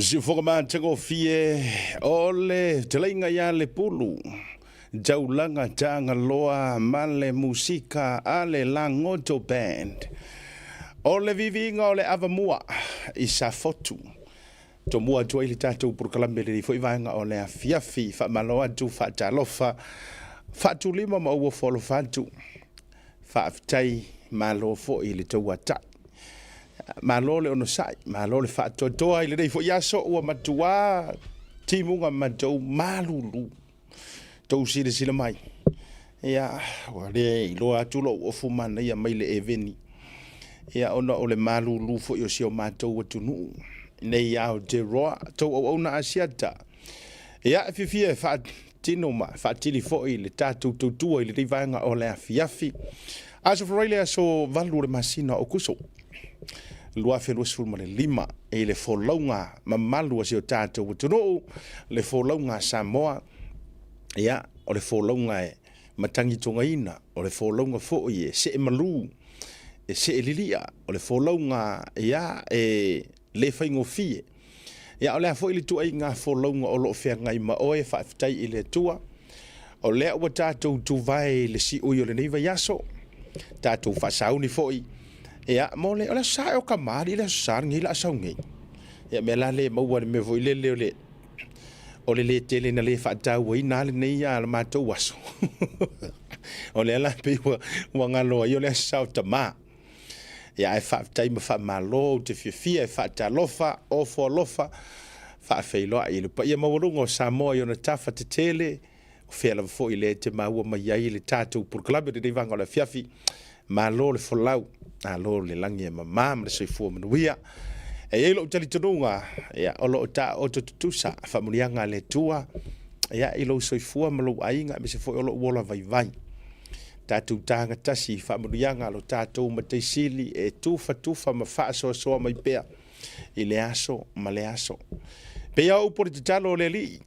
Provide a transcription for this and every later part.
Siufoga matagofie o le talaiga ia le pulu, taulaga tagaloa ma le musika a le Lagoto Band. O le viviga o le avamua i Safotu. Tomua atu ai le tatou polokalame lenei foi vaega o le afiafi. Faamalo atu, faatalofa, faatulima ma ou ofo alofa atu. Faafetai, malo foi i le tou atai. Malo le onosai, malo le faatoatoa i lenei foi aso ua matua timuga matou malulu. Tou silasila mai, ia, ua le iloa atu lou ofu manaia mai le eveni, ia, ona o le malulu foi o si o matou atunuu nei Aotearoa, tou auauna Asiata. Ia, e fiafia e faatino ma faatili foi le tatou tautua i lenei vaega o le afiafi. Aso Faraile le aso 8 o le masina o Aokuso 2025 i le folauga mamalu a si o tatou atunuu, le folauga a Samoa, ia, o le folauga e matagitogaina, o le folauga foi e see malu, e see lilia, o le folauga, ia, e le faigofie. Ia, o le a foi le ituaiga folauga o lo o feagai ma oe, faafetai i le Atua, o lea ua tatou tuvae i le siui o lenei vaiaso, tatou faasauni foi, ia, mo le, o le aso Sa ea o kamali'i le aso Sa lenei o le a sau nei. Ia, mea la lea e maua i le mea foi lele o le, o le le tele na le faatauaina lava lenei a le matou aso. O lea la pei ua, ua galo ai o le aso Sa o tama. Ia ae faafetai ma faamalo, ou te fiafia e faatalofa, ofo alofa, faafeiloai i le paia maualuga o Samoa i ona tafa tetele, o fea lava foi lea e te maua mai ai le tatou polokalame i lenei vaega o le afiafi. Malo le folau, malo le lagi e mama ma le soifua manuia. E i ai lou talitonuga, ia, o lo o taooto tutusa faamanuiaga a le Atua, ia, i lou soifua ma lou aiga, aemaise foi o lou ola vaivai. Tatou taga tasi i faamanuiaga a lo tatou Matai Sili e tufatufa ma faasoasoa mai pea i le aso ma le aso. Pei a upu o le tatalo o le Alii,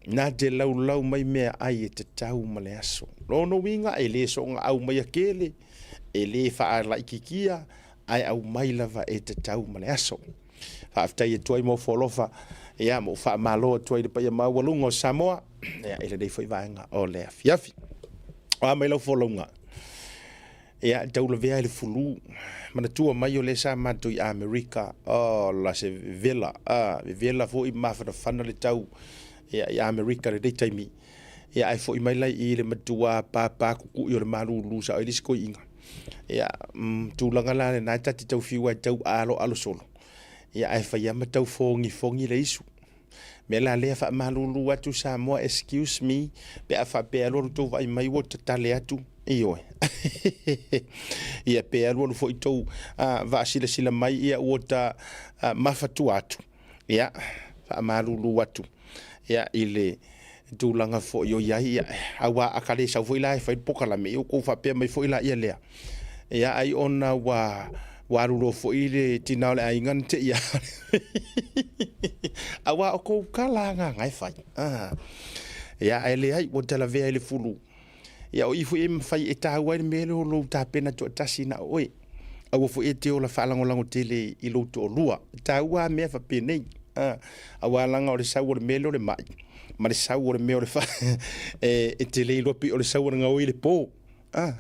na te laulau mai mea ai e tatau ma le aso. Lona uiga e le soona aumaia kele, e le faalaititia, ae aumai lava e tatau ma le aso. Faafetai atu ai mo ofo alofa, ia, ma ou faamalo atu ai i le paia maualuga o Samoa, ia, i lenei foi vaega o le afiafi. O a mai lau folauga? Ia, e taulavea i le fulu. Manatua mai o lea sa matou i Amerika, oh, la se vevela, ah, vevela foi mafanafana le tau, ia, i Amerika i lenei taimi. Ia, ae foi mai la i le matua pāpā kukui o le malulu sa o i le isi toeaiina. Ia, tulaga la lena e ta te tau fiu ai tau aloalo solo. Ia, ae fai lava ma tau fogifogi le isu. Mea la lea faamalulu atu Samoa, excuse me, pe a faapea alualu tou vaai mai ua tatale atu, ioe. Ia, pe alualu foi tou vaasilasila mai, ia ua ta mafatua atu. Ia, faamalulu atu, ia, i le tulaga foi o i ai, ia, aua a ta le sau foi la e fai le polokalame, ia ua tou faapea mai foi la ia lea. Ia, ai ona ua ua alu loa foi le tina o le aiga na te i aua o kou tala lava na e fai. Ah. Ia, ae leai, ua talavea i le fulu. Ia, o i foi e mafai e taua ai le mea lea o lou tapena toatasi na o oe. Aua foi e te ola faalagolago tele i lou toalua. E taua lava mea faapenei. Ah, aua leaga o le sau o le mea lea o le mai, ma le sau o le mea o le fa, e te le iloa pei o le sau o le gaoi i le po. Ah.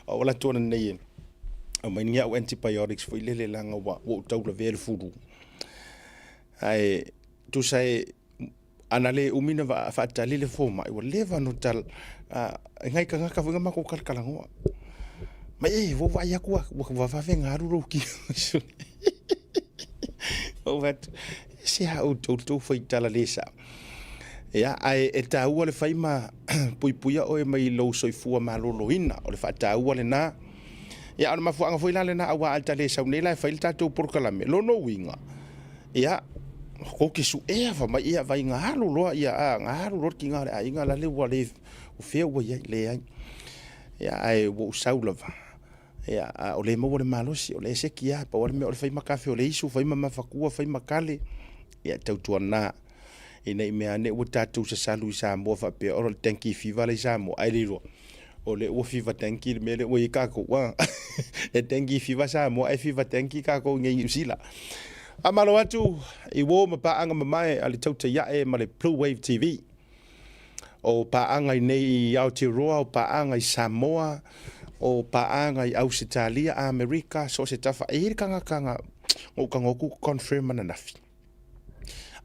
O alu atu ananei e aumai ni au antibiotics foi lele leaga ua ou taulavea le fulu. Ae tusa e ana le umi na faatali le fomai, ua leva ona tal, e nai tagata foi na matou talatalanoa. Mai e, ua ou vaai atu ua vave ona alu lou tino. Ou fai atu, e se a outou le tou faitala le sao. Ia, ae e taua le fai ma puipuia oe mai lou soifua maloloina, o le faataua lena. Ia, o le mafuaaga foi la lena aua a ta le sau nei la e fai le tatou polokalame, lona uiga, ia, tou te suea fai mai, ia vai na alu loa, ia, a, na alu loa le tiga o le aiga lale ua le, o fea ua i ai, leai. Ia, ae ua ou sau lava, ia, a o lea e maua le malosi, o lea e seki lava, pau lava le mea o le fai ma kafe o le isu, fai ma mafatua, fai ma kale, ia, tautuana, ina i mea ane ua tatou sasalu i Samoa faapea, o le dengue fever la i Samoa, ae le iloa, o lea ua fever dengue le mea lea ua i ai tatou, a, e dengue fever Samoa ae fever dengue tatou i inei i Niu Sila. Faamalo atu i uō ma paaga mamae a le Tautai Ae ma le Blue Wave TV. O paaga i nei i Aotearoa, o paaga i Samoa, o paaga i Ausetalia, Amerika, so o se tafa. E i ai le tagata na ou tago atu confirm ananafi.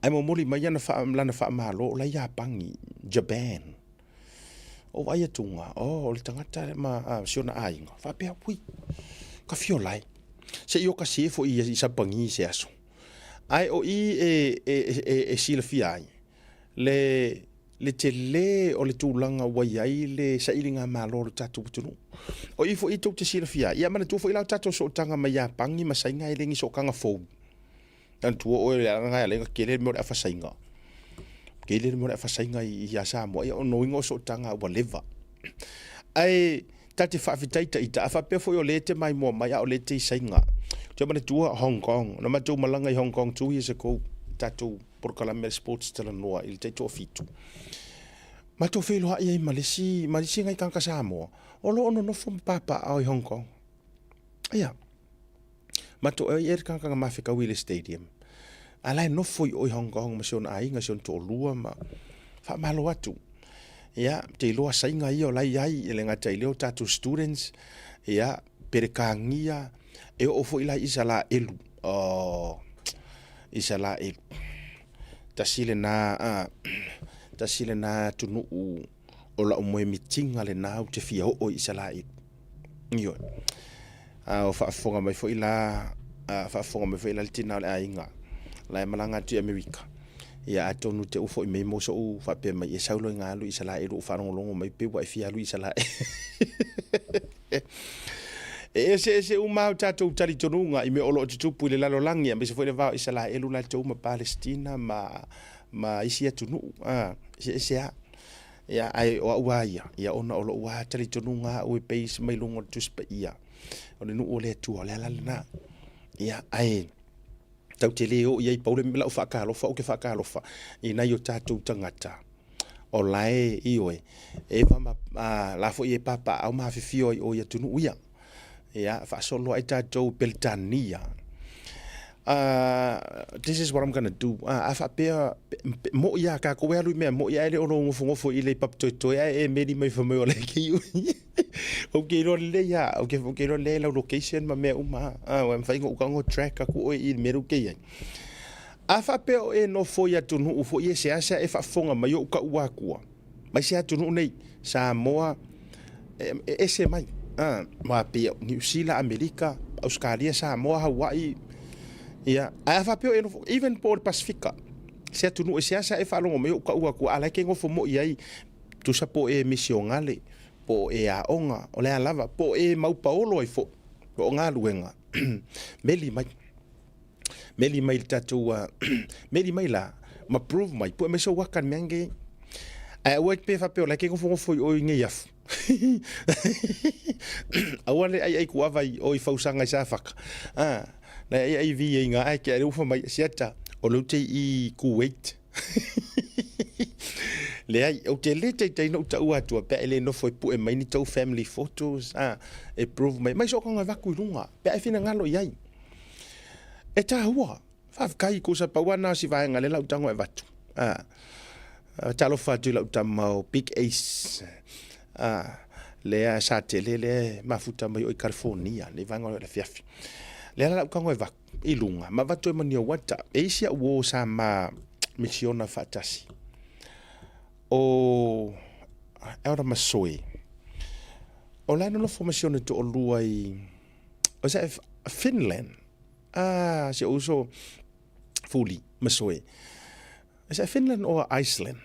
Ae momoli mai ana lana faamalo o la e i Iapani, Japan. Ou vaai atuga, oh, o le tagata ma si ona aiga, faapea, ui, ka fia ola e. Se i o ka sie foi i Sapagi i se aso. Ae o i e, e, e, e silafia ai, le, le tele o le tulaga ua i ai le sailigamalo o le tatou atunuu. O i foi tou te silafia ai, ia manatua foi la o tatou sootaga ma Iapani ma Saina e le ni sootaga fou. Manatua oe le aga e ala ai ona tele le mea o le afasaina. Tele le mea o le afasaina ia Samoa, ia ona uiga o sootaga ua leva. Ae ta te faafetai ita, a faapea foi o lea e te maimoa mai a o lea e te i Saina. Ou te manatua Hong Kong, na matou malaga i Hong Kong 2 years ago, tatou polokalame a le Sports Talanoa i le taitoafitu. Matou feiloai ai ma le isi, ma isi nai tagata Samoa o lo o nonofo ma papaaao i Hong Kong. Ia, matou ai e le tagata na mafekau i le stadium. A la e nofo i o i Hong Kong ma si ona aiga, si ona toalua ma faamalo atu. Ia, te iloa Saina ia o la e i ai, e le gata i lea o tatou students, ia, Peretania, e oo foi la i Isalaelu. Oh, Isalaelu. Tasi lena, tasi lena atunuu o lau moemitiga lena ou te fia oo i Isalaelu. Ioe. A o faafofoga mai foi la, a faafofoga mai foi la le tina o le aiga, la e malaga atu i Amerika. Ia atonu te ua foi mai mo so'u faapea mai e sau loa ina alu i Isalaelu ou faalogologo mai pei ua e fia alu i Isalaelu. E eseese uma o tatou talitonuga i mea o lo o tutupu i le lalolagi, aemaise foi le va o Isalaelu latou ma Palestina ma ma isi atunuu, a, eseese lava. Ia, ae o au lava ia, ia ona o lou lava talitonuga au e base mai luga o le Tusi Paia, o le nuu o le Atua, o le ala lena. Ia, ae tatou te le oo i ai, pau le mea lau faatalofa, ou te faatalofa i nai o tatou tagata o la e, ioe, e ma, a, la foi e papaaao ma afifio ai i o i atunuu ia. Ia, faasolo ai tatou i Peretania. This is what I'm gonna do. A faapea, mo'i lava tatou e alu i mea mo'i ae le o lou nofonofo i le papatoetoe ae e meli mai fai mai o le ke Ou te iloa lelei lava, ou te, ou te iloa lelei lau location ma mea uma. Ah, ua mafai ona ou tago track atu oe i le mea lea ou te i ai. A faapea o e nofo i atunuu foi e seasea e faafofoga mai ou taua atua, mai se atunuu nei, Samoa, e ese mai, ma pei o Niu Sila, Amerika, Ausetalia, Samoa, Hawaii, ia, ae a faapea o e nofo, even po o le Pasifika, se atunuu e seasea e faalogo mai ou taua atua, a o la e te nofo moi ai, tusa po o e misionale, po o e aoga, o le a lava, po o e maupaolo ai foi, po o galuega, meli mai. Meli mai le tatou meli mai la ma prove mai pue mai sou aka le mea nge ae aua pe faapea o la e ke nofonofo i o i nei afu aua le aiai kuava i o i fausaga i Safaka a na aiai vi ai nga ai ke ai ufa mai siata o lou te i Kuwait leai ou te le taitai na ou taua atua pe a e le nofo e pue mai ni tou family photos a e prove mai mai sokaga vaku i luga pe a e finagalo i ai E tāua. Faafetai ko sa pau ana o si vaega lea lau tago e avatu. A, talofa atu i lau tama o Big Ace. A, lea sa tele lea e mafuta mai o i California, le vaega o le afiafi. Lea la lau tago e vaku i luga, ma avatu e mania wata. E isi au o sa ma misiona faatasi. O Elder Masoe, o la e nonofo ma si ona toalua i Was that Finland? Ah, si ou uso Fuli, Masoe. Is that Finland or Iceland?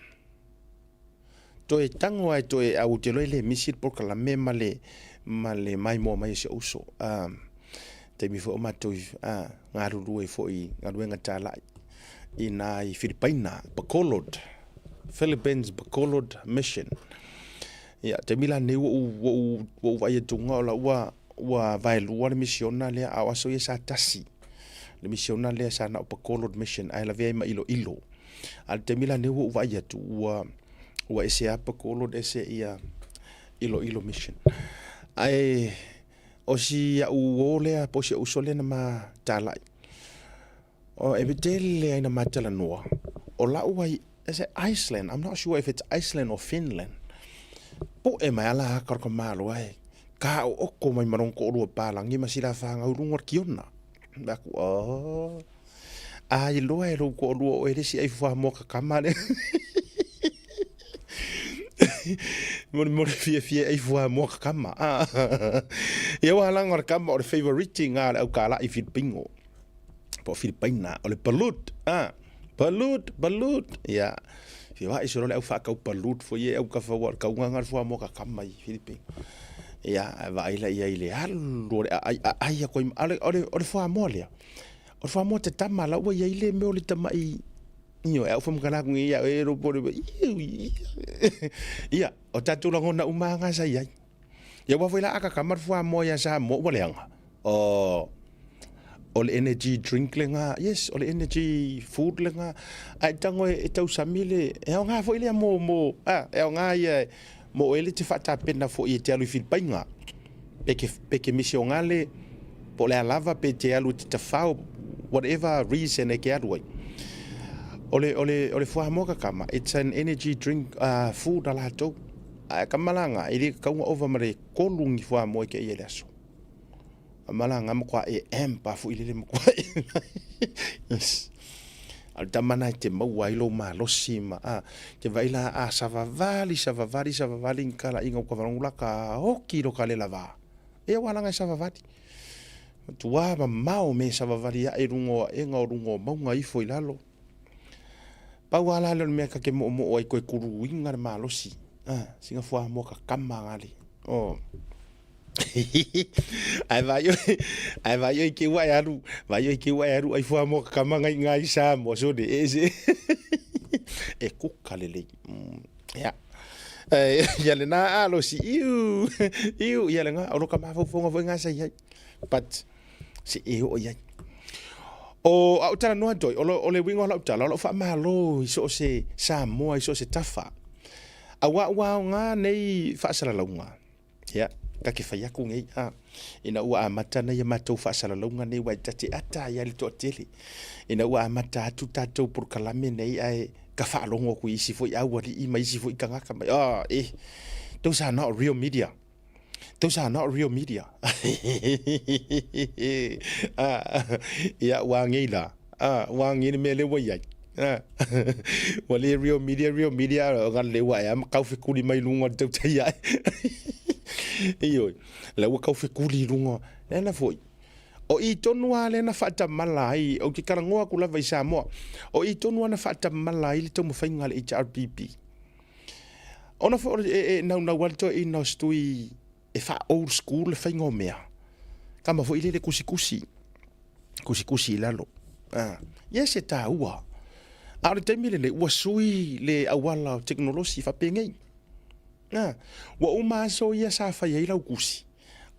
Toe tango ai toe au te loe le misi le polokalame ma le ma le maimoa mai o si ou uso. Um, taimi foi o matou ah, galulue foi i galuega talai i nā i Filipaina, Bacolod, Philippines Bacolod Mission. Ia, taimi la nei ua ou, ua ou, ua ou vaai atuga o la ua, ua vaelua le misiona lea, a o aso ia sa tasi. Le misiona lea sa na o Bacolod Mission, ae lavea ai ma Iloilo. A le taimi la nei ua ou vaai atu, ua, ua ese lava Bacolod ese ia Iloilo Mission. Ae o si au uo lea, po o si au uso lea na ma talai. O, e tele ai na matalanoa, o lau ai, is it Iceland? I'm not sure if it's Iceland or Finland. Poe mai ala haka o ka malo ai. Ka o oko mai marong ko olua palangi ma sila whangau runga kiona. Aku, oh. A i loa e lou toalua o oe le isi ai fuamoa kakama lea. Molemole fiafia ai fuamoa kakama. Ia ua halaga o le kama o le favorite nga le aukalaʻi Filipino. Po o Filipaina, o le balut. Ah, balut, balut. Ia, fia waʻi solo le au whaakau balut fo ie au kafa ua o le kauga nga le fuamoa kakama i Filipino. Ia, vaai la ia i le alu o le aai aai aku ai, o le fuamoa lea. O le fuamoa tatama la ua iai le mea o le tamaʻi ioe a ou faamatala atu nei ia oe lou pole ia o tatou lagona uma lava na sa iai. Ia aua foi la a kakama le fuamoa ia Samoa ua leaga. O o le energy drink lena, yes o le energy food lena ae tago e tausami le e aoga foi lea mo mo a e aoga ia mo oe le te faatapena foi e te alu i Filipaina. Pe ke, pe ke misionale, po o le a lava, pe te alu i te tafao, whatever reason e ke alu ai. O le, o le, o le fuamoa kakama, it's an energy drink uh, food a latou. Ae ka malaga, e le tatau ona ova ma le kolu ni fuamoa e te ai i le aso. A malaga matua e amp a foi lele matua e. Yes. A o le tama na e te maua ai lou malosi ma a te vai la a savavali savavali savavali ni kala inga uka valongu la ka oki lo ka lela va. E ua langa e savavali. Matua mamao me savavali ae lunga o aʻega o lunga o maunga ifo i lalo. Pau a la lea o le mea ka ke moʻomoʻo ai koe kuluiga le malosi. A, singa fuamoa kakama ngale. Oh. Ae vaai oe, ae vaai oe i ke ua e alu, vaai oe i ke ua e alu ai fuamoa kakama ngai ngā i Samoa, so ne, e se, e kuka lelei. Mm, ia. Eh, ia le nā alosi, iu, iu, ia le ngā, o lo ka mafaufauga foi ngā sa i ai. But, se e oo i ai. O au tala noa toi, o, lo, o le uiga o lau tala, o lau faamalo i so o se Samoa, i so o se tafa. Auā ua aoga nei faasalalauga. Ia, ka ke fai aku nei, a, ina ua amata nei a matou faasalalauga nei, ua e tate ata ai le toatele. Ina ua amata atu tatou polokalame nei, ae ka faalogo aku i isi foi aualii ma isi foi tagata mai, oh, eh, those are not real media. Those are not real media. ah, ia, ua ngei la. Ah, ua ngei le mea le ua iai. Ah, ua le real media, real media, o ngā le ua ea, ma kau fekuli mai lunga o le tautai ai. Ioe, la ua kau fekuli i lunga, le ana foi. O i tonu a le na whaatamala ai, o ke karangoa aku lava i Samoa, o i tonu ana whaatamala ai le taumawhainga le HRPP. Ona foi e, e naunau ai le toeaina o se tui e wha old school le whainga o mea. Kama foi le le kusikusi. Kusikusi i lalo. Ah. Yes, e tāua. A o le taimi lenei, ua sui le auala o tekonolosi faapenei. Ah. Ua uma aso ia sa fai ai lau kusi.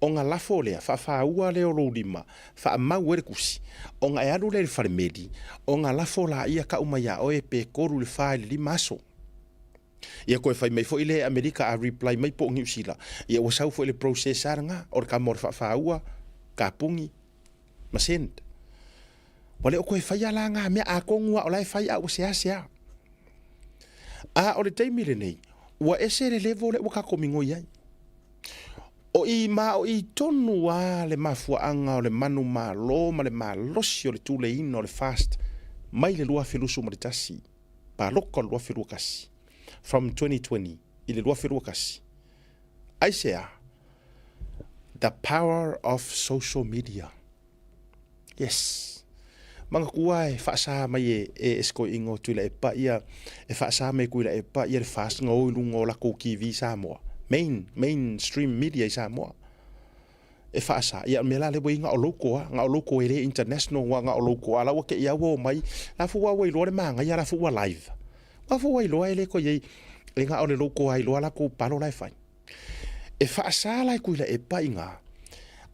O nga lafo lea, faafāua lea o lou lima, faamau ai le kusi. O nga e alu lea i le falemeli, o nga lafo laia kau mai iā oe pe kolu i le fa i le lima aso. Ia koe fai mai foi le Amerika a reply mai po o Niu Sila. Ia ua sau foi le process a lena, o le kama o le faafāua, kapuni, ma send. Ua le o koe faia la nga mea atonu a o la e fai a ua seasea. A o le taimi lenei, ua ese le level lea ua tatou migoi ai. O i ma o i tonu a le mafuaaga o le manumalo ma le malosi o le tuleina o le fast mai le 2021. Paloka o le 2021, from 2020 i le 2021. Aisea? The power of social media. Yes. Manatua e faasa mai e, e, e se toeaina o Tuilaepa ia, e faasa mai e Tuilaepa ia le fast na o i luga o latou TV Samoa. Main, mainstream media i Samoa. E faasa, ia o le mea la lea ua i ai na o local lava, na o local e le international aua na o local a la ua te i lava ua omai, la foi ua iloa le manaia la foi ua live. La foi ua iloa e le toe i ai, e na o le local lava iloa latou palo la e fai. E faasa la e Tuilaepa i ina,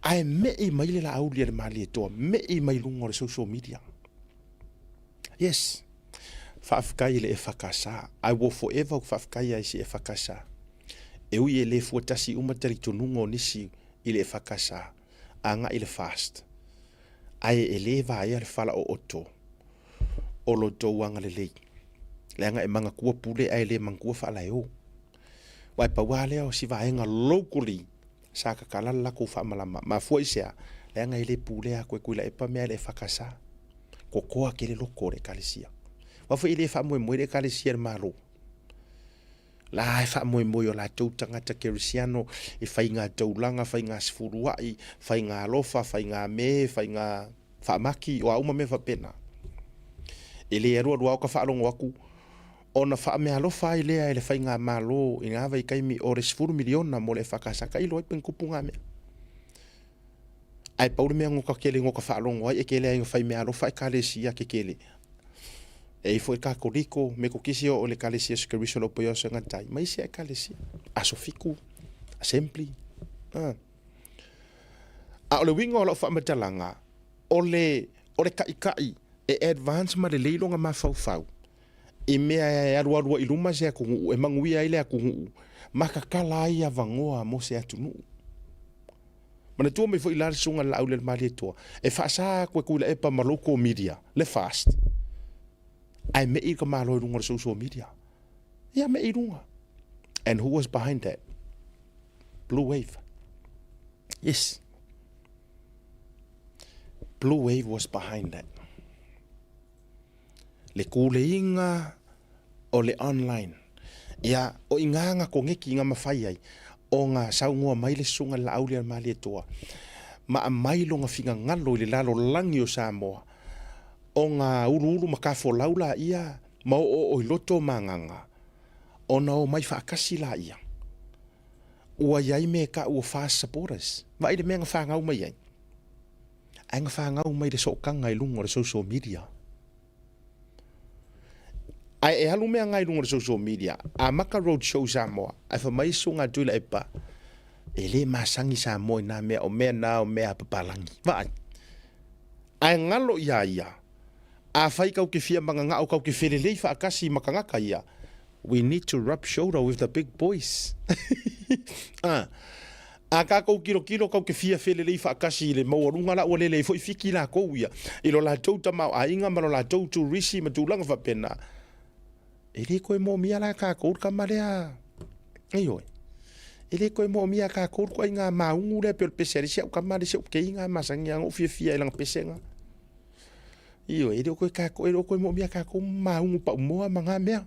ae me'i mai le Laauli a le Malietoa, me'i mai luga o le social media. Yes. Faafetai i le EFKS. I will forever faafetai ai si EFKS. E ui e le fuatasi uma talitonuga o nisi i le EFKS, agai i le fast. Ae e le vaea le fala o oto. o lo outou agalelei, leaga e manatua pule ae le manatua faalaeo. Aua e pau lava lea o si vaega locally sa tatala le latou faamalama. Mafua i se a? Leaga e le pulea atu e Tuilaepa mea a le EFKS. Totoa tele loto o le Ekalesia. Aua foi e le faamoemoe le Ekalesia i le Malo. La e faamoemoe i o latou tagata kerisiano i faiga taulaga, faiga sefuluai, faiga alofa, faiga me, faiga faamaki, o a uma mea faapena. E le alualu lava o ta faalogo atu ona faameaalofa ai lea e le faigamalo i na vaitaimi o le $10 miliona mo le EFKS, tailo ai pe na tupu na mea. Ae pau le mea na ota tele ina ota faalogo ai e tele lava ina fai meaalofa ekalesia tetele. E i ai foi Katoliko, Metotisi, oo i le Ekalesia o Iesu Keriso o le Opoiaoso e Gata ai, ma isi ekalesia. Aso Fitu, Assembly. A. A o le uiga o lau faamatalaga, o le, o le taitai e advance ma lelei lona mafaufau i mea e alualu ai i luma se atunuu, e manuia ai le atunuu, ma tatala ai avanoa mo se atunuu. Manatua mai foi la le Susuga i le Laaulialemalietoa, e faasa atu e Tuilaepa ma local media le fast, ae me'i le tamaloa i luga o le social media. Ia me'i i luga. And who was behind that? Blue Wave. Yes. Blue Wave was behind that. Le kuleiga o le online. Ia, o iga na koneki na mafai ai ona saunoa mai le Susuga i le Laaulialemalietoa ma aumai lona finagalo i le lalolagi o Samoa ona uluulu ma tafolau laia ma oooo i loto ma agaga ona omai faatasi laia. Ua i ai mea e tau o fast supporters. Vaai le mea na fanau mai ai. Ae na fanau mai le sootaga i luga o le social media. Ae e alu mea nga i luga o le social media, amata road show i Samoa, ae fai mai susuga a Tuilaepa, e le masani Samoa i na mea, o mea na o mea a papalagi. Vaai. Ae galo ia ia, afai kau te fia manangao kau te felelei faatasi ma tagata ia, we need to rub shoulder with the big boys. Ah. A tatou tilotilo kau te fia felelei faatasi i le maualuga la ua lele ai foi Fiti lakou ia i lo latou tamaoaiga ma lo latou turisi ma tulaga faapena. E le toe moomia la tatou le tama lea. Ioe. E le toe moomia tatou le ituaiga maugu lea pei o le pese a le isi au tama le isi au keiga masani lava ona ou fiafia i lana pesega. Ioe, e le o toe tatou, e le o toe moomia tatou maugu paumoa ma na mea.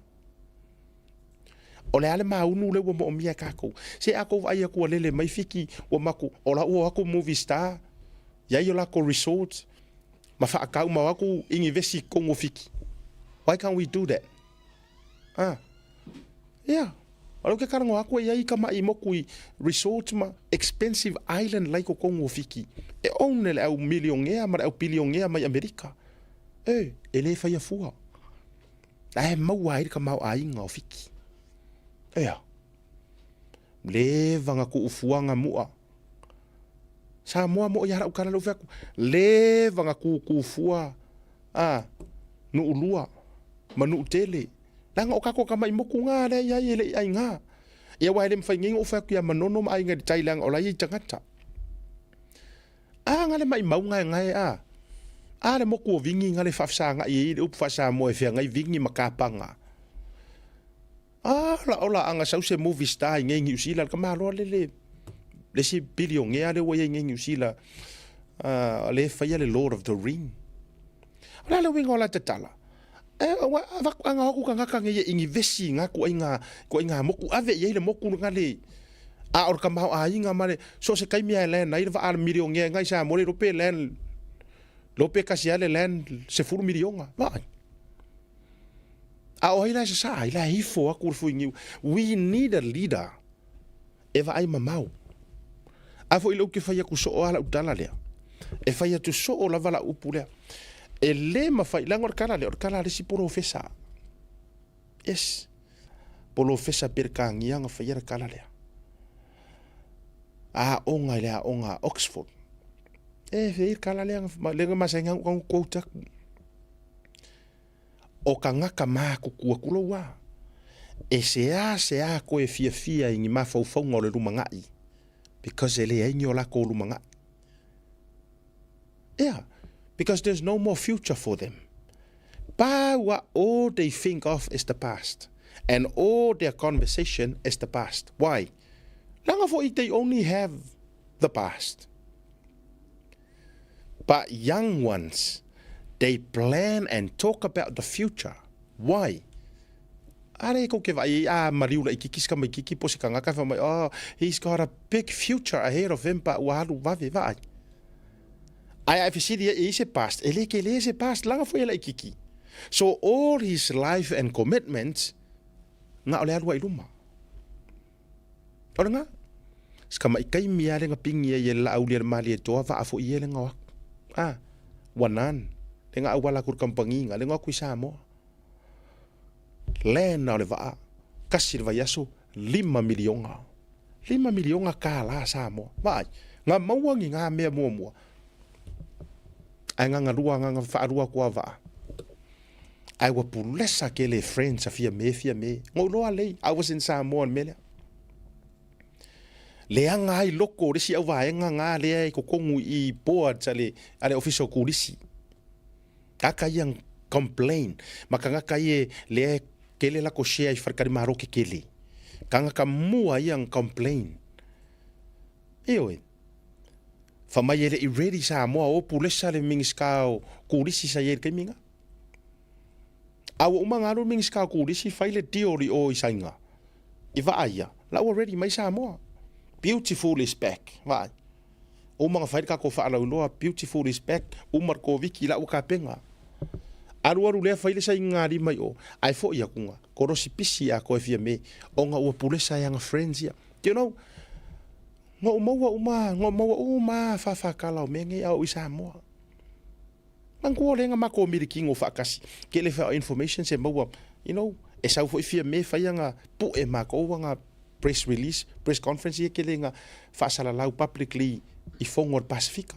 O le a le maunu lea ua moomia e tatou? Se a tou vaai atu ua lele mai Fiti, ua matou, o la ua o atu movie star, i ai o latou resort, ma faatau ma o atu inivesi i totonu o Fiti. Why can't we do that? Ah. Yeah. O lea ou te talanoa atu e i ai tamai motu i resort ma expensive island la i totonu o Fiti. E own e le au milionea ma le au bilionea mai Amerika. E, e le faia fua. La e maua ai le tamaoaiga o Fiti. Ea. Leva na tuufuaga mua. Samoa mo ia lau tala lea ou fai atu. Leva na tutu fua a nuu lua ma nuu tele. Leaga o tatou tamai motu na lea e i ai e le i aiga. Ia aua e le mafai nei ona ou fai atu ia Manono ma Aiga i le Tai leaga o la e i ai tagata. A na le maimauga e gae a. A le motu o Vini na le faafesagai ai le upu faa-Samoa e feagai Vini ma Kapaga. A la ola a na sau se movie star i nei Niu Sila, le tamaloa le le le isi bilionea lea ua i ai nei Niu Sila, uh, le faia le Lord of the Ring. O le a le uiga o la tatala? E, ua avatu a na o atu tagata nei e inivesi i ngā ituaiga, ituaiga motu, ave i ai le motu lena le, a o le tamaoaiga ma le, so o se taimi lava e land ai le vaa a le milionea i Samoa, le iloa pe land, iloa pe tasi lava le land $10 miliona. Vaai. A o ai la e sasaa ai? La e ifo atu le fuiniu. We need a leader e vaai mamao. A foi lea ou te fai atu soo lava lau tala lea. E fai atu soo lava lau upu lea. E le mafai, leaga o le tala lea, o le tala a le isi polofesa. Yes. Polofesa Peretania na faia le tala lea. Aoga i le aoga a Oxford. E fai le tala lea, lea na masani ona ou quote atu. O tagata matutua tulou a, e seasea koe fiafia i ni mafaufauga o le lumanai because e leai ni o lakou lumanai. Yeah, because there's no more future for them. Pau a all they think of is the past and all their conversation is the past. Why? Leaga foi they only have the past. But young ones, they plan and talk about the future. Why? Are kou ke vaai a maliu laititi si tamaititi po se tagata fai mai, oh, he's got a big future ahead of him but ua alu vave vaai. Ae a e fesili ai e i se past, e le kele se past leaga foi e laititi. So all his life and commitments na o le alu ai luma. O lena, si tamaʻi taimi a le na pigi ai e le Laauli a le Malietoa vaa foi ia le na o aku. A, ua none, le na auala aku i le kamupani na, le na o aku i Samoa. Land o le vaa, kasi le vaiaso, $5 miliona. $5 miliona Samoa. Vaai, na maua ni ngā mea muamua. Ae na galua na na whaalua kua vaa. Ae ua pulesa kele friends a fia me fia me. Ngou loa lei, I was in Samoa le mea lea. Leaga ai loko o le isi auvaega ngā lea e totonu i boards a le, a le ofisa o turisi. Tagata ia complain, ma tagata ia lea e tele latou share i faletalimalo tetele. Tagata mua ia na complain. Ioe. Fai mai e le i ready Samoa o pulesa le Minisita o Turisi sa i ai i le taimi lena. A ua uma ona alu le Minisita o Turisi fai le deal i o i Saina i vaa ia, la ua ready mai Samoa. Beautiful is back. Vaai. Uma ona fai le tatou faalauiloa, beautiful is back, uma le Koviti la ua tapena. Alu alu lea fai le sainiga lima i o, ae foi atu kolosi pisi atoa e Fiame, ona ua pulesa e ana friends ia. Do you know, na ou maua uma, na ou maua uma fāfātala o mea nei a o i Samoa. Manatua lea na matou milikino faatasi, kele fa information se maua, e sau foi Fiame fai ana pue matou ana press release, press conference ia kele na faasalalau publicly i fono o le Pasifika.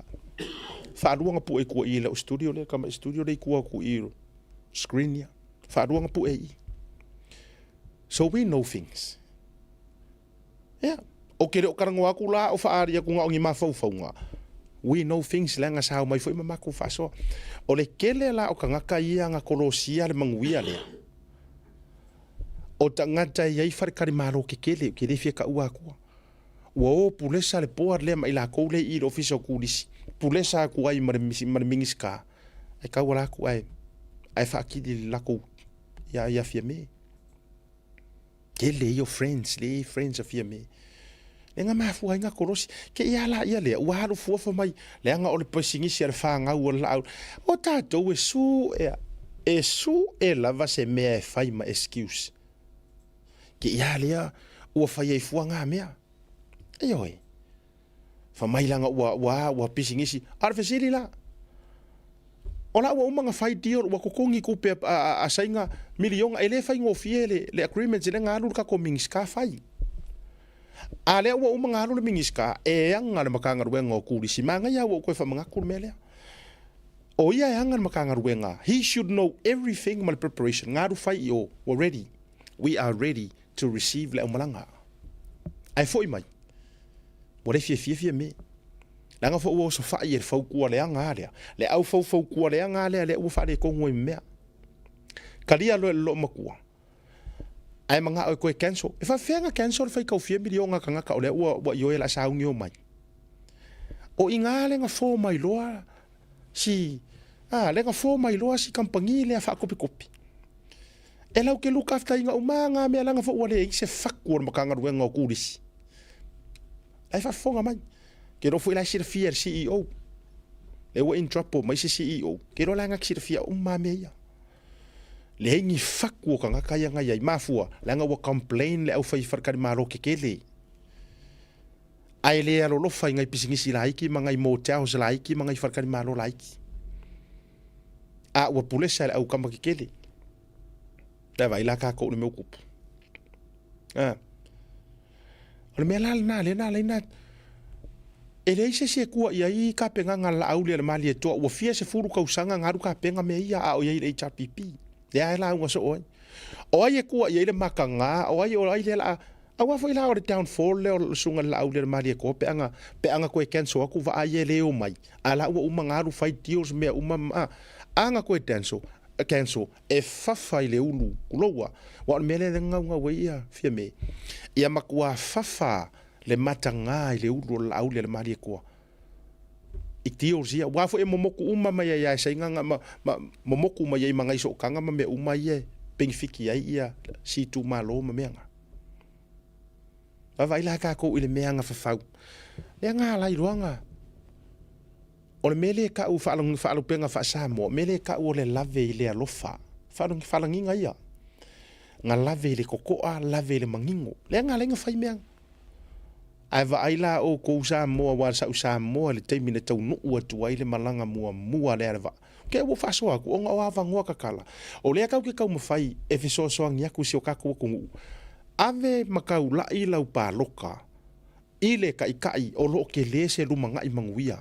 Faalua na pue i tua i lau studio lea, tamaʻi studio lea i tua atu i screen ia. Faalua na pue i. So we know things. Yeah. O ke le o talanoa atu la o faaali atu na o ni mafaufauga. We know things leaga sa omai foi ma matou faasoa. O le tele la o tagata ia na kolosia le manuia lea. O tagata e i ai faletalimalo tetele ou te le fia taua atua. Ua o pulesa le board lea ma i latou lea i i le ofisa o turisi. Pulesa atu ai ma le, ma le Minisita. Ae tauala atu ae, ae faatili le latou ia, ia Fiame. Tele ia o friends, le friends a Fiame. Le nga mafua ai nga kolosi. Ke ia la ia lea, ua alu fua fai mai, leaga o le pisinisi a le fanau o le laau. O tatou e su ea, e su e lava se mea e fai ma excuse. Ke ia lea, ua fai ai fua ngā mea. Ioe. Fai mai leaga ua, ua, ua pisinisi. A o le fesili la, o la ua uma ona fai deal, ua totogi tupe a, a, a Saina miliona, e le faigofie le, le agreement lea na alu le tatou Minisita fai. A lea ua uma ona alu le Minisita, e aga le Matagaluega o Turisi. Manaia ua ou toe faamanatu le mea lea. O ia e aga le Matagaluega, he should know everything ma le preparation. Na alu fai i o, ua ready. We are ready to receive le aumalaga. Ae foi mai, ua le fiafia Fiame. Leaga foi ua osofai e le fautua leaga a lea. Le au faufautua leaga a lea, lea ua faaletonu ai ma mea. Talia loa e le loomatua. Ae manao e toe cancel. E faafefea ona cancel le faitau fia miliona tagata o lea ua, ua ioe o le a sauni omai. O i ina lea na fo mai loa si, a, lea na fo mai loa si kamupani lea faakopikopi. E lau ke look after ina uma ngā mea leaga foi ua leai se fatu o le Matagaluega o Turisi. Ae faafofoga mai. Ke iloa foi la e silafia e le CEO. Lea ua in trouble mai se CEO. Ke iloa la na te silafia uma lava mea ia. Leai ni fatu o tagata ia na i ai. Mafua, leaga ua complain le aufai faletalimalo tetele. Ae le alolofa i nai pisinisi laiti ma nai motels laiti ma nai faletalimalo laiti. A ua pulesa e le aukama tetele. Le vaai la tatou i le mea ua tupu. A. O le mea la lena lea na ala ai na e leai se isi e tua i ai tapenaga a le Laauli a le Malietoa ua fia 10 tausaga na alu tapena mea ia a o i ai i le HRPP. Lea e lauga soo ai. O ai e tua i ai le mataga, o ai o ai lea o le a aua foi la o le downfall lea o le susuga i le Laauli a le Malietoa pe ana pe ana toe cancel atu vaa ia e le omai, a la ua uma na alu fai deals mea uma a ana toe cancel. cancel, e fafa i le ulu kuloua. Aua o le mea lea lea na gaugau ai ia Fiame, ia matua fafa le mataga i le ulu o le Laauli a le Malietoa i deals ia. Aua foi e momoku uma mai ai lava e Saina ma, ma momoku mai ai ma nai sootaga ma mea uma ia e penefiti ai ia si itumalo ma mea na. Vaavaai la tatou i le mea agafafau. Lea na ala ai loa na O le mea lea e tau faalupega faa-Samoa, mea lea e tau o le lave i le alofa. Faalagiga ia. Na lave i le totoa, lave i le manino. Lea na ala ai ona fai mea. Ae vaai la outou Samoa, aua sa ou Samoa i le taimi na taunuu atu ai le malaga muamua lea a le vaa. Te ua faasoa atu ona o avanoa tatala. O lea tatou te taumafai e fesoasoani atu i si o tatou atunuu. Ave ma taulai lau palota i le Taitai o lo o tele se lumanai manuia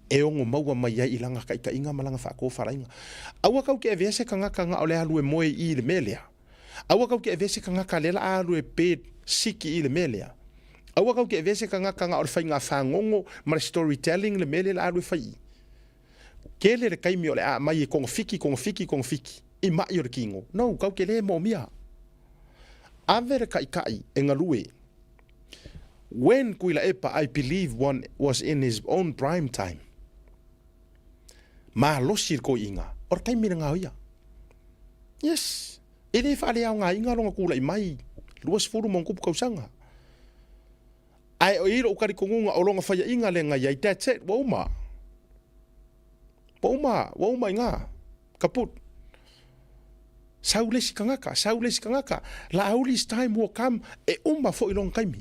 e ono maua mai ai i lana taitaiga ma lana faatofalaiga. Aua tatou te avea se tagata na o le alu e moe i i i le mea lea. Aua tatou te avea se tagata lea la a alu e bed sick i i le mea lea. Aua tatou te avea se tagata na o le faiga fagogo ma le story telling le mea lea la a alu e fai i i. Tele le taimi o le a aumai e togafiti, togafiti, togafiti i mai o le tino. No, tatou te le moomia. Ave le Taitai e galue. When Tuilaepa I believe one was in his own prime time. Malosi le toeaina, o le taimi lena o ia. Yes, e le faaleaogaina lona tulai mai 20 ma ona tupu tausaga. Ae e i ai lou talitonuga o lona faiaina lea na i ai, that's it, ua uma. Ua uma, ua uma i ina. Kaput. Sau le isi tagata, sau le isi tagata. Laauli time will come, e uma foi lona taimi.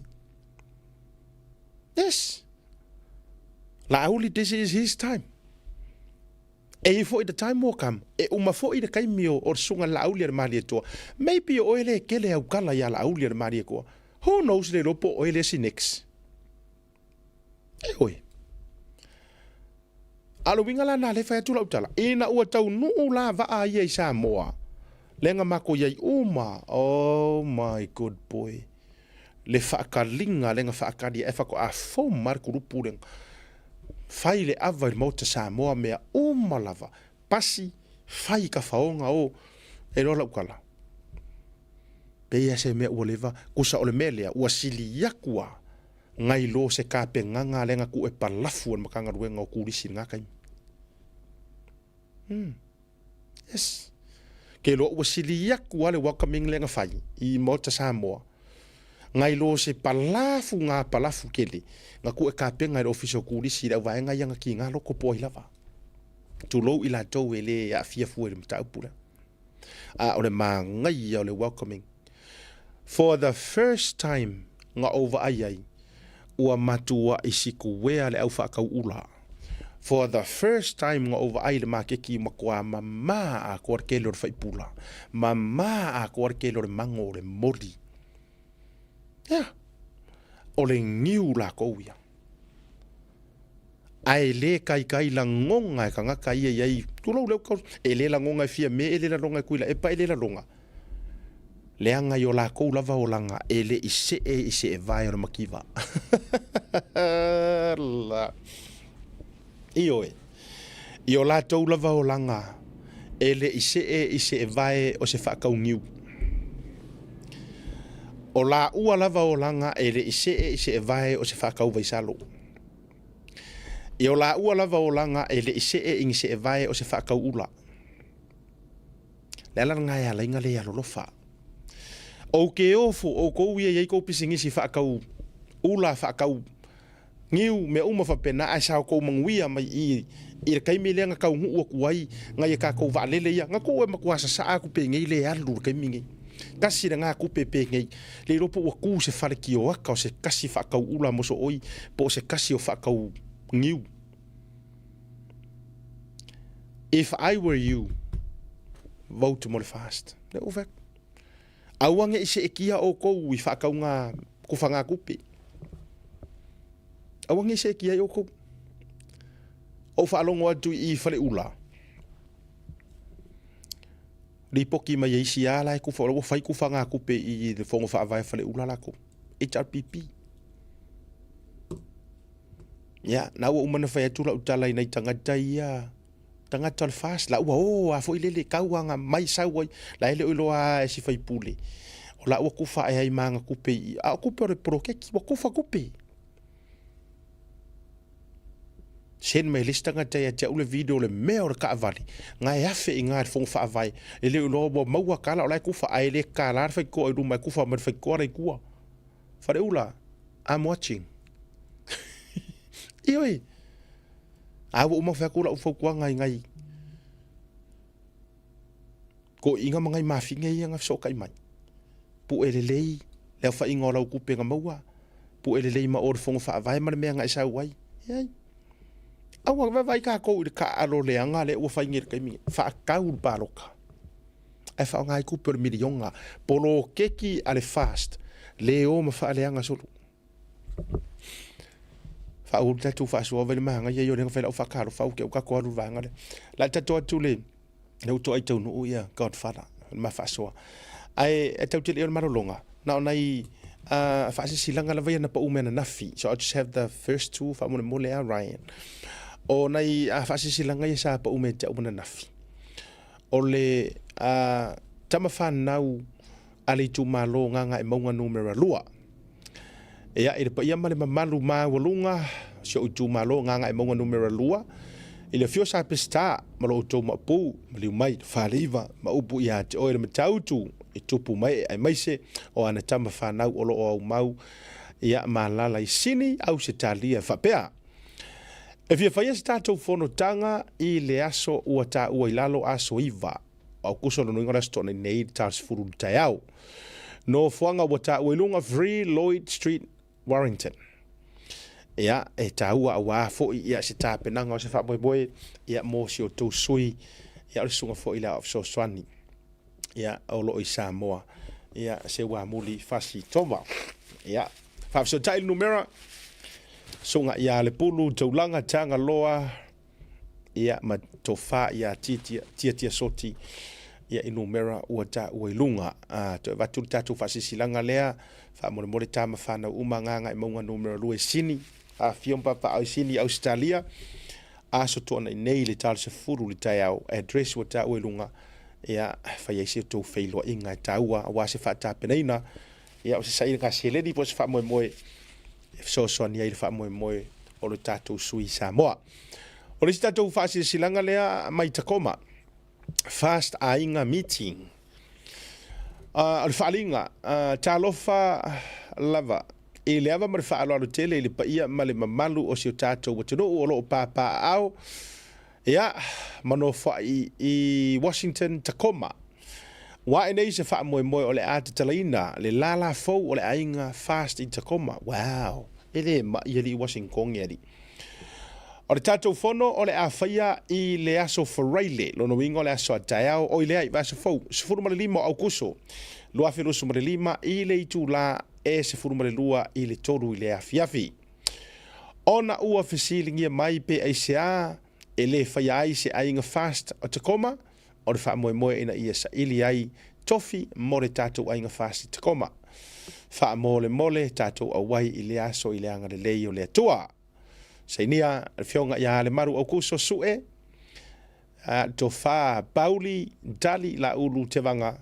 Yes. Laauli, this is his time. E i ai foi the time will come, e uma foi le taimi o, o le susuga Laauli a le Malietoa. Maybe o oe lea e kele au kala ia Laauli a le Malietoa. Who knows le iloa po o oe le isi next. E oe. A o le uiga la lena lea e fai atu lau tala, ina ua taunuu la vaa ia i Samoa, lea na matou i ai uma, oh my good boy, le faakaliga lea na faakali ai faatoa form lava le kulupu lea, fai le ava i le Maota Samoa, mea uma lava, pasi, fai i tafaoga, o, e iloa lau tala, pei lava se mea ua leva, tusa o le mea lea, ua sili atu lava nai lo se tapenaga lea na tuu e palafu e le Matagaluega o Turisi i lena taimi. Hmm. Yes. Ke iloa ua sili atu lava le welcoming lea na fai i Maota Samoa, nai lo se palafu ngā palafu tele na tuu e tapena e le Ofisa o Turisi i le auvaega ia na kiga loko po ai lava. Tulou i latou e le aafia fua i le mataupu lea. A o le manaia o le welcoming. For the first time na ou vaai ai, ua matuai sikuea le au faatauula. For the first time na ou vaai i le makeki matua mama atoa le tele o le faipula, mama atoa le tele o le mago o le moli. Yeah. O le niu lakou ia. Ae le kaikai lagona e tagata ia i ai, tulou lea ua e le lagona e Fiame, e le lagona e Tuilaepa, e le lagona. Leaga i o lakou lava olaga e le i see i se evae o le mativa. Ioe, i o latou lava olaga e le i see i se evae o se faakauniu. O laua lava olaga e le i see i se evae o se faakauvaisalo. I o laua lava olaga e le i see i ni seevae o se faakauula. Le ala lena e ala ai na le alolofa. Ou ke ofo, oukou ia i ai kou pisinisi faakau ula, faakau niu, mea uma faapena, ae sa outou manuia mai i i le taimi lea na taunuu atu ai nai a tatou vaalele ia, na tuu e matua sasaa atu penei le alu i le taimi nei. Tasi lena tupe penei, le iloa po ua tu se fale kioaka o se tasi faatau ula mosooi po o se tasi o faatau niu. If I were you, vote mo le fast. Le ou fai atu. Aua ne i seetia outou i faatauga kufaga tupe. Aua ne i seetia ai outou. Ou faalogo atu i Faleula, lipoti mai e isi a la e kufa, ua fai kufaga tupe i le Fono Faavae a Faleula latou, HRPP. Ia, na ua uma ona fai atu lau tala i nai tagata ia. Tagata o le FAST, la ua o a foi lele kau aga mai sau ai, la e le o iloa a e si faipule. O la ua kufa ae ai ma aga kupe i, a o kupe o le poloketi, ua kufa kupe. Send mai le isi tagata ia te au le video o le mea o le kaavale, nga e afe i nga le fono faavae, e le o iloa ua maua kala o la e kufa, ae le kala le faitotoa i luma e kufa mai le faitotoa la i tua. Faleula, I'm watching. Ioe, a ua uma fai atu lau fautuaga i nai toeaiina ma nai mafine ia na fesootai mai. Pue lelei le aofaiga o lau tupe na maua, pue lelei ma o le fono faavae ma le mea na e sau ai. Eai. Aua vaavaai tatou i le taaalo leaga lea ua fai nei i le taimi nei, faatau le palota ae faaaoga ai tupe o le miliona. Poloketi a le FAST, le o ma faaleaga solo. Faauu le tatou faasoa vai le manaia ia o lea na fai lau faatalofa au te au tatou alu i le vaega lea. La tatou atu le lea ua toai taunuu ia Godfather le ma faasoa. Ae e tau te le o le malologa na o nai uh, faasilasilaga lava ia na pau mai ananafi. So I'll just have the first two faamolemole a Ryan. O nai uh, faasilasilaga ia sa pau mai te au ananafi. O le uh, tama whanau a le itumalo Gagaemauga numera 2. Ia, i le paia ma le mamalu maualuga o si ou itumalo Gagaemauga numera 2, i le afio Sa Peseta ma lo outou maopu, maliu mai le Faleiva ma upu ia te oe le Matautu i tupu mae aemaise o ana tama fanau o lo o aumau ia ma alala i Sini, Ausetalia faapea. E fia faia se tatou fonotaga i le aso ua taua i lalo aso 9 Aukuso lona uiga o le Aso Toonai nei i le ta 10 i le taeao. Nofoaga ua taua i luga Free Lloyd Street, Warrington. Ia, e taua auā foi ia se tapenaga o se faamoemoe ia mo si outou sui ia o le susuga foi i le Aoao Fesoasoani ia o lo o i Samoa ia Seuamuli Fasi Toma. Ia, faafesootai le numera susuga ia Lepulu Taulaga Tagaloa ia ma tofa ia Tiatia, Tiatia Soti ia i numera ua taua i luga. A, toe avatu le tatou faasilasilaga lea, faamolemole tama fanau uma Gagaemauga numera 2 i Sini, afifio ma papaaao i Sini, Ausetalia, aso Toonai nei i le ta o le 10 i le taeao, address ua taua i luga, ia, fai ai se tou feiloaiga e taua aua se faatapenaina, ia o se sailiga seleni po o se faamoemoe e fesoasoani ai i le faamoemoe o le tatou sui Samoa. O le isi tatou faasilasilaga lea mai Tacoma, Fast Aiga Meeting. Uh, o le faaaliga, uh, talofa lava i le ava ma le faaaloalo tele i le paia ma le mamalu o si o tatou atunuu o lo o pāpāaao Ia, ma nofoai i Washington, Tacoma. Ua ae nei se faamoemoe o le a tatalaina le lālā fou o le aiga Fast i Tacoma. Wow! E le ma'i alii Washington e alii. O le tatou fono o le a faia i le aso Faraile, lona uiga o le aso a taeao, oi leai, vaiaso fou, 15 o Aukuso, 2025 i le itulā e 12 i le 3 i le afiafi. Ona ua fesiligia mai pe aisea e le faia ai se aiga Fast o Tacoma, o le faamoemoe ina ia saili ai tofi mo le tatou aiga Fast i Tacoma. Faamolemole tatou auai i lea aso i le agalelei o le Atua. Sainia le Afioga ia Lemaru Aukuso Sue, le Tofa Pauli Dali Laulu Tevaga,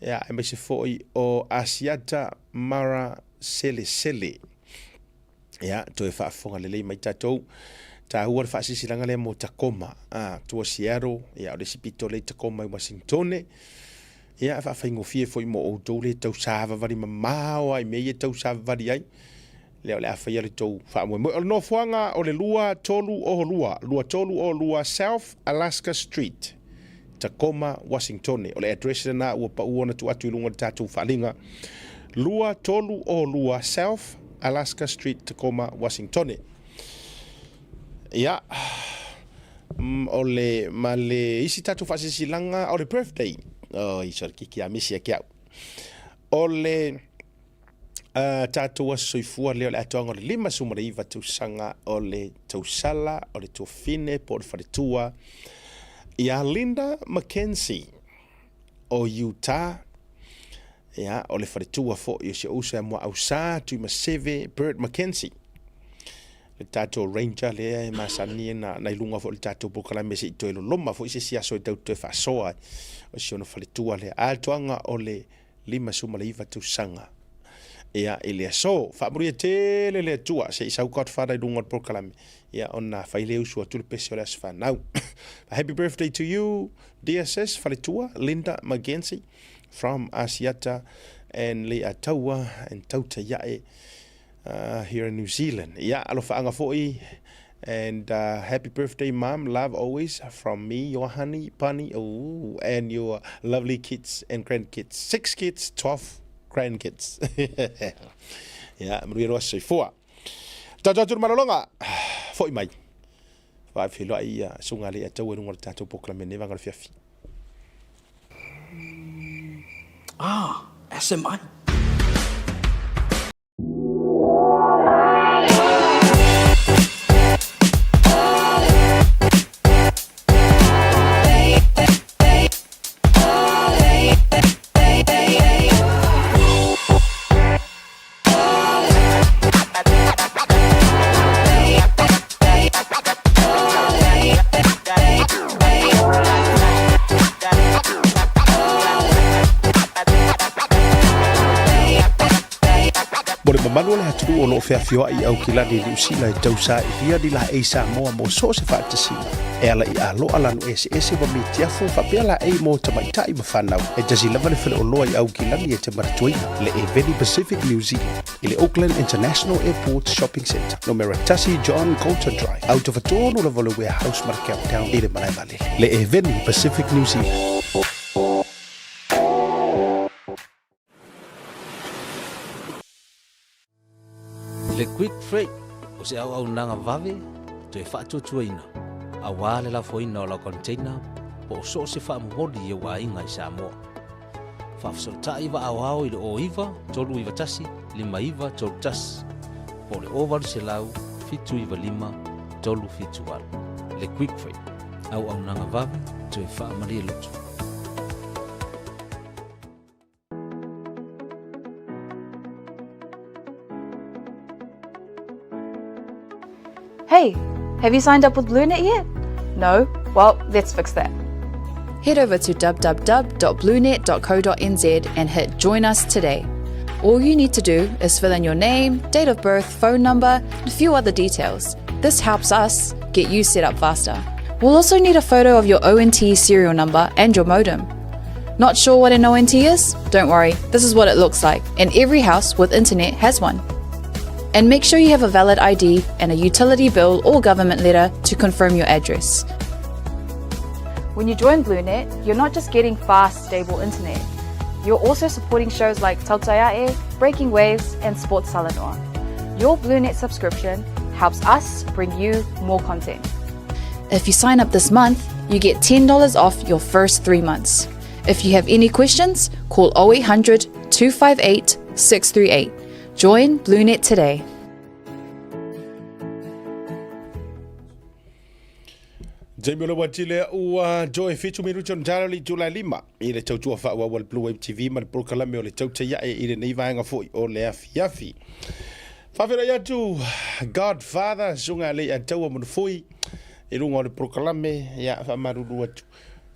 aemaise foi o Asiata Mara Selesele. Ia, toe faafofoga lelei mai tatou. Taua le faasilasilaga lea mo Tacoma, a, tua Seattle, ia, o le isi pito lea i Tacoma i Washingtone. Ia, faafaigofie foi mo outou le tausavavali mamao lava i mea ia e tausavavali ai. Lea o le a faia le tou faamoemoe. O le nofoaga o le 2302, 2302 South Alaska Street, Tacoma, Washingtone. O le address lena ua pau ona tuu atu i luga o le tatou faaaliga. 2302 South Alaska Street, Tacoma, Washingtone. Ia, o le, ma le isi tatou faasilasilaga, o le birthday. Oi, sorry, kiki a misi a ke au. O le uh, tatou aso soifua lea o le atoaga o le 59 tausaga o le tausala o le tuafine po o le faletua ia Linda McKenzie o Utah. Ia, o le faletua foi o si ou uso ia Muausā Tuimaseve Bert McKenzie. Le tatou ranger lea e masani na i luga foi o le tatou polokalame se i toe loloma foi se isi aso e tau toe faasoa ai o si ona faletua lea. Atoaga o le 59 tausaga ia i le aso. Faamanuia tele le Atua se i sau Godfather i luga o le polokalame ia ona fai lea usu atu le pese o le aso fanau. Happy birthday to you dear sis faletua Linda McGenzie from Asiata and Leiataua and Tautaiae here in New Zealand. Ia, alofaaga foi and happy birthday mom, love always from me, your honey, bunny, ooh, and your lovely kids and grandkids. 6 kids, 12 grandkids. Ia, manuia loa soifua. Tatou atu le malologa, foi mai. Faafeiloai ia susuga a Leiataua i luga o le tatou polokalame nei vaega o le fiafi. Ah, SMI. Mo le mamalu o le atunuu o lo o feafioai i Aukilani i Niu Sila e tausailia ni laei Samoa mo so o se faatasiga e ala i aloa lanu eseese ma mitiafu faapea laei mo tamaitai ma fanau. E tasi lava le faleoloa i Aukilani e te manatuaina, le Eveni Pacific New Zealand i le Auckland International Airport Shopping Centre, numera 1 John Coulter Drive, autofatonu lava o le Warehouse ma le Countdown i le malae vaalele. Le Eveni Pacific New Zealand. Le Quick Freight o se auaunaga vave toe faatuatuaina aua le lafoina o lau container po o so o se faamomoli i ou aiga i Samoa. Faafesootai vaa aoao i le 09 391 5931 po o le 0800 795 378. Le Quick Freight, auaunaga vave toe faamalie loto. Hey, have you signed up with BlueNet yet? No? Well, let's fix that. Head over to www.bluenet.co.nz and hit Join Us Today. All you need to do is fill in your name, date of birth, phone number, and a few other details. This helps us get you set up faster. We'll also need a photo of your ONT serial number and your modem. Not sure what an ONT is? Don't worry, this is what it looks like, and every house with internet has one. And make sure you have a valid ID and a utility bill or government letter to confirm your address. When you join BlueNet, you're not just getting fast, stable internet. You're also supporting shows like Tautaiae, Breaking Waves, and Sports Talanoa. Your BlueNet subscription helps us bring you more content. If you sign up this month, you get $10 off your first 3 months. If you have any questions, call 0800 258 638. Join BlueNet today. Jamie o le Watile ua joy 7 minuti ona tala le itula e lima i le tautua faaauau a le Blue Wave TV ma le polokalame o le Tautai Ae i lenei vaega foi o le afiafi. Faafeiloai atu Godfather susuga a Leiataua Manufui i luga o le polokalame ia faamalulu atu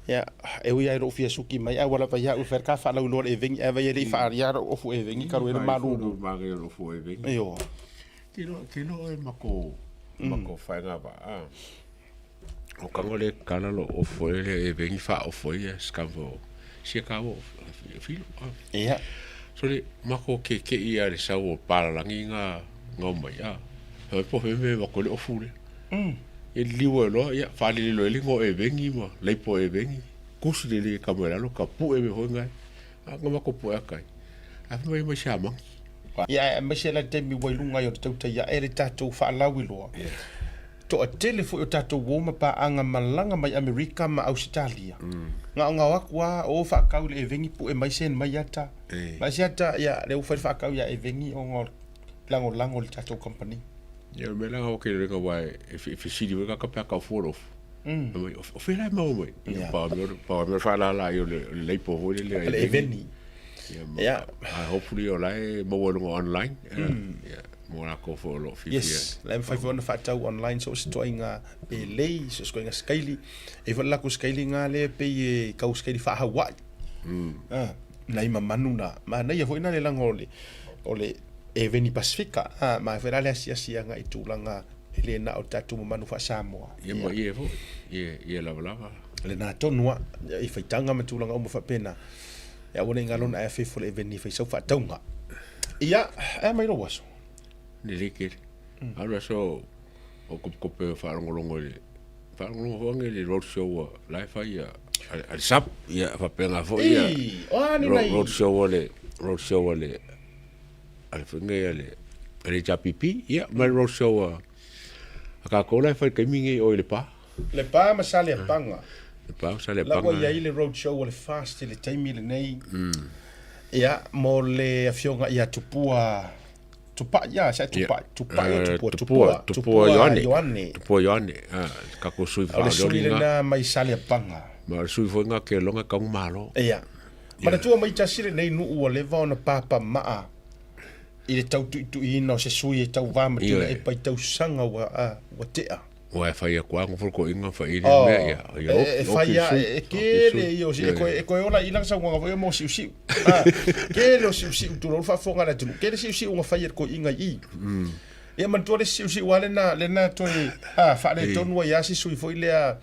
ia e ui ai lou fia suki mai ae ua lava ia au e fai ka faalauiloa le evengi ae vai e le i faaalia lou ofu evengi kalu e le malulu Io. Ke loa e mako whainga wa a. O kango le kala lo ofo e le evengi wha ofo ia skambo sia ka o filo. Ia. So le mako ke ke ia le sau o palalangi nga nga mai a. He po fe me mako le ofu le. E liwa loa ia whalili lo e lingo evengi ma leipo evengi. Kusi le le kamera lo ka pu e me hoi ngai. A nga mako pu e akai. A fe mai mai sia mangi. Ia, aemaise la taimi ua i luga ai o le tautai ae le tatou faalauiloa. Toatele foi o tatou uo ma paaga malaga mai Amerika ma Ausetalia. Gaogao aku a o faakau i le evengi pue mai send mai ata. Ma isi ata ia lea ua fai le faakau ia evengi ona o le lagolago i le tatou kamupani. Ia o le mea la o ke renga wa e fesili foi ka ka ka fua lofu. Mai o fela e mau mai. Ia pa me pa me fa la la i le leipo foi le le eveni. Yeah. Hopefully o la e maua lunga online. Yeah. Mo lakou foi o lo o fiafia. Yes, la e mafai foi ona faatau online so o se ituaiga pelei, so o se ituaiga sikaili. E i ai foi le latou sikaili na lea e pei e tau sikaili faa-Hawaii. Ah, nai mamanu na. Manaia foi na le laga o le o le eveni Pasefika. Ah, manaia foi la le asiasi agai i tulaga e le na o le tatou mamanu faa-Samoa. Ia ma ie foi, ie, ie lavalava. Lena tonu lava, i faitaga ma tulaga uma faapena. E aua ne i galo ona e afefo le eveni e fai sau faatauga. Ia, e a mai lou aso? Lelei tele. Alu aso o kopekope o faalogologo i le faalogologo foi age i le road show a la e fai a a le SUP ia faapena foi ia Ii, o a ni nai road show a le road show a le a le foi nei a le a le HRPP ia ma le road show a a tatou la e fai i le taimi nei o i Lepa. Lepa ma Saleapaga. Lepa ma Saleapaga. La ua i ai le road show a le FAST i le taimi lenei. Ia, mo le afioga ia Tupua Tupai, ia, se Tupai, Tupai o Tupua, Tupua, Tupua Ioane. Ioane. Tupua Ioane, ah, tatou sui O le sui lena mai Saleapaga. Ma o le sui foi lena ke loga tau malo. Ia. Manatua mai tasi lenei nuu ua leva ona papamaa i le tautuituiina o se sui e tauva ma Tuilaepa i tausaga ua, ua tea. Ua e fai atu lava nofo le toeaina ma fai le mea, ia, ia oki, E fai oki le lava, sui, e oki le tele sui. ia o si, e Ioe. toe, e toe ola i lana saunoaga foi ia mo siusiu. A, tele o siusiu tulou le faafofoga a le atunuu, tele siusiu na fai e le toeaina i i. Ia manatua le isi siusiu lava lena, lena toe, a, faaletonu ai lava si sui foi lea,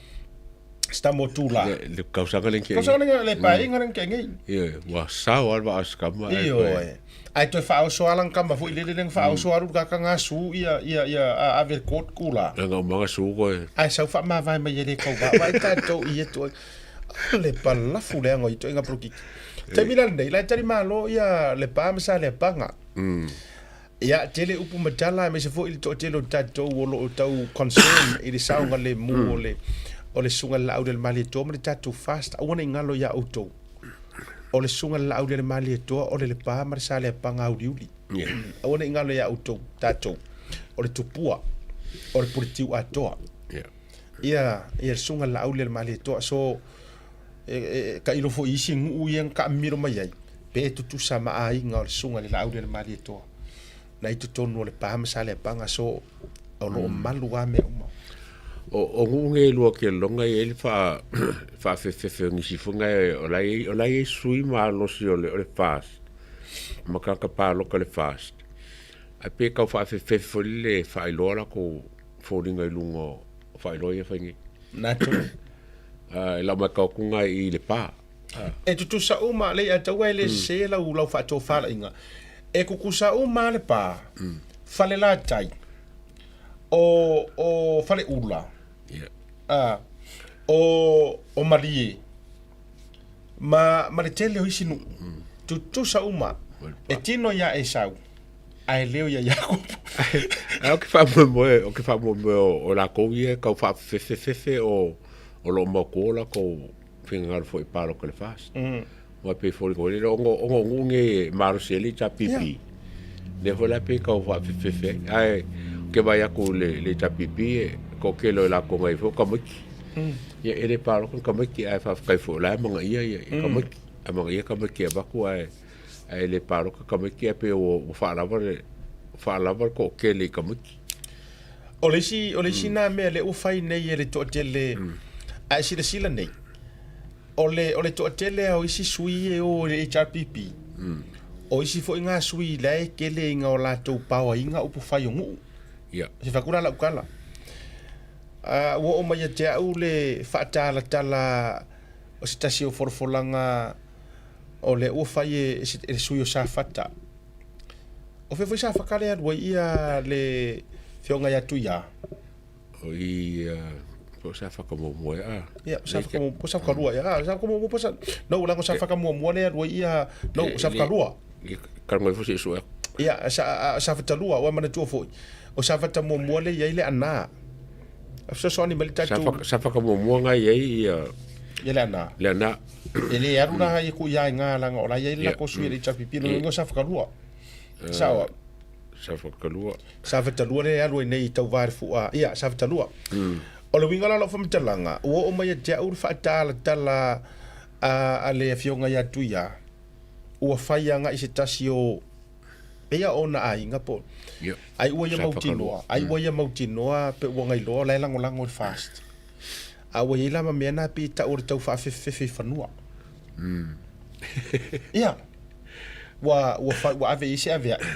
si tama o Tula. Le, le tausaga lea na tea Tausaga nei. lea, le paeaiga lea na tea nei. Ioe, ua sao lava le vaa o si tama ae toe. Ioe. Ae toe faaoso lava lana tama foi lele lea na faaoso alu le tagata na su ia, ia, ia, a, ave i le court kula. Lana umaga su koe. Ae sau faamavae mai e le tauva, vaai tatou i ia tuai. O le palafu leaga o ia ituaiga polokiki. Taimi la lenei, la e tali malo ia Lepa ma Saleapaga. Ia, tele upu ma tala aemaise foi le toatele o tatou o lo o tau concern i le saogalemu o le o le Susuga i le Laaulialemalietoa ma le tatou fast. Aua ne i galo ia outou. O le Susuga i le Laaulialemalietoa o le Lepa ma le Saleapaga auliuli. Aua ne i galo ia outou, tatou, o le tupua, o le puletiu atoa. Ia, ia le Susuga i le Laaulialemalietoa. So, e, e, tailo foi i isi nuu ia na taamilo mai ai, pe tutusa ma aiga o le Susuga i le Laaulialemalietoa na i totonu o Lepa ma Saleapaga. So, o lo o malu lava mea uma. O, o nuu nei e lua ke loga e i ai le faa, faafefefe o nisi foi na e, o la e i ai, o la e i ai sui malosi o le, o le FAST, ma tagata paloka o le FAST. Ae pei e tau faafefefe foi lele e faailoa latou foliga i luga o faailoa ia e fai nei. Naturally. Ah, e lau matau atu na i Lepa. E tutusa uma, lei a taua e le sese lau, lau faatofalaiga. E tutusa uma lava Lepa, Falelatai, o, o Faleula, Yeah. a, o, o Malie, ma, ma le tele o isi nuu. Tutusa uma. E tino iā Esau, ae leo iā Iakopo. Ae ou te faamoemoe, ou te faamoemoe o, o latou ia e tau faafefefefe o, o lo o maotua o latou finagalo foi i paloka i le FAST. Aua e pei e foliga foi lele, ona, ona o nuu nei e malosi ai le HRPP. Yeah. Lea foi la e pei e tau faafefefe ai. Ae ou te vaai atu i le, le HRPP, e toatele o i latou na i ai foi o tamaiti. Ia, e le paloka ni tamaiti, ae faafetai foi o la e amanaia ia, ia tamaiti. Amanaia tamaiti e avatu ae, ae le paloka tamaiti ae pei ua, ua faalava le, faalava le toatele i tamaiti. O le isi, o le isi na mea lea ua fai nei e le toatele, a e silasila nei, o le, o le toatele lava o isi sui e o i le HRPP, o isi foi na sui la e tele ina o latou paoaiga upufai o nuu. Ia. Se fai atu la lau tala. A, ua oo mai ia te au le faatalatala o se tasi o folafolaga o lea ua fai e, e e le sui o Safata. O fea foi Safata lea e alu ai ia le afioga ia Tuia? O i, po o Safata muamua ea a? Ia, o Safata muamua, po o Safata lua ea. A, Safata muamua po o Safata... No, leaga o Safata muamua lea e alu ai ia... No, o Safata lua. Ia, talanoa ifo se i sue atu. Ia, sa, Safata lua, ua manatua foi. O Safata muamua lea e i ai le Ana. A fesoasoani mai le tatou... Safata, Safata muamua na i ai ia... Ia le Ana. Le Ana. E le alu la ia ku ia i ngā langa o la ia i le lako sui le HRPP, no ingo Safata lua. Sao. Safata lua. Safata lua le alu ai nei i tau vae le fua. Ia, Safata lua. O le uiga la o lau faamatalaga, ua oo mai ia te au le faatalatala a, a le afioga ia Tuia, ua fai agai se tasi o... Pei a ona aiga po Ia. Ai ua ia Sa mautinoa, ai ua ia mautinoa pe ua gailoa o la e lagolago i le FAST. A ua i ai la ma mea na pei e tau o le tau faafefefefe i fanua. Ia. Ua ua fai ua ave i ai se avea'i.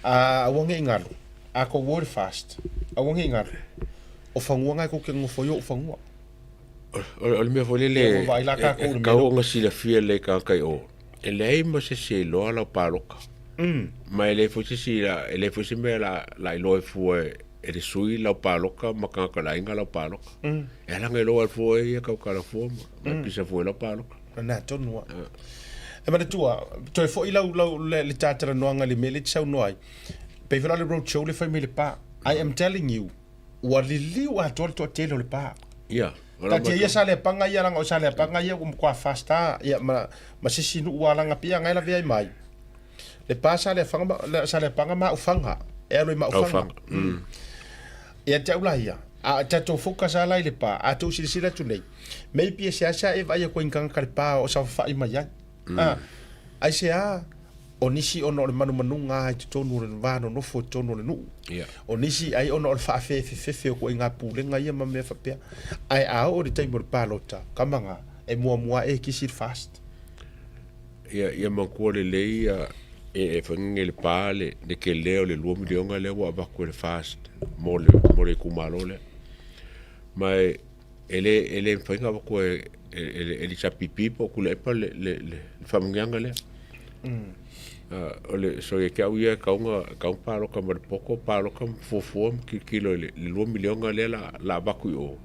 A aua ne i galo, a kou o i le FAST, aua ne i galo, o fanua na e kou te nonofo ai o ou fanua. O le mea foi lele Ia, ua vaai la e tatou i le mea tatau lea. ona silafia lelei e tagata i o, e leai ma se isi e iloa lau paloka. Ma e leai foi se isi, e leai foi se mea o le a iloa ai fua e le sui lau paloka ma tagata o le aiga lau paloka. E ala ona iloa ai fua e ia tautala fua ma e pisa fua i lau paloka. Lena tonu lava. E manatua, toe foi lau, lau, le, le ta talanoaga i le mea lea e te saunoa ai, pei foi la o le road show lea e fai mai i Lepa. I am telling you, ua liliu atoa le toatele o Lepa. Ia, o lau Taatia ia Saleapaga ia, leaga o Saleapaga ia ua matua fast lava, ia, ma, ma se isi nuu ua alaga pea, na e lavea ai mai. Lepa, Saleafaga ma, Saleapaga ma Aufaga, e alu ai ma Aufaga. Aufaga, mm. Ia te au la ia, a tatou focus lava la i Lepa, a tou silasila atu nei, maybe e seasea e vaai atu ai i ni tagata Lepa o saofafai mai ai. A, aisea, o nisi ona o le manumanuga lava i totonu o le va nonofo i totonu o le nuu. Ia. O nisi ai ona o le faafefefefe o ituaiga pulega ia ma mea faapea. Ae a oo i le taimi o le palota, kamaga, e muamua ae e kisi le FAST. Ia, ia manatua lelei ia, e, e fai i Lepa le, le tele o le $2 miliona lea ua avatu e le FAST mo le, mo le itumalo lea. Ma e, e le, e le mafai ona avatu e, e, e, e le HRPP po o Tuilaepa le, le, le, le faamanuiaga lea. O le, so ia te au ia e tatau ona, e tatau ona palota ma le poto, palota ma fuafua ma tilotilo i le, le $2 miliona lea la, la avatu i o,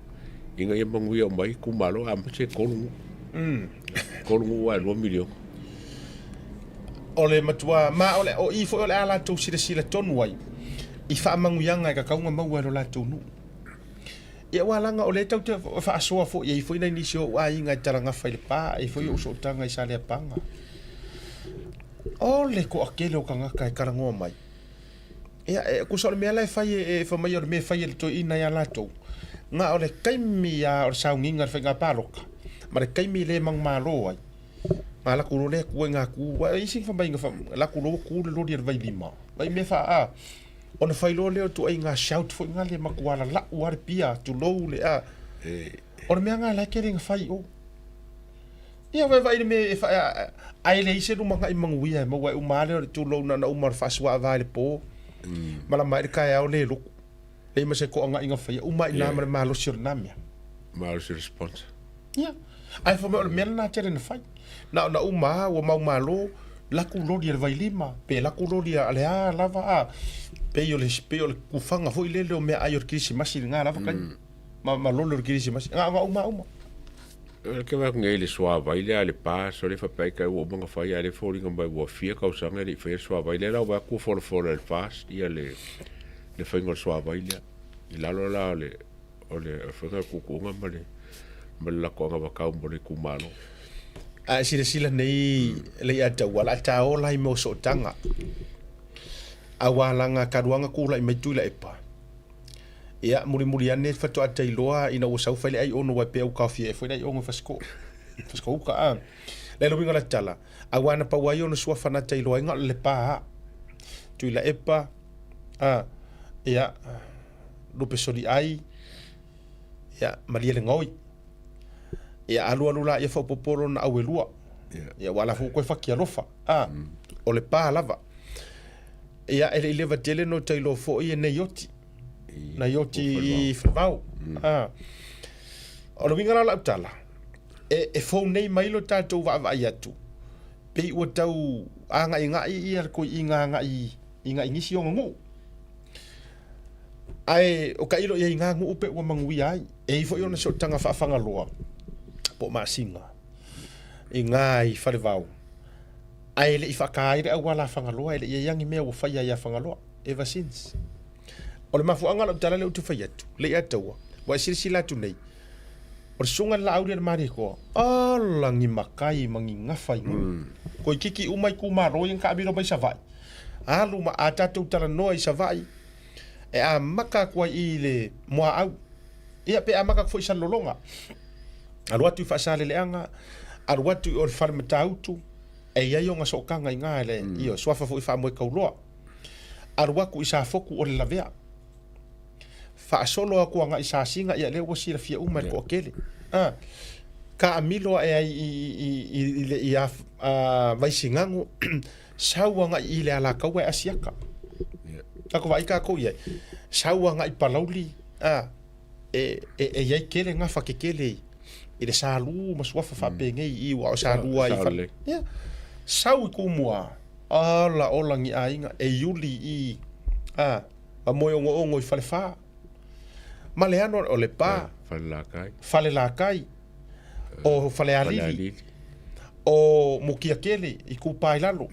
ina ia manuia uma ai itumalo, aemaise e 3 nuu. 3 nuu ae $2 miliona. O le matua, ma o le, o i foi o le a latou silasila tonu ai i faamanuiaga e tatau ona maua e lo latou nuu. Ia aua leaga o lea tatou te faasoa foi, e i ai foi nai nisi o ou aiga e talagafa i Lepa, e i ai foi ou sootaga i Saleapaga. O le toatele o tagata e talanoa mai, ia, e, tusa o le mea la e fai e, e fai mai o le mea e fai e le toeaina ia latou, na o le taimi lava o le sauniga i le faiga palota, ma le taimi e le manumalo ai, na alu atu loa lea tu ai na tu, aua e i ai isi fai mai, alu atu loa ua tu le loli a le Vailima, vaai mea faa, a, Ona fai loa lea o ituaiga shout foi na le matua lalau lava le pia, tulou le a. O le mea na la e tele ina fai i o. Ia vaai le mea e fai, ae leai se lumanai manuia e maua ai uma lava lea o le tulou na ona uma o le faasuaava i le po, malama ai le taeao le lotu. Leai ma se toanai na faia, uma lava i ina ma le malosi o lena mea. Malosi o le sponsor. Ia. Ae fai mai o le mea lena tele na fai. Na ona uma lava ua maumalo, laku loli a le Vailima, pe laku loli a le a lava a. Pei o le, pei o le kufaga foi lele o meaai o le Kerisimasi i lena lava taimi. Ma, ma loli o le Kerisimasi. Na ona uma lava uma. O ke vaai atu nei i le suavai lea a le pa, sole faapea ai kai ua uma ona fai, a o lea e foliga mai ua fia tausaga e le i faia le suavai lea. La ua vaai atu ua folafola e le FAST ia le, le faiga o le suavai lea. I lalo la o le, O le faiga o le tuutuuga ma le ma le latou anavatau mo le itumalo. A e silasila nei Leiataua, o le a ta ola ai mo sootaga. Aua laga talu lava ona tulai mai Tuilaepa, ia mulimuli ane faatoa tailoa ina ua sau fai le aiono aua e pei ua taofia ea foi le aiono i Fasitoouta, Fasitouta a. Le uiga o le tala, aua na pau ai ona suafa na tailoa ai na o le Lepa lava. Tuilaepa, a, ia, Lupe Soliai, ia, Malielegaoi. Ia, alualu la ia faaopoopo lona au e lua. Ia, ua ala foi ua toe fati alofa. A, o Lepa lava. Ia, e le i leva tele no tailoa foi e Naioti. Naioti i Falevao. A, o le uiga la o lau tala, e, e fou nei mai lo tatou vaavaai atu, pei ua tau agaigai ia le toeaina agai i nai nisi ona nuu. Ae o tailo i ai i ngā nuu pe ua manuia ai. E i ai foi ona sootaga faafagaloa po o masina i ngā i Falevao. Ae le i faata ai le auala a Fagaloa, e le i ai lava ni mea ua faia ia Fagaloa ever since. O le mafuaaga o lau tala lea ou te fai atu, le i ataua, ua e silasila atu nei, o le susuga i le Laauli a le Malietoa, ala ni matai ma ni gafa i nuu. Toeitiiti uma itumalo ia na taamilo mai Savaii, alu ma a tatou talanoa i Savaii, e amata atu ai i le Muaau, ia pe amata atu foi i Salelologa, alu atu i Faasaleleaga, alu atu i o le Fale Matautu, E i ai ona sootaga i ina i le, ioe, suafa foi faamoekauloa. Alu atu i Safotu o le lavea. Faasolo atu agai i Sasina, ia lea ua silafia uma e le toatele. A, taamilo ae ai i, i, i, i, le, i a, a, Vaisigano, sau agai i le Alataua e Asiata. Tatou vaai tatou i ai, sau agai i Palauli, a, e, e, e i ai tele gafa tetele i, i le Salū ma suafa faapenei i aua o Salū lava i fale. Ia, sau i Tumua, ola ola ni aiga e iuli i, a, ma moe ogoogo i Falefa. Ma le ano o Lepa, Falelatai, Falelatai, o Falealili, Falealili, o Mutiatele i Tupā i lalo,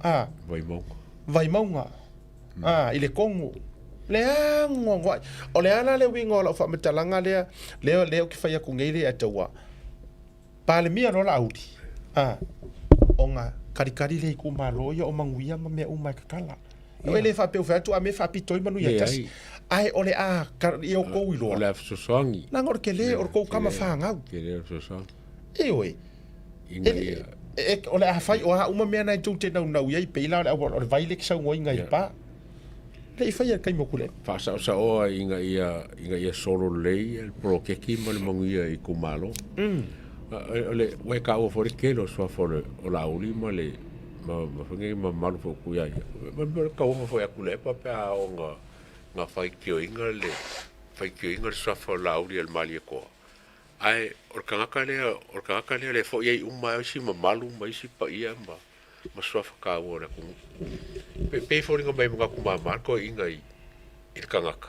a, Vaimauga. Vaimauga, a, i le Kogo. Le anoanoai. O le a la le uiga o lau faamatalaga lea, lea, lea ou te fai atu nei le ataua. Palemia loa Laauli, a, ona kalikali lea i itumalo ia o manuia ma mea uma e tatala. Yeah. E le faapea ua fai atu a mea faapito ai manu ia tasi. Ae o le a i outou iloa. O le a fesoasoani. Leaga o le tele o le tou tama fanau. Tele o le fesoasoani. Ioe. Ina ia. E, o le a fai o a uma mea na e tou te naunau i ai, pei la o le, o le vai lea e te saunoaina i le pa. Le i faia i le taimi o Tuilaepa. Faasaosaoa ina ia, ina ia solo lelei le poloketi ma le manuia i itumalo. O le, ua e taua foi le tele o suafa o le, o Laauli ma le, ma, ma foi nei mamalu foi o Tuiaia. Ma le tauofa foi a Tuilaepa pe a oo na, na faitioina le, faitioina le suafa o Laauli e le Malietoa. Ae o le tagata lea, o le tagata lea lea foi ai uma isi mamalu ma isi paia ma, ma suafa taua o le atunuu. E pei e foliga mai e manatu mama le toeaina i, i le tagata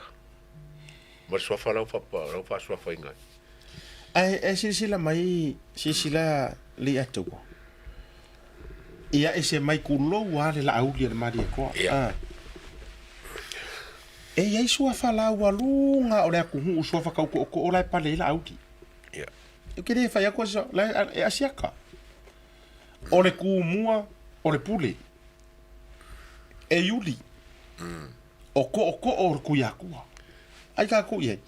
ma le suafa la ua la ua faasuafaina ai. Ae e silasila mai, silasila Leiataua, ia ese mai kulou lava le laauli a le Malietoa. Ia. E i ai suafa laualuga o le atunuu, suafa tau tootoo la e pale ai Laauli. Ia. Ou te le fai atu la e asiata. O le tumua o le pule. E iuli. O tootoo o le Tuiatua. Ai tatou i ai.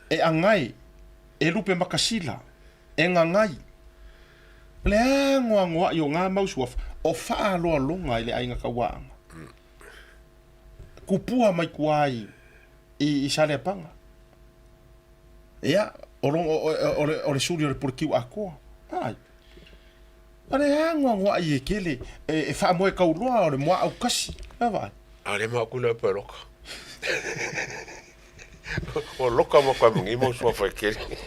E agae, e lupe makasila, e gagai. Le anoanoai o ngā mau suafa, o faaloaloga i le aiga tauaanga. Kupua mai tua i, i, i Saleapaga. Ia, o, o, o, o, le, o le suli o le pulekiu atoa. Ai. O le anoanoai e kele, e, e faamoe kauloa o le moa aukasi. A vaai. A le ma aku le pa loka. O loka ma kwa mangi mo sua fai kele.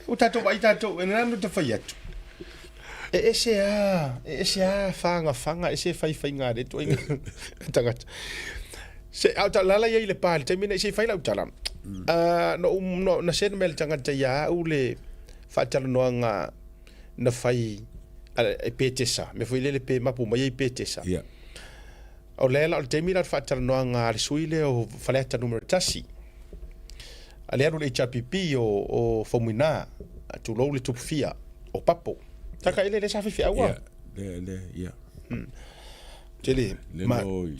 O tatou vaai tatou, e nana te fai atu. E ese a, e ese a whangafaga, ese whaiwhainga le toenga tangata. Se, au ta lala ia i le pā, le taimi nei se i fai lau tala. Uh, no, no, na send mai le tangata ia au le whaatalanoanga na whai e Petesa. Me foi lele pe mapu mai ai Petesa. Yeah. O lea la o le taimi la o le faatalanoaga a le sui lea o Faleata numera 1. A le alu le HRPP o, o Faumuina, tulou le Tupufia, o Papo. Taka ele le sa faifeau a. Le, le, ia. Tele. Le ma... no i,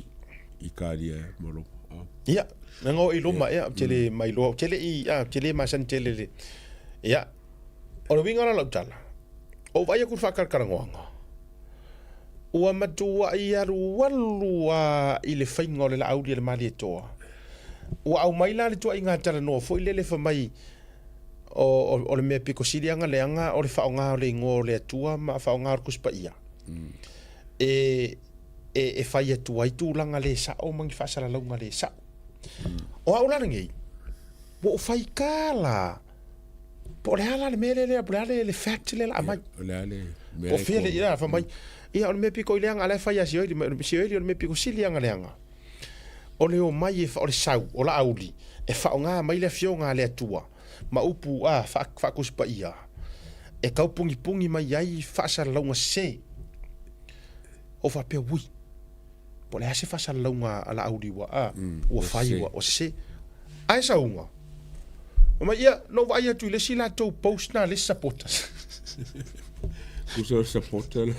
i kalia e ma loma. Ah. Ia, na ngo i loma, ia, tele mai loa, tele i, ah, tele masani tele le. Ia, o le uiga la lau tala, o vaai aku i le faakalakalanoaga, Ua matuai alualu a i le faiga o le Laauli a le Malietoa. Ua aumai la le tuaiga talanoa foi lele fai mai o, o, o le mea piko sili aga leaga o le faaaoga o le igoa o le Atua ma faaaoga o le Tusi Paia. E, e, e fai atu ai tulaga le sao ma ni faasalalauga le sao. O au la lenei, ua ou faitā la Po o le a la le mea lea lea, po o le a le, le fact lea la aumai. O le a le mea Po o fea le, ia, fai mai, ia, o le mea piko i leaga, a la e fai a Sioeli, ma Sioeli o le mea piko sili aga leaga. O le omai e, o le sau, o Laauli, e faaaoga mai le afioga a le Atua, ma upu, a, faa, faa-Tusi Paia, e tau pugipugī mai ai faasalalauga sese. Ou faapea, ui, Po o le a se faasalalauga a Laauli ua, a, ua fai ua, ua sese. Ae sauga. Fai mai, ia, na ou vaai atu i le isi latou post na a le isi supporters. Tusa o le supporter le,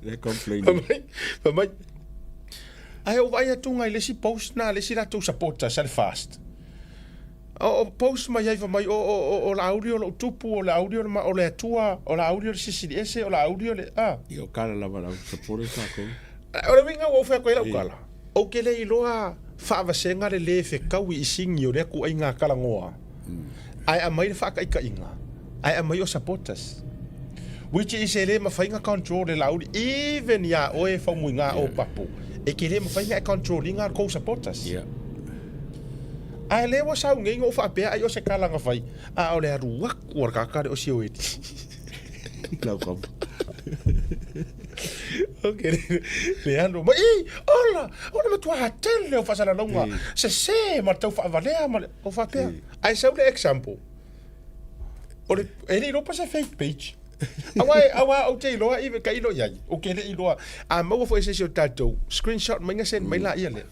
le complain. Fai mai, fai mai, ae ou vaai atu i le isi post na a le isi latou supporters a le FAST. O post mai ai fai mai o Laauli o lou tupu, o Laauli o le Atua, o Laauli o le Silisili Ese, o Laauli o le a. Ia o kala lava a le au supporters tatou. O le uiga ua ou fai atu ai lau tala, ou te le iloa faavasega le le fetaui i sini o lea ituaiga talanoa, ae aumai le faataitaiga, ae aumai o supporters. Which is e le mafai ona control e Laauli, even ia oe Faumuina o Papu, e te le mafai ona e control ina tou supporters. Ae lea ua sau nei na ou faapea ai o se tala na fai, a o le alu atu a le tagata lea o Sioeli. Lau kama. Ok, le alu mai, ii, ola, o le matua tele o faasalalauga, sese ma le tau faavalea ma le, ou faapea, ae sau le example, o le, e le iloa pa se fake page. Aua, aua ou te iloa i ka ilo iai, ou te le iloa, a maua foi e se isi o tatou, screenshot mai na send mai laia lea.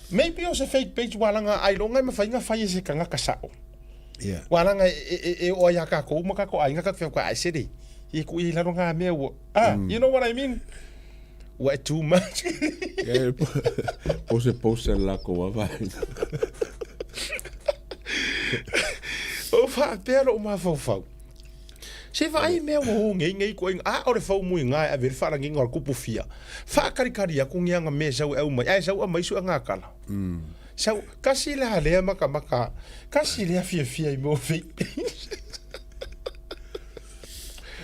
Maybe o se fake page ua laga ailoga e mafai ona fai e se tagata sao. Yeah. Ua laga e oo ai ia tatou ma tatou aiga tatou fai atu, ai sele, e tuu i lalo na mea ua, ah, you know what I mean? Ua e too much. Yeah, po se post a le lakou lava vaega. O faapea lou mafaufau. Se vaai mea ua o nei nei koe a o le faumuiga e ave le faalagiga o le kupu fia. Faakalikali aku ni aga mea sau e aumai, ae sau aumai suega kala. Sau, kasi la lea makamaka, kasi lea fiafia i mea o fake news.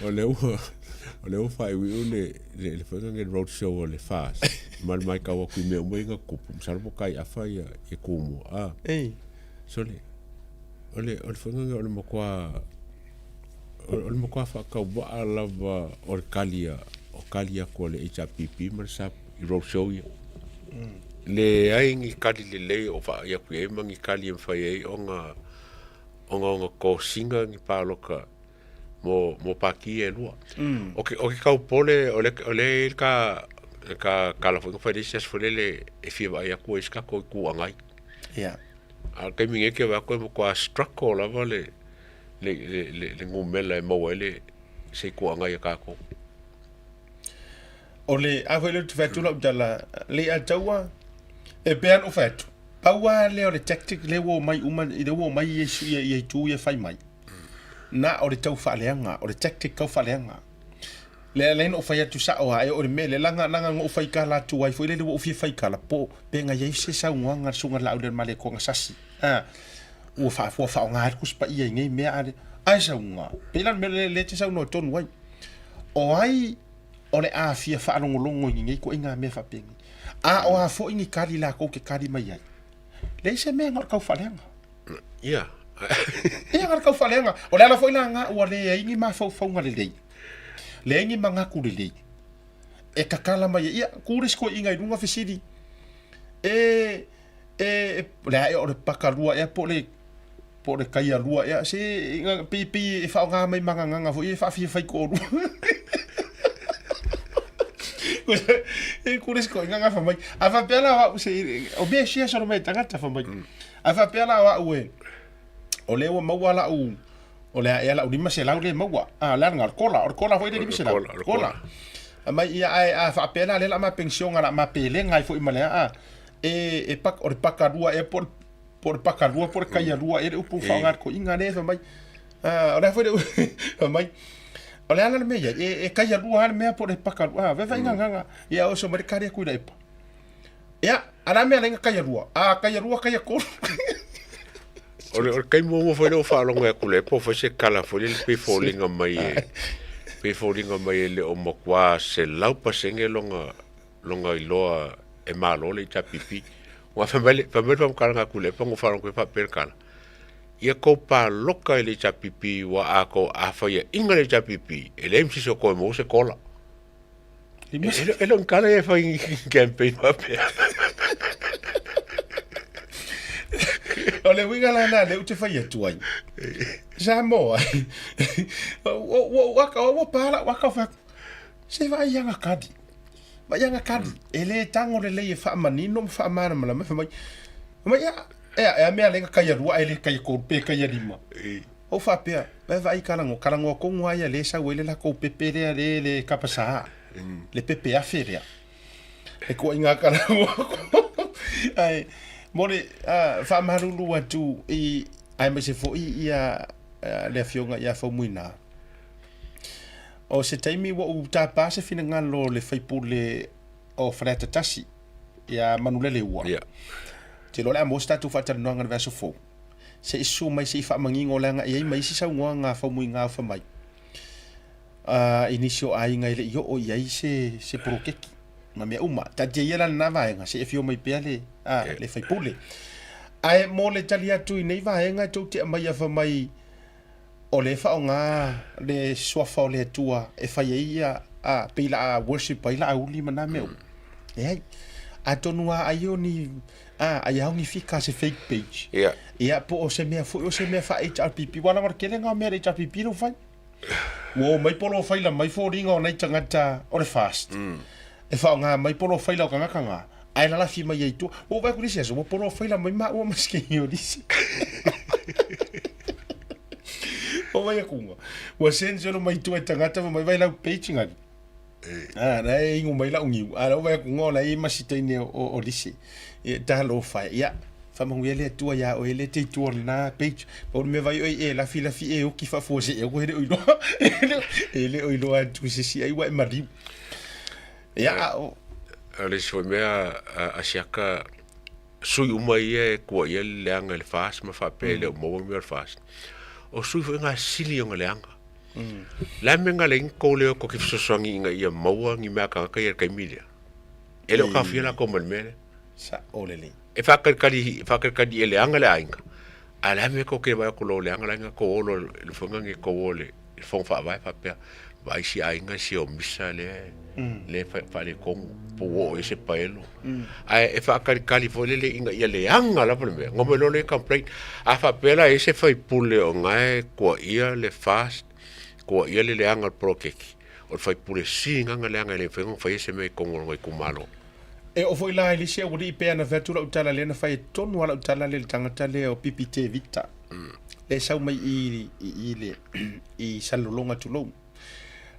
O lea ua, o lea ua faaiuiu le, le, le foi le road show a le FAS. Ma le matau atu i mea uma ia na tutupu, masalo po o Kaiafa ia, ia Tumua. Ah. Ei. Sole, o le, o le foi o le matua, o le matua faatauvaa lava o le kali a, o kali atu a le HRPP ma le SAP i road show ia. Leai ni kali lelei o vaai atu i ai ma ni kali e mafai ai ona, ona ona kosina ni paloka mo, mo pati ia e lua. O ke, o ke taupole, o le, o le i ai le ta, le ta tala foi na fai le isi aso foi lele e fia vaai atu ai i se tatou Itu Agai. Yeah. A o le taimi nei ou te vaai atu e matua struggle lava le, le, le, le, le numera e maua ai le, se Itu Agai a tatou. O le a foi lea ou te fai atu lau tala, le Ataua, e pei lava ona ou fai atu, pau lava lea o le tactic lea ua omai uma, lea ua omai ia, ia, ia itu ia fai mai. Na o le tau faaleaga, o le tactic tau faaleaga. Lea la na ou fai atu sao lava, e oo i le mea lea, leaga, leaga na ou faikala atu ai foi lele ua ou fia faikala, po, pe na i ai se saunoaga a le Susuga i le Laaulialemalietoa na sasi. A, ua faa, ua faaaoga ai le Tusi Paia i nei mea, a le, ae saunoa, pei la o le mea lea, lea e te saunoa tonu ai. O ai o le a fia faalogologo i lenei ituaiga mea faapenei? A o a foi ni kali latou te kali mai ai? Leai se mea na o le tau faaleaga. Ia. Ia, na o le tau faaleaga. O le ala foi la ua leai ni mafaufauga lelei, leai ni manatu lelei e tatala mai ai. Ia, tu le isi toeaiina i luga fesili, e, e, o le a ea o le pakalua ea po o le po o le kaialua ea, se pei, pei e faaaoga mai ma gagana foi e faafia toalua. E kure se koinga nga fai mai. A faapea la o au se, o mea sia solo mai tagata fai mai. A faapea la o au e, o lea ua maua lau, o le a ea lau 500 lea e maua. A, le a lena, o le kola, o le kola foi le 500. O le kola. Mai ia, ae a faapea la lea o le a ma penisiona, o le a ma pelega ai foi ma le a, e, e pak, o le pakalua ea po o le po o le pakalua po o le kaialua ea le upu faaaoga a le toeaina lea fai mai. O le a foi le fai mai, o le a la le mea i ai, e, e kaialua lava le mea po o le pakalua, a vaevae gagaga, ia oso mai le kali atu i Laepa. Ia, a le a mea la i na kaialua? A kaialua, kaiatolu. O le, o le taimi muamua foi lea ua faalogo atu i Laepa ua fai se tala foi lele pei foliga mai e, pei foliga mai e le o matua 100% lona, lona iloa e malo le HRPP. Ua fai mai le, fai mai le faamatalaga a Tuilaepa na ou faalogo atu ai faapea le tala, Ia tou paloka i le HRPP ua a tou a faiaina le HRPP, e leai ma se isi o toe maua se kola. E, e le o ni tala ia e fai i ni campaign faapea. O le uiga la lena lea ou te fai atu ai. Samoa, ua, ua, ua pa lau aka o fai atu, se vaai ia kali. Vaai ana kali, e le tago lelei e faamanino ma faamalamalama fai mai, fai mai, ia, ea, e a mea lea na kaialua ae le kaiatolu pe kaialima. Ou faapea, vae vaai kalagoa, kalagoa tonu lava ia lea e sau ai le latou pepe lea le, le kapasā, le pepe afe lea. E ituaiga kalagoa. Ae, Mo le faamalulu atu i aemaise foi ia le afioga ia Faumuina. O se taimi ua ou tapa se finagalo o le faipule o Faleata 1 ia Manuleleua. Ia. Ou te iloa o le a maua se tatou faatalanoaga i le vaiaso fou. Se i susu mai se i faamanino leaga e i ai ma isi saunoaga a Faumuina o fai mai i nisi o aiga e le i oo i ai se, se poloketi ma mea uma. Taatia ia la lena vaega, se i afio mai pea le, a, le faipule. Ae mo le tali atu i nei vaega e tou te aumaia fai mai o lea e faaaoga le suafa o le Atua e fai ai ia, a, pei la a worship ai Laauli ma na mea uma. Leai. Atonu lava ai o ni, a, ai lava o ni fika se fake page. Ia. Ia, po o se mea foi, o se mea faa-HRPP. Ua leaga o le tele lena o mea a le HRPP lea ua fai. Ua o mai polofaila mai foliga o nai tagata o le FAST. E faaaoga mai polofaila o tagata na, ae lalafi mai ai i tua. Ua ou vaai atu i le isi aso, ua polofaila mai maua ma sikei o nisi. O vai atu, ua send solo mai tua i tagata fai mai vai lau page ngani. Ah, na e ingo mai lau niu. A lau vai atu ngo la i masitaine o lisi. E talofa e. Ia, faamanuia le Atua iā oe le te itua o lena page. Pau le mea vai oe e lafi lafi e oki faafuasei au e le o iloa. E le o iloa atu i se isi ai ua e maliu. Ia, a o. O le isi foi mea a siaka sui uma ia e kuaia le leaga i le FAST ma faapea e le o maua ni mea o le FAST. O sui foi nga sili ona leaga. Le a mea nga leai ni kou leo kou ke fesoasoani ina ia maua ni mea a tagata ia i le taimi lea. E le o taofia latou ma le mea lea. Sa'o lelei. E faakalikali, faakalikali e leaga le aiga, a o le a le mea tou te vaai atu loa ua leaga le aiga, tou o loa i le fofoga nei tou o i le fono faavae faapea, vaai si aiga si omisa lea lea e faaletonu po ua oo i ai se paelo. Ae e faakalikali foi lele ina ia leaga lava le mea, ona omai loa lea e complain. A faapea la e i ai se faipule o na e tuuaia le FAST, tuuaia le leaga o le poloketi, o le faipule sili lena ona leaga e le mafai ona faia se mea i totonu o lona itumalo. E oo foi la i le isi aualii pei ona fai atu lau tala lea na fai tonu lava lau tala lea i le tagata lea o Pipi Tevita lea e sau mai i i le i Salelologa tulou.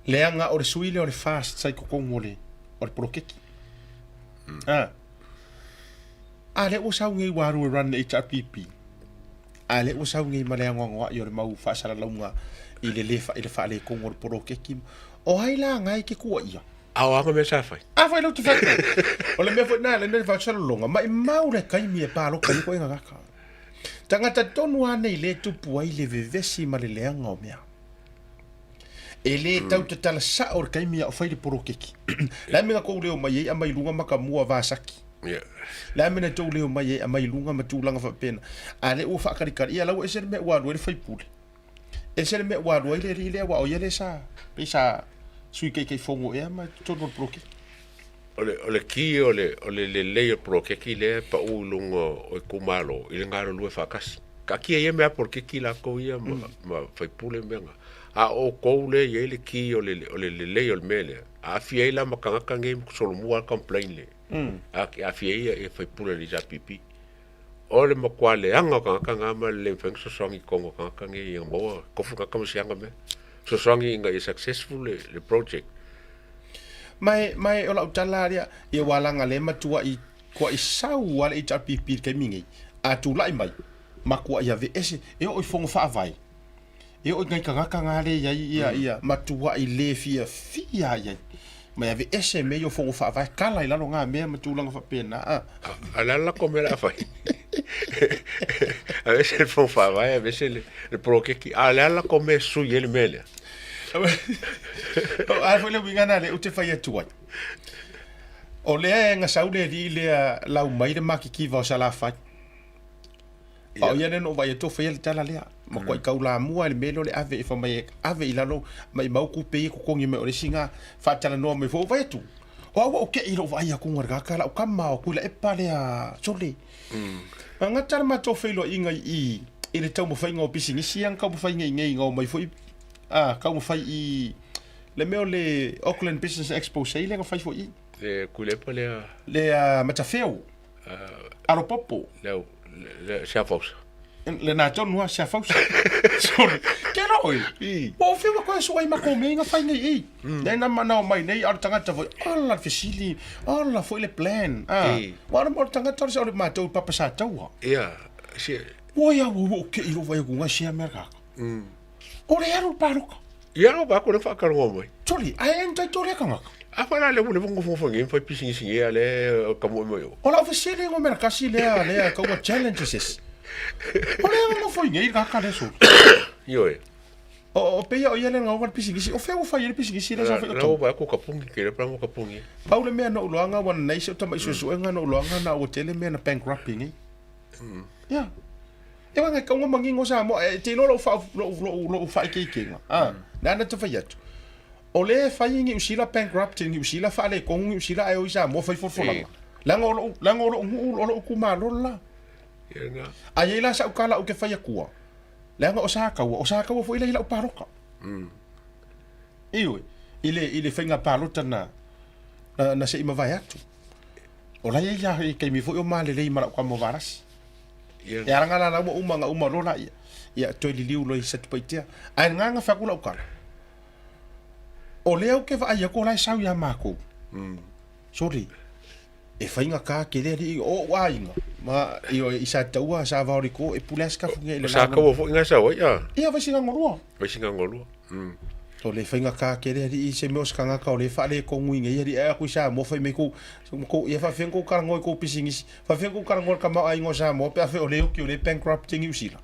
Leaga o le sui lea o le FAST sa i totonu o le o le poloketi. A a lea ua sau nei ua alu e run le HRPP. A lea ua sau nei ma le anoanoai o le mau faasalalauga i le le i le faaletonu o le poloketi. O ai la na e te tuuaia? A o a mea sa fai? A foi lau te fai. O le mea foi na le mea faasalologa, maimau le taimi e paloka ai koe gagaka. Tagata tonu lava nei le tupu ai le vevesi ma le leaga o mea. E le tau tatala sao le taimi a o fai le poloketi. Le a le mea na tou leo mai ai aumai luga matamua Vasaki. Le a le mea na tou leo mai ai aumai luga ma tulaga faapena. A lea ua faakalikali, ia la ua ese le mea ua alu ai le faipule. Ese le mea ua alu ai le alii lea aua o ia lea sa pei sa sui taitaifono ea ma totonu o le poloketi. O le, o le ki o le, o le lelei o le poloketi lea e pau i luga o itumalo i le galulue faatasi. Taatia ia mea poloketi latou ia ma, mm. ma faipule mea na. A o outou lea e i ai le ki o le, o le lelei o le mea lea, a aafia ai la ma tagata nei solomua lava complain le. Mm. A aafia ai ia faipule o le HRPP. O le matua leaga o tagata na ma le le mafai ona fesoasoani i totonu o tagata nei ia maua tofu tagata ma siaga mea. Fesoasoani ina ia successful le, le project. Ma e, ma e o lau tala lea, ia ua laga lea matuai tuai sau a le HRPP i le taimi nei, a tulai mai, matuai aveese, e oo i fono faavae, e oo i nai tagata na lea i ai ia, ia matuai le fiafia ai ai. Ma e aveese mea ia o fono faavae, kala i lalo na mea ma tulaga faapena. A. A le a le latou mea o le a fai? Aveese le fono faavae, aveese le, le poloketi, a o le a le latou mea e sui ai le mea lea? A foi le uiga lena lea ou te fai atu ai. O lea e gasau le alii lea lau mai le makikiva o Salafai. A o ia lea na ou vaai atu o faia le tala lea. Matuai taulamua i le mea lea o le ave e fai mai e ave i lalo maimau tupe ia e totogi mai o le isi na faatalanoa mai foi. Ou vaai atu, o au ua ou tei i lou vaai atu i le tagata lau tama o Tuilaepa lea sole. Na gata le matou feiloaiga i i i le taumafaiga o pisinisi ia na taumafai nei nei na omai foi a taumafai i le mea o le Auckland Business Expo sei lea na fai foi i i. Le Tuilaepa lea. Le Matafeo. Alopopo. Le, le, le Siafausa. Lena tonu lava sia fausa. Sorry. Ke la oi. Po o whiua koe sua i mako me inga whai nei i. Nei na mana o mai nei, a o le tangata foi, ala le fesili, ala foi le plan. Ah. Wa o le tangata o le o le matou papa sa taua. Ia, si. Ua ia ua o ke i lo vai ku ngai sia mea kaka. O le alu paloka. Ia o ba ko le whakarongo mai. Sorry, ai en tai tole kangaka. A fa la le le vongo fongo ngi fai pisingi singi a le ka mo mo yo. O lau fesili ngo mera kasi lea lea ka ua challenges. O lea ngo foi ngi ka ka le so. Io e. O o peia o ia le ngau le pisingi o feu fai le pisingi le sa fai o. La ba ko kapungi ke le pra mo kapungi. Pau le mea no uloanga ua nei se tama isu suenga no uloanga na ua tele mea na bankrupting ngi. Ya. E wanga ka unga mangingo sa mo e te lo fa lo lo lo fa ke ke nga. Ah, na na te fai atu. O le fai ngi usila bankrupt ngi usila fa le kongu ngi usila ai o isa mo fai fo fo langa. Langa o lo langa o lo ngu o lo ku ma lo la. Ia na. Ai la sa ukala o ke fai akua. Langa o sa ka o sa ka fo ila ila u paroka. Iwe ile ile fainga palota na na, na se ima vai atu. O la ia ia ke mi fo o male le mara kwa mo varasi. Ia E aranga la ua uma nga uma lola ia. Ia toe liliu loi sa tupaitea. Ai nganga whakula ukala. O lea uke wa ai ko lai sau ia mākou. Sorry. E whainga kā ke lea li o o ainga. Ma i o i sa taua sa vaori ko e pule aska funge i le Sa ka wo fo inga sa wa ia. Ia vai singa ngorua. Vai singa ngolua. O le whainga kā ke lea li i se meo skanga ka o le whaale ko ngui ngai li e aku sa mo whai me ko ko ia wha ko karango ko pisingisi. Wha ko karango ka ma ai ngo sa mo pe afe o le o le bankrupting i usila.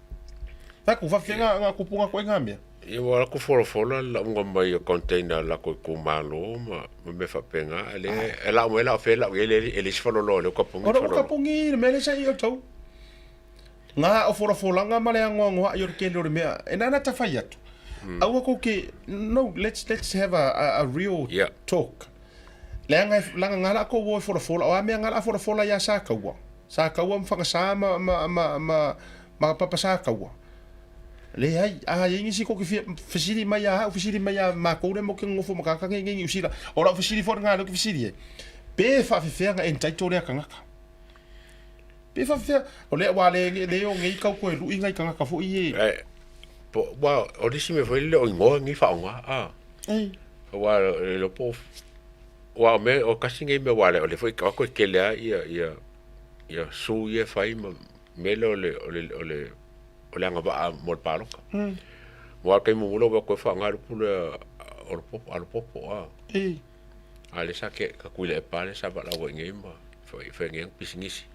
Fa ku wha nga nga kupunga ko nga mea. Ia wa ko folo folo la unga mai o container la ko ku malo ma ma me fa penga ale e la mo la fe la ele ele se folo lo le kapungi Ora o folo. kapungi le mele sa i o tau. Ngā o folafolanga ma le angoangoa i o le kele o le mea. E nana ta whai atu. Aua ko ke, no, let's have a real talk. Le anga, langa ngala ko wo folafola, o a mea ngala folafola ia sa kaua. Sa kaua mwhanga ma, ma, ma, ma, ma papa sa kaua. Le ai, a ia ingi si ko ki fisiri mai a au, fisiri mai a ma koure mo ke ngofo makaka nge nge usila. O lau fisiri fo ngā ki fisiri e. Pe whaafewhea en taito lea kangaka. Pe whaafewhea, o lea wā le, le o ngei kau koe lui ngai kangaka fo i e. Eh po wa o disi me foi le o ingoa ngi fa onga a. Ei. Wa le po wa me o kasi ngi me wa le o le foi ka ko ke le ia ia ia su ia fai ma me le o le o le o le o le anga va mo le paloka. Wa kai mo lo ko fa nga pu le o le popo a le popo a. Ei. A le sa ke ka kui le pa le sa va la wa ngi ma foi foi ngi pisingisi.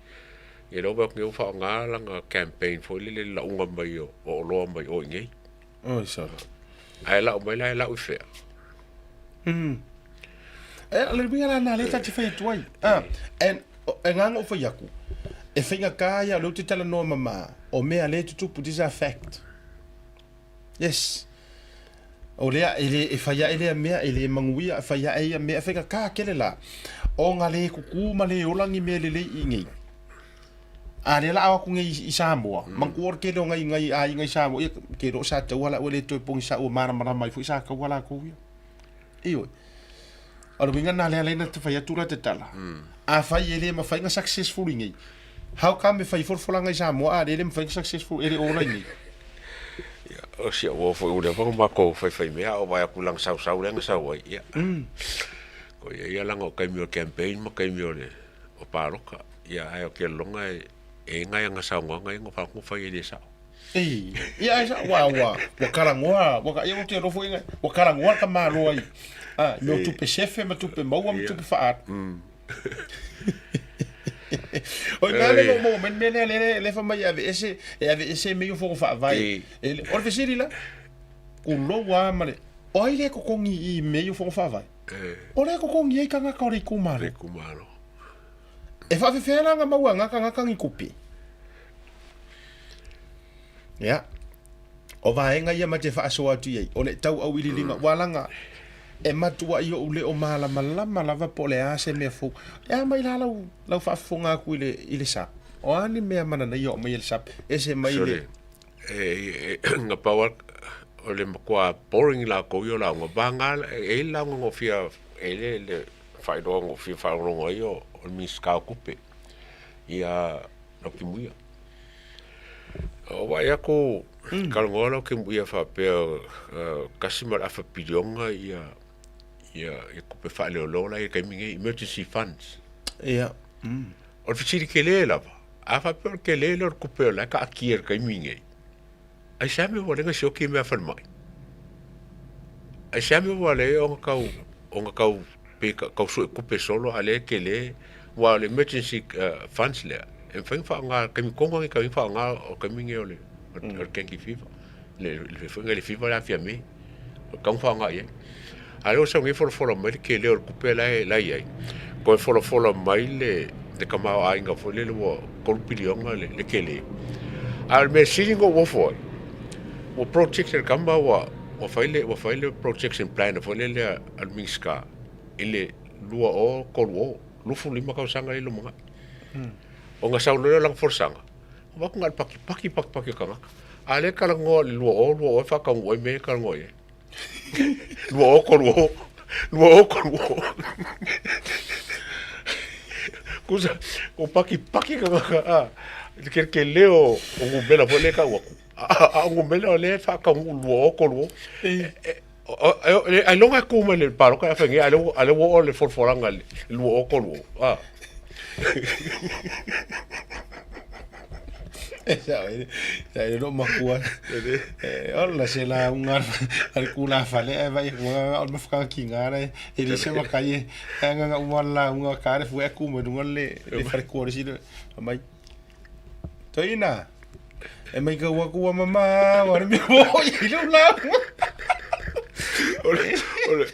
Ia lo ba ngi fa nga la nga campaign foi le le la unga mai o o lo mai o ngi. Oi sa. Ai la mai la la u fe. E le winga la na le ta te whai atu ai. Ah, en e nganga o whai aku. E whainga kā ia leu te tala noa mama. O mea le tutupu, these are fact. Yes. O lea, e le, e whai e lea mea, e le manguia, e whai e ia mea, e whainga kā kele la. O ngā le kuku ma le olangi mea le le i ngei. A le la awa ku ngei i Samoa. Manku ora ke leo ngai ngai a i ngai Samoa. Ia, ke ro sa tau ala ue le toe pongi sa ua mara mara mai fui sa kau ala kou ia. Ioi. O le winga nā lea leina te whai atu la te tala. A whai e le ma whainga successful i ngei. How come e whai folafola ngai Samoa a le le ma whainga successful e le ola i ngei. O sia o foi o le fa ma ko fai fai mea o vai aku lang sau sau le sau ai. Ia. Ko ia ia langa o kai mi o campaign ma kai mi o le o paloka. Ia ai o ke longa e e ngai nga sau nga ngai ngo fa ku fai e le sau. Ei, ia ai sa wa wa wa karangoa, wa ka ia o te rofo inga, wa karangoa ka malo ai. Ah, me o tupe sefe ma tupe maua ma tupe whaat. O ngā le mo men me le le le fa mai ave ese e ave ese me yo fo fa vai. E o le fesiri la. Ku lo wa ma le. O ai le ko kongi i me yo fo fa vai. O le ko kongi e kanga ka ore ku malo. Le ku malo. E fa fe la nga maua nga kanga kangi kupi. Ia. O vaenga ia ma te whaasoa atu iai. O le tau au ililinga. Walanga e matua i o ule o malama lama lava po le a se mea fou. E a mai la lau, lau whaafonga aku i le, i le sap. O ani mea mana nei o mai i le sap. E se mai le... E, e, nga pawa o le makua boring la ko yo la nga ba nga e la nga ngo fia e le le fai do ngo fia fa rongo yo o mi ska kupe ia no ki muia. O vaai aku, talanoa lau ke muia faapea 1.5 piliona ia ia ia tupe faaleoleo la i le taimi nei, emergency funds. Ia. O le fesili tele lava, a faapea o le tele lea o le tupe o la e taatia i le taimi nei, aisea mea ua leai ona sioki mea falemai? Aisea mea ua leai ona tau ona tau pe tau sue tupe solo a o lea e tele, aua o le emergency funds lea, e mafai ona faaaoga i le taimi tonu lava lenei e faaaoga o le taimi lenei o le dengue fever, le foi le fever lea a Fiame, e tatau ona faaaoga i ai. A o lea ua sau nei folafola mai le tele o le tupe la e i ai, toe folafola mai le tamaoaiga foi lele ua 3 piliona le tele. A o le mea sili na ou ofo ai, ua project e le tama ua fai le projection plan foi lele a le Minisita i le 2030, 25 tausaga lea i le lumanai. Ona sau loa lea o lana folasaga, ua vaai atu na o le pakipaki pakipaki o tagata. A o lea e talanoa i le 2020 e faataunuu ai mea ia e talanoa i ai. 2030, 2030. Tusa, ua pakipaki tagata, a, i le kelikele o numera foi lea e tau atu. A o numera o lea e faataunuu i le 2030. Ailoga e tu mai le palota e fai a lea ua oo le folafolaga i le 2030. A. E sao e, sa e lo makua. E ola se la unga al kula fale e vai unga o mafaka kinga re e le se makai e nga nga uma la unga ka re fu e ku me dunga le le fare ku ore si mai. Toina. E mai ka ua kua mama, wa re mi mo i lo la. O le o le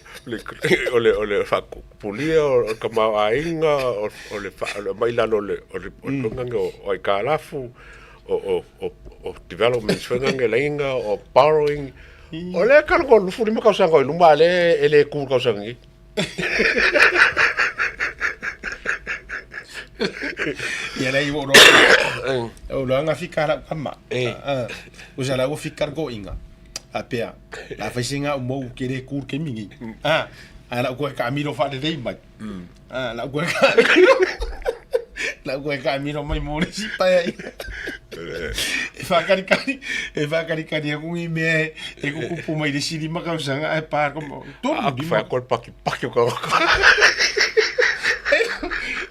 o le o le faapulia o le tamaoaiga o le aumai i lalo o le o le tulaga o aitalafu o o o developments foi lea laina o borrowing. O lea e talanoa 25 tausaga o i luma a o lea e le tu i le tausaga nei. Ia lei ua loa. O loa nga fika la kama. O sa la ua fika ko inga. A pea. La fai singa o mou ke le kur ke mingi. Ah, a la ko ka miro fa le mai. Ah, la ko ka. La ko ka miro mai mo le si pa ai. E whakarikari, e whakarikari aku i mea e kukupu mai le siri makausanga e pā ko mo. Tonu A lima. whai ko paki paki o ka waka.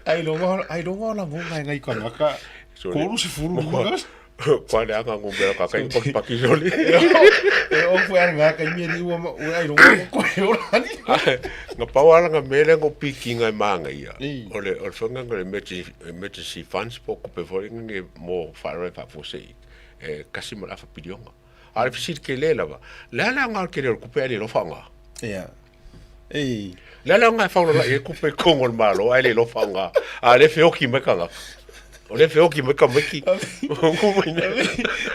Ai longa ai longa o la ngonga e ngai kanaka. Koru se furu lima. Kua le anga ngumera ka kai paki paki soli. E o fue ar ngā kai mea ni ua ua ai longa ko e ora ni. Nga pau ala nga mele ngo piki ngai maanga ia. O le o le whanga le emergency, emergency funds po kupe fo nge mo wharoe whaafosei. E kasi mo le afa pilionga. A le fesili ke le lava. Le ala nga ke le kupe ale lo whanga. Ia. Ei. Le ala nga whaura la e kupe kongo le malo ale lo whanga. A le whioki mai kanga. O le whioki mai ka miki.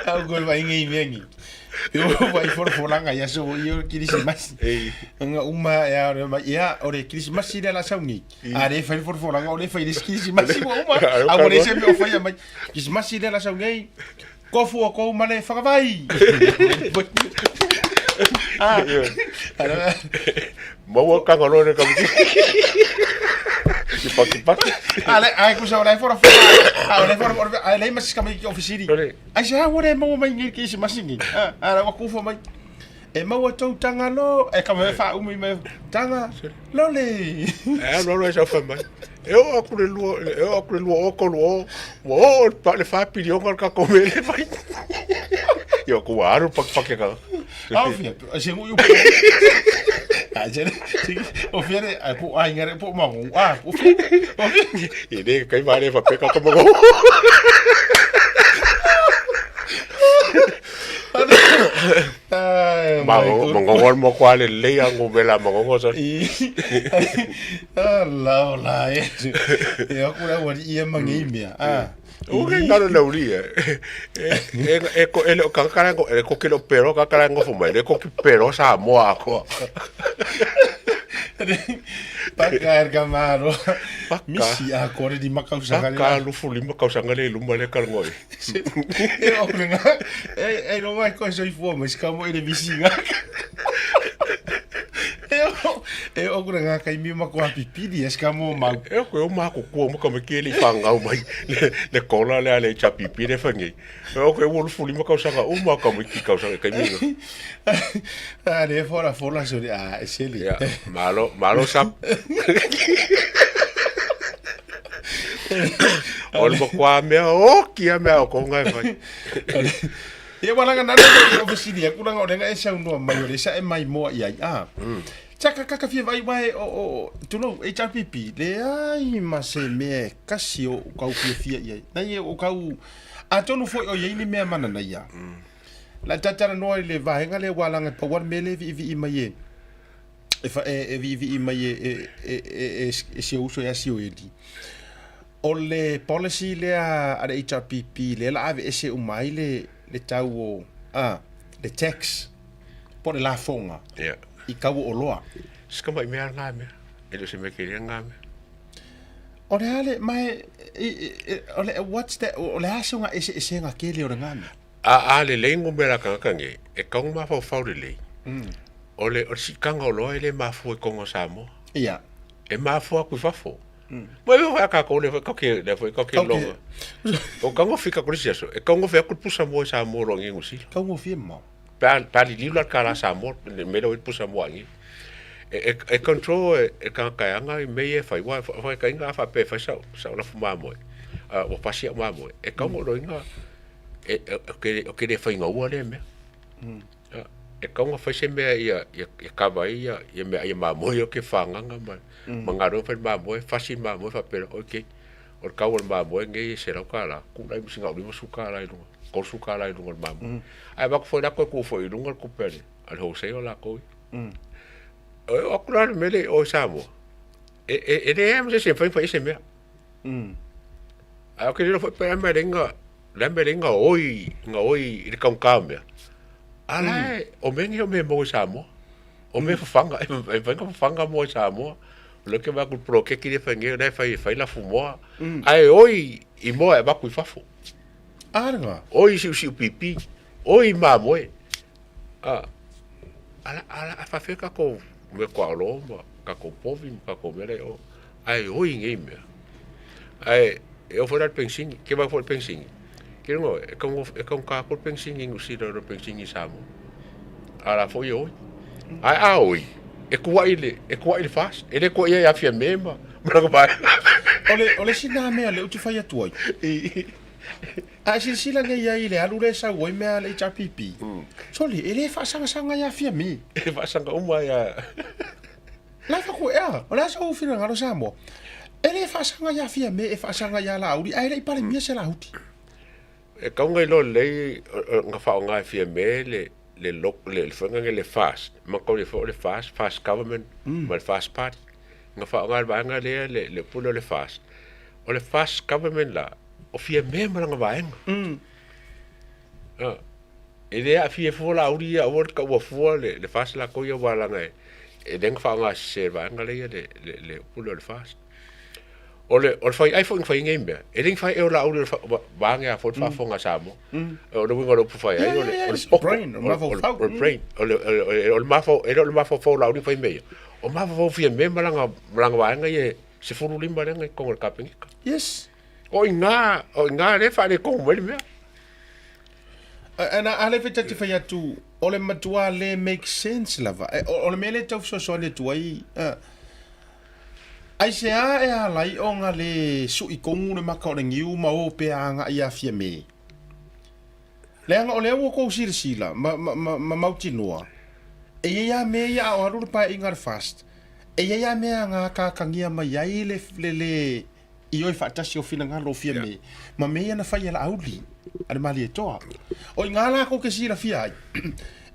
Au koe vai ngei mea ngi. E o vai folafolanga ia so i o kirisimasi. Nga uma ia ore mai ia ore kirisimasi le la saungi. A le fai folafolanga o le fai le kirisimasi mo uma. A o le se me o fai mai. Kirisimasi le la saungi. Kofu o kou male whakawai. Ah. Maua kanga loa le kamiki. I paki paki. A le ai kusa o le fora fora. A o le fora fora. A le mas kamiki ofisiri. Ai se ha ore maua mai ngi ki se masingi. A a la wakufa mai. E maua tou tanga lo. E ka me fa umi me tanga lole. E alu alu ai sau fai mai. E oo atu le lua, e oo atu le lua o tolu o, ua oo le fa piliona le tatou mea lea e fai. Ia ko ua alu pakipaki a tagata. Au fia, se ngui upu. A se o fia le, a po ai ngare po mangu. A, o fia. O fia. E le kai vale fa peka ka mangu. Mangongo mo kwa le le ya ngumela mangongo sa. La ola e. E aku la wari ia mangi mea. Ah. O ke ngaro le uri e. E e ko ele ka ka ko ele ko ke lo pero ka ka ngo fuma ele ko ki pero sa mo a ko. Paka er ka maro. Paka. Misi a kore di makausa Paka lufu lima kausanga le luma le ka ngo. E o nga. E e lo mai ko soifua mai ska mo ele misi nga. E o E o kuna ngā kaimi ma kua pipili e ska mo mau. E o koe o mako kua mo kame kele i whangau mai le, le kola le ale i chapipi le whangi. E o koe ua lufu lima kausanga o ma kame ki kausanga kaimi nga. A le fola fola sori a e seli. Ia, malo, malo sap. O le makuā mea oki a mea o konga e whai. Ia wala nga nana ko o fesili aku langa o lenga e saunoa mai o le sa e mai moa i ai. Ah. Chaka kaka fia vai wae o o tulou HRPP leai ma se mea e kasi o kau fiafia i ai. Nei o kau atonu foi o iai ni mea mana nei ia. La tatara noa i le vaega lea ua langa pau le mea le viivii mai e e fa e, e viivii mai e e e e, e, e si o uso ia si o eli. O le policy lea a le HRPP lea la ave ese uma ai le le tau o a le tax po le lafoga yeah. i kau o oloa. Sika mai mea ngā mea. E le se mea kere ngā mea. O le ale mai o le what's that o le aso nga ese ese nga kele o le ngā mea. A a lelei ngumera kanga nge e kau mafaufau lelei. O le o le siikaga o loa e le mafua i koga o Samoa. Ia. E mafua aku i fafo. Ma e fai a kākou le fai kau ke le fai kau ke loga. O kaugofi ka kore isi aso e kaugofi aku le pusa moa i Samoa loa nge Niu Sila. Kaugofie mau. Pe a pe a liliu la le kālā Samoa le mea lea ua i le pusa moa nge. E e e control e e tagata e aga i mea ia e fai aua e fai ka iga a faapea e fai sau sau lafu mamoe a ua pasi au mamoe e kau loa iga e o ke le faigaua lea mea. E kau ona fai se mea ia ia ia kava ai ia ia meaai a mamoe ia ke fagaga ma ma galuega fai le mamoe, fasi le mamoe faapea okay o le kau o le mamoe lenei e $100, ku'u la i ma sina $50 i luga, $30 i luga o le mamoe. Ae avatu foi la toe tuu foi i luga le tupe a le a le wholesale lakou ia. E oo atu la le mea lea i o i Samoa, e e e leai lava ma se isi e mafai ona fai ai se mea. Ae ou te le iloa foi pe a mea leai na le a mea leai na oi na oi i le taugata o mea, a la e o mea nei o mea e maua i Samoa. O mea fafaga e mafai ona fafaga moa i Samoa. O lea ou te vaai atu i le poloketi lea e fai nei o la e fai e fai lafumoa, ae oi i moa e avatu i fafo. A lena. Oi i siusiu pipi, oi i mamoe. A, a la, a la, a faafefea tatou mea koaolo ma tatou povi ma tatou mea la e o, ae oi i nei mea. Ae e oo foi la i le penisini, ke vaai foi i le penisini, ke iloa e taugofie, e taugata atu le penisini i Niu Sila i lo le penisini i Samoa. A la foi e oi. Ae a oi, e kuaʻi le, e kuaʻi le FAST. E le kuaʻia ia Fiamē ma, ma lana vaega. O le, o le isi lena mea lea ou te fai atu ai. A e silasila nei ai i le alu lea e sau ai mea a le HRPP, sole, e le faasagasaga ia Fiamē. E faasaga uma ia. La e faku ea, o le a sau finagalo Samoa. E le faasaga ia Fiamē, e faasaga ia Laauli, ae le i Palemia se Lauli. E kau na iloa lelei na faaaoga e Fiamē le le le le faiga lenei le FAST, mataulia foi o le FAST, Fast Government ma le Fast Party. Na faaaoga e le vaega lea le le upu lea o le FAST. O le Fast Government la, o Fiamē ma lana vaega. E le aafia fua Laauli ia aua le taua fua le le FAST latou ia aua leaga e le na faaaoga sese e le vaega lea le le le upu lea o le FAST. O le o le faiai foi na fai ai nei mea, e le ni faiai o Laauli o le vaeane lava foi le faafofoga a Samoa. O le uiga o le upu faiai o le o le poto, o le brain, o le o le mafaufau, e le o le mafaufau o Laauli na fai mea ia, o mafaufau o Fiamē ma lana ma lana vaega ia e 15 lea na i totonu o le Kapeneta. Yes. O i ina, o i ina lea e faaletonu mai le mea. And a le fai ta te fai atu, o le matua le make sense lava. O le mea lea e tau fesoasoani atu ai, aisea e ala ai ona le sui kogu le maka o le niu ma o pea agai ia Fiamē? Leaga o lea ua tou silasila ma, ma, ma, ma mautinoa, e i ai lava mea ia a o alu le paeaiga a le FAST, e i ai lava mea na akaakangia mai ai le, le, le ioe faatasi o finagalo o Fiamē ma mea ia na fai e Laauli a le Malietoa. O i ina lakou ke silafia ai,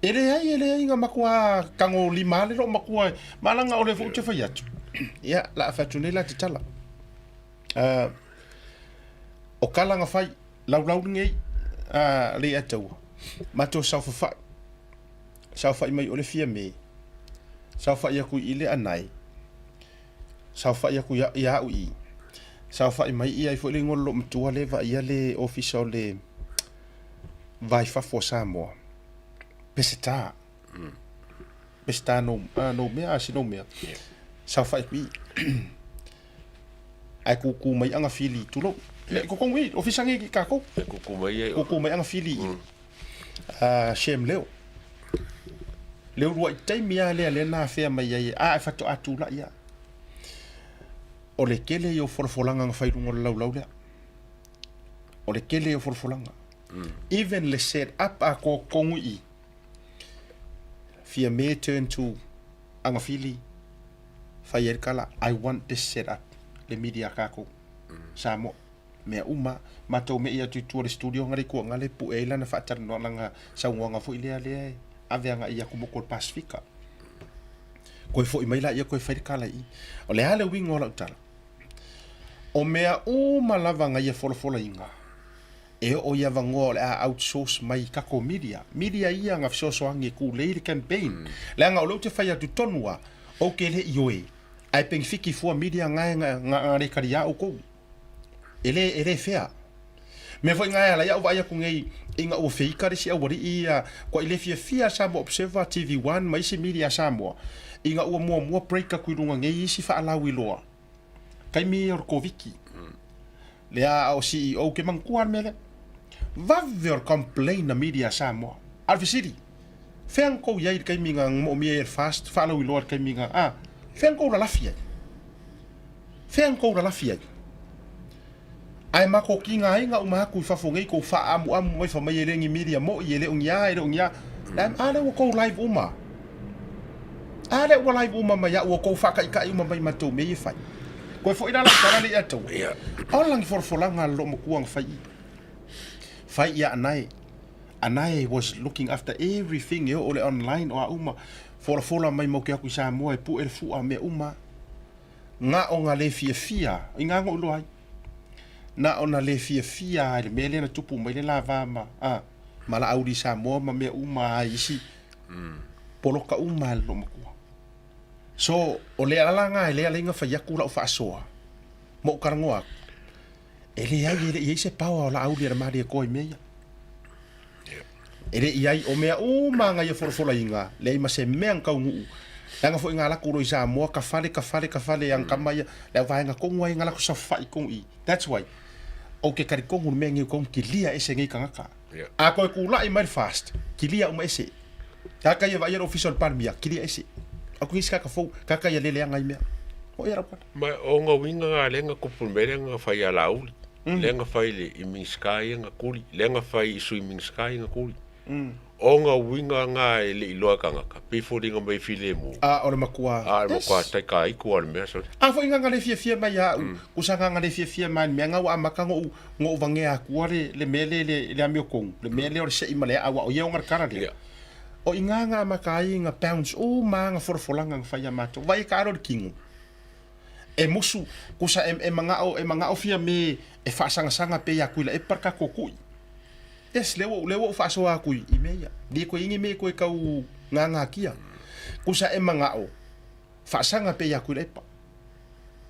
e leai, e leai na matua tagolima lava le loomatua ma laga o lea foi ou te fai atu. Ia, o le a fai atu nei la te tala. O tala na fai, laulau lenei, Leiataua, matou saofafai, saofai mai o le Fiamē, saofai atu i le Anae, saofai atu ia au i i, saofai mai ia ai foi le igoa o le loomatua lea e vaaia le ofisa o le Va i Fafo o Samoa, Peseta. Peseta no Noumea, a si Noumea, saofai aku i i. Ae kūkū mai Agafili, tulou. Le, kokogu i, ofisa ngi ki kākou. E kūkū mai ai. Kūkū mai Agafili i. A Shem Leo. Le uluaʻi taimi lava lea lea na afea mai ai, a e faatoa tulaʻi lava. O le tele ia o folafolaga na fai i luga o le laulau lea. O le tele ia o folafolaga. Even le set up a kokogu i i, Fiame turn to Agafili, fai ai le tala, I want this set up, le media a kākou, Samoa. Mea uma, matou me'i atu i tua o le studio nga le ikuaga le pue ai lana faatalanoa lana saunoaga foi lea lea e ave agai i atu motu o le Pasifika. Koe foi mai laia koe fai le tala i i. O le a le uiga o lau tala? O mea uma lava nga ia folafolaina, e oo i avanoa o le a outsource mai i tatou media. Media ia nga fesoasoani e tulei le campaign. Leaga o lea ou te fai atu tonu a, ou te le ioe, ae penefiti fua media nga e nga le taliā outou. E le, e le fea. Mea foi nga e ala ai au vaai atu nei ina ua feika le isi aualii ia, kua i le fiafia Samoa Observer, TV One ma isi media a Samoa, ina ua muamua break atu i luga nei isi faalauiloa. Taimi ia o le Koviti. Lea a o CEO ke manatua le mea lea. Vave o le complain a media a Samoa. A o le fesili, fea na tou i ai i le taimi na moomia ai e le FAST faalauiloa i le taimi na, a? Fea na tou lalafi ai? Fea na tou lalafi ai? Ae matou tiga ai na uma atu i fafo nei tou faaamuamu mai fai mai e le ni media moi, e le o ni a, e le o ni a. A lea ua tou live uma. A lea ua live uma mai au, ua tou faataitai uma mai matou mea ia e fai. Koe foi la lau tala lea ia te oe. Ola ni folafolaga a le loomatua na fai i. Fai ia Anae. Anae was looking after everything e oo le online o a uma. Folafola mai mau ke aku i Samoa e pue le fua mea uma. Na o na le fiafia i ngā ngou loa ai. Na o na le fiafia ai le mea lea na tupu mai le lava ma a ma la auli Samoa ma mea uma ai isi poloka uma le loomatua. So, o le ala lena e le ala ai na fai atu lau faasoa ma ou talanoa atu, e leai e le i ai se power o Laauli a le Malietoa i mea ia. E le i ai, o mea uma na ia folafolaina, leai ma se mea na taunuu. Leaga foi na alu atu loa i Samoa, ka fale, ka fale, ka fale, ana tama ia, le au vaega tonu ai na latou saofafai i totonu i i. That's why, ou te talitonu i le mea nei o tau kilia ese nei tagata. A toe tulai mai le FAST, kilia uma ese. Kaka ia vaai le ofisa o le Palemia, kilia ese. Au ku isi kaka fou, kaka ia lele anga i mea. O ia rau kata. Ma o nga uiga nga lea na tupu i le mea lea na fai ia Laauli, lea na fai i Minisita ia na tuli, lea na fai i Sui Minisita ia na tuli. O nga uiga nga e le i iloa e tagata, pei foliga mai e filemu. A o le matua. A o le matua taikaiku a le mea sole. A foi nga le fiafia mai ia au, kusa nga le fiafia mai le mea nga ua amata na ou na ou vagea atua le le mea le le le amiotonu, le mea lea o le seʻi ma le a'a aua o ia o nga le kala lea. O i ina nga amata ai nga bounce uma nga folafolaga na fai ia matou. Vaai e taalo le kino. E musu, kusa e e mana'o e mana'o fia me e faasagasagā pea iā Tuilaepa le tatou tuʻi. Yes, lea ua lea ua ou faasoa atu i mea ia. Le koe i ni mea koe tau gagatia. Kusa e mana'o faasaga pea iā Tuilaepa.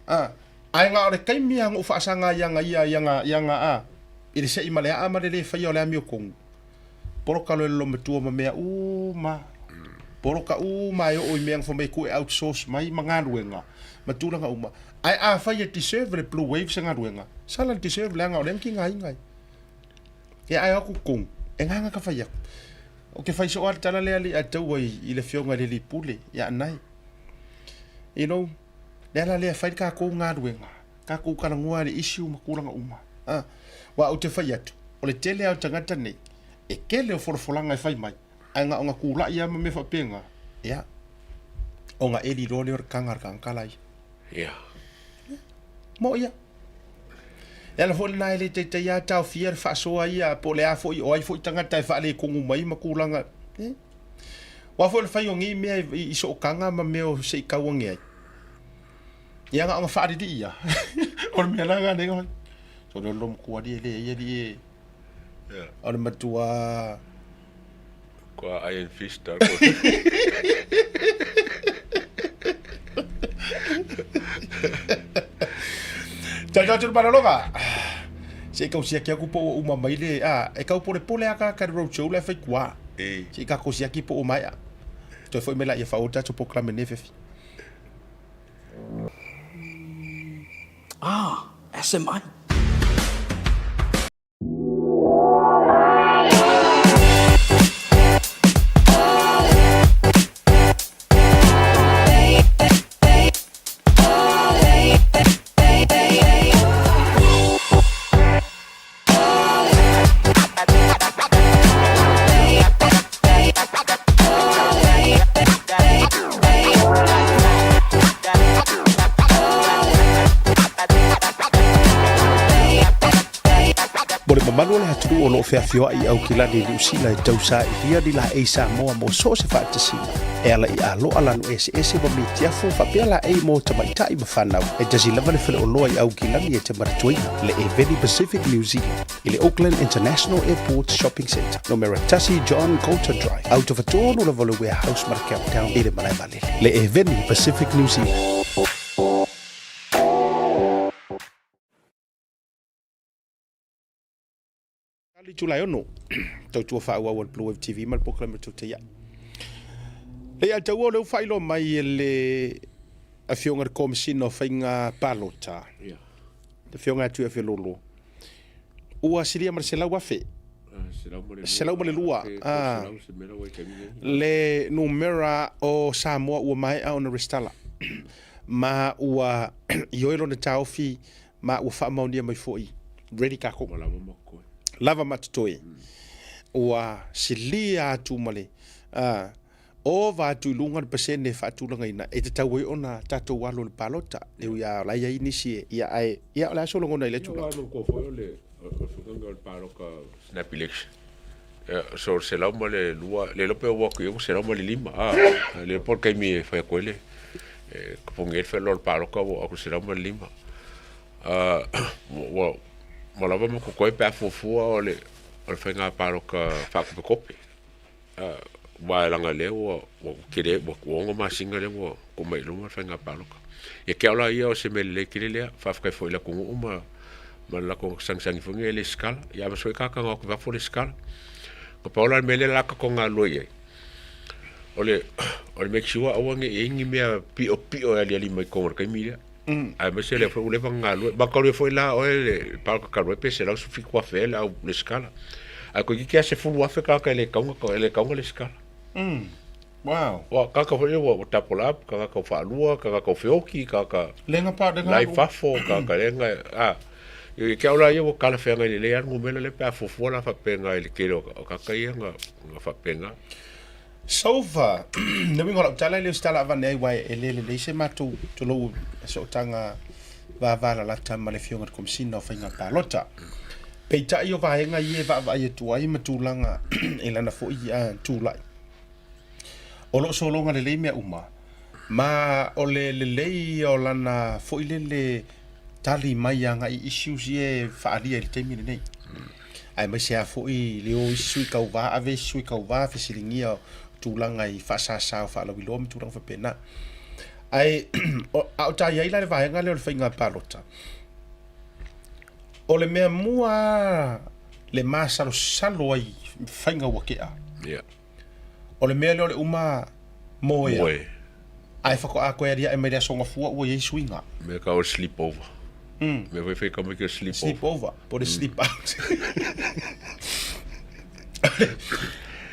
A, ae na o le taimi lava na ou faasaga ai ia ia ia ia ia a, i le seʻi ma le a'a ma le lē faia o le amiotonu. Poloka loa e le loomatua ma mea uma. Poloka uma e oo i mea na fai mai ku e outsource mai ma galuega ma tulaga uma. Ae afai e deserve le Blue Wave se galuega, sala le deserve leaga o lea na tigaina ai. Ia ae o atu tonu, e gaga ka fai atu. Ou te fai soo lava le tala lea alii a taua i le afioga i le alii pule ia Anae. You know, le ala lea e fai le tatou galuega, tatou talanoa i le issue ma tulaga uma. A, aua ou te fai atu, o le tele lava o tagata nei, e tele o folafolaga e fai mai, ae na ona tulai lava ma mea faapena, ia, ona eli loa lea o le taga a le tagata la ia. Ia. Mo ia. E ala foi lena e le taitai lava taofia le faasoa ia, po o le a foi, o ai foi tagata e faaletonu mai ma tulaga. Eh? Aua foi o le fai o nei mea i sootaga ma mea o se i tau ane ai. Ia na ona faalilii ia. O le mea la lena lea. So le loomatua alii e leai alii e. O le matua. Kua Iron Fist. Tau tau tau malologa. Se i kau siaki aku po ua uma mai le, a, e kau polepole a ka ka le road show le fai kua. E. Se i ka ko siaki po o mai a. Toe foi mai laia faaauau le tatou polokalame i lenei afiafi. Ah, SMI. Mo le mamalu o le atunuu o lo o feafioai i Aukilani i Niu Sila e tausailia ni laei Samoa mo so o se faatasiga e ala i aloa lanu eseese ma mitiafu faapea laei mo tamaitai ma fanau. E tasi lava le faleoloa i Aukilani e te manatuaina, le Eveni Pacific New Zealand i le Auckland International Airport Shopping Centre, numera 1 John Coulter Drive, autofatonu lava o le Warehouse ma le Countdown i le malae vaalele. Le Eveni Pacific New Zealand. Le itula e 6, tautua faaauau a le Blue Wave TV ma le polokalame o Tautai Ae. Le ia taua o lea ua faailoa mai e le Afioga i le Komesina o Faiga Palota, le Afioga ia Tuiafe Lolo, ua silia ma le 100,000, 102 le numera o Samoa ua maea ona resitala ma ua ioe lona taofi ma ua faamaonia mai foi, ready takou. Ua lava ma totoe. Lava ma totoe. Ua silia atu ma le ova atu i luga le pasene e faatulagaina e tatau ai ona tatou alo i le palota. E ui lava o la e i ai nisi e, ia ae, ia o le a sou lagona i lea tulaga? Ia, manatua foi o le faiga o le palota snap election. So le 102, le iloa pe ua atu i ai ua 105, a, le iloa po o le taimi e fai atu ai le, e totogi ai le felo o le palota ua oo atu i le 105. Ua lava ma totoe pe a fuafua o le faiga palota faatopetope. Aua leaga o lea ua tele, ua 6 masina lea ua tuu mai i luma le faiga palota. Ia te au la ia o se mea lelei tele lea, faafetai foi i le atunuu ma ma le latou sagisagi foi nei e lesitala. Ia aemaise foi tagata na o atu i fafo lesitala. Na pau la le mea lea la tatou galulue i ai, o le o le make sure aua ne i i ai ni mea piopio e aliali mai i totonu o le taimi lea. Aemaise lea foi ua leva ona galulue. Manatua foi la oe le palota talu ai pe 117,000 ea le au lesitala. Ae toeitiiti lava 10,000 tagata e le tatau e le tatau ona lesitala. Wow. Ua tagata foi lea ua double up, tagata ua faalua, tagata ua feoti, tagata Lenga pa lenga la i fafo, tagata lenga a ia te au la ia ua talafeagai lelei lava le numera lea pe a fuafua la faapena i le tele o tagata ia na faapena. So far, le uiga o lau tala e le o se tala avane ai aua e le lelei se matou tolou sootaga vavalalata ma le Afioga i le Komesina o Faiga Palota. Peitai o vaega ia e vaavaai atu ai ma tulaga i lana foi tulai. O lo o sologa lelei mea uma, ma o le lelei ia o lana foi lele tali mai agai i issues ia e faaalia i le taimi lenei. Aemaise lava foi le o isi sui tauva, ave isi sui tauva fesiligia tulaga i faasasa o faalauiloa ma tulaga faapena. Ae a o ta i ai la le vaega lea o le faiga palota, o le mea mua lava le masalosalo ai faiga ua tea. Yeah. O le mea lea o le uma moea. Moe. Ae faatoa toe aliae mai le aso gafua ua i ai suiga. Mea tau o le sleep over. Mea foi fai tamaiti o le sleep over. Sleep over, po o le sleep out.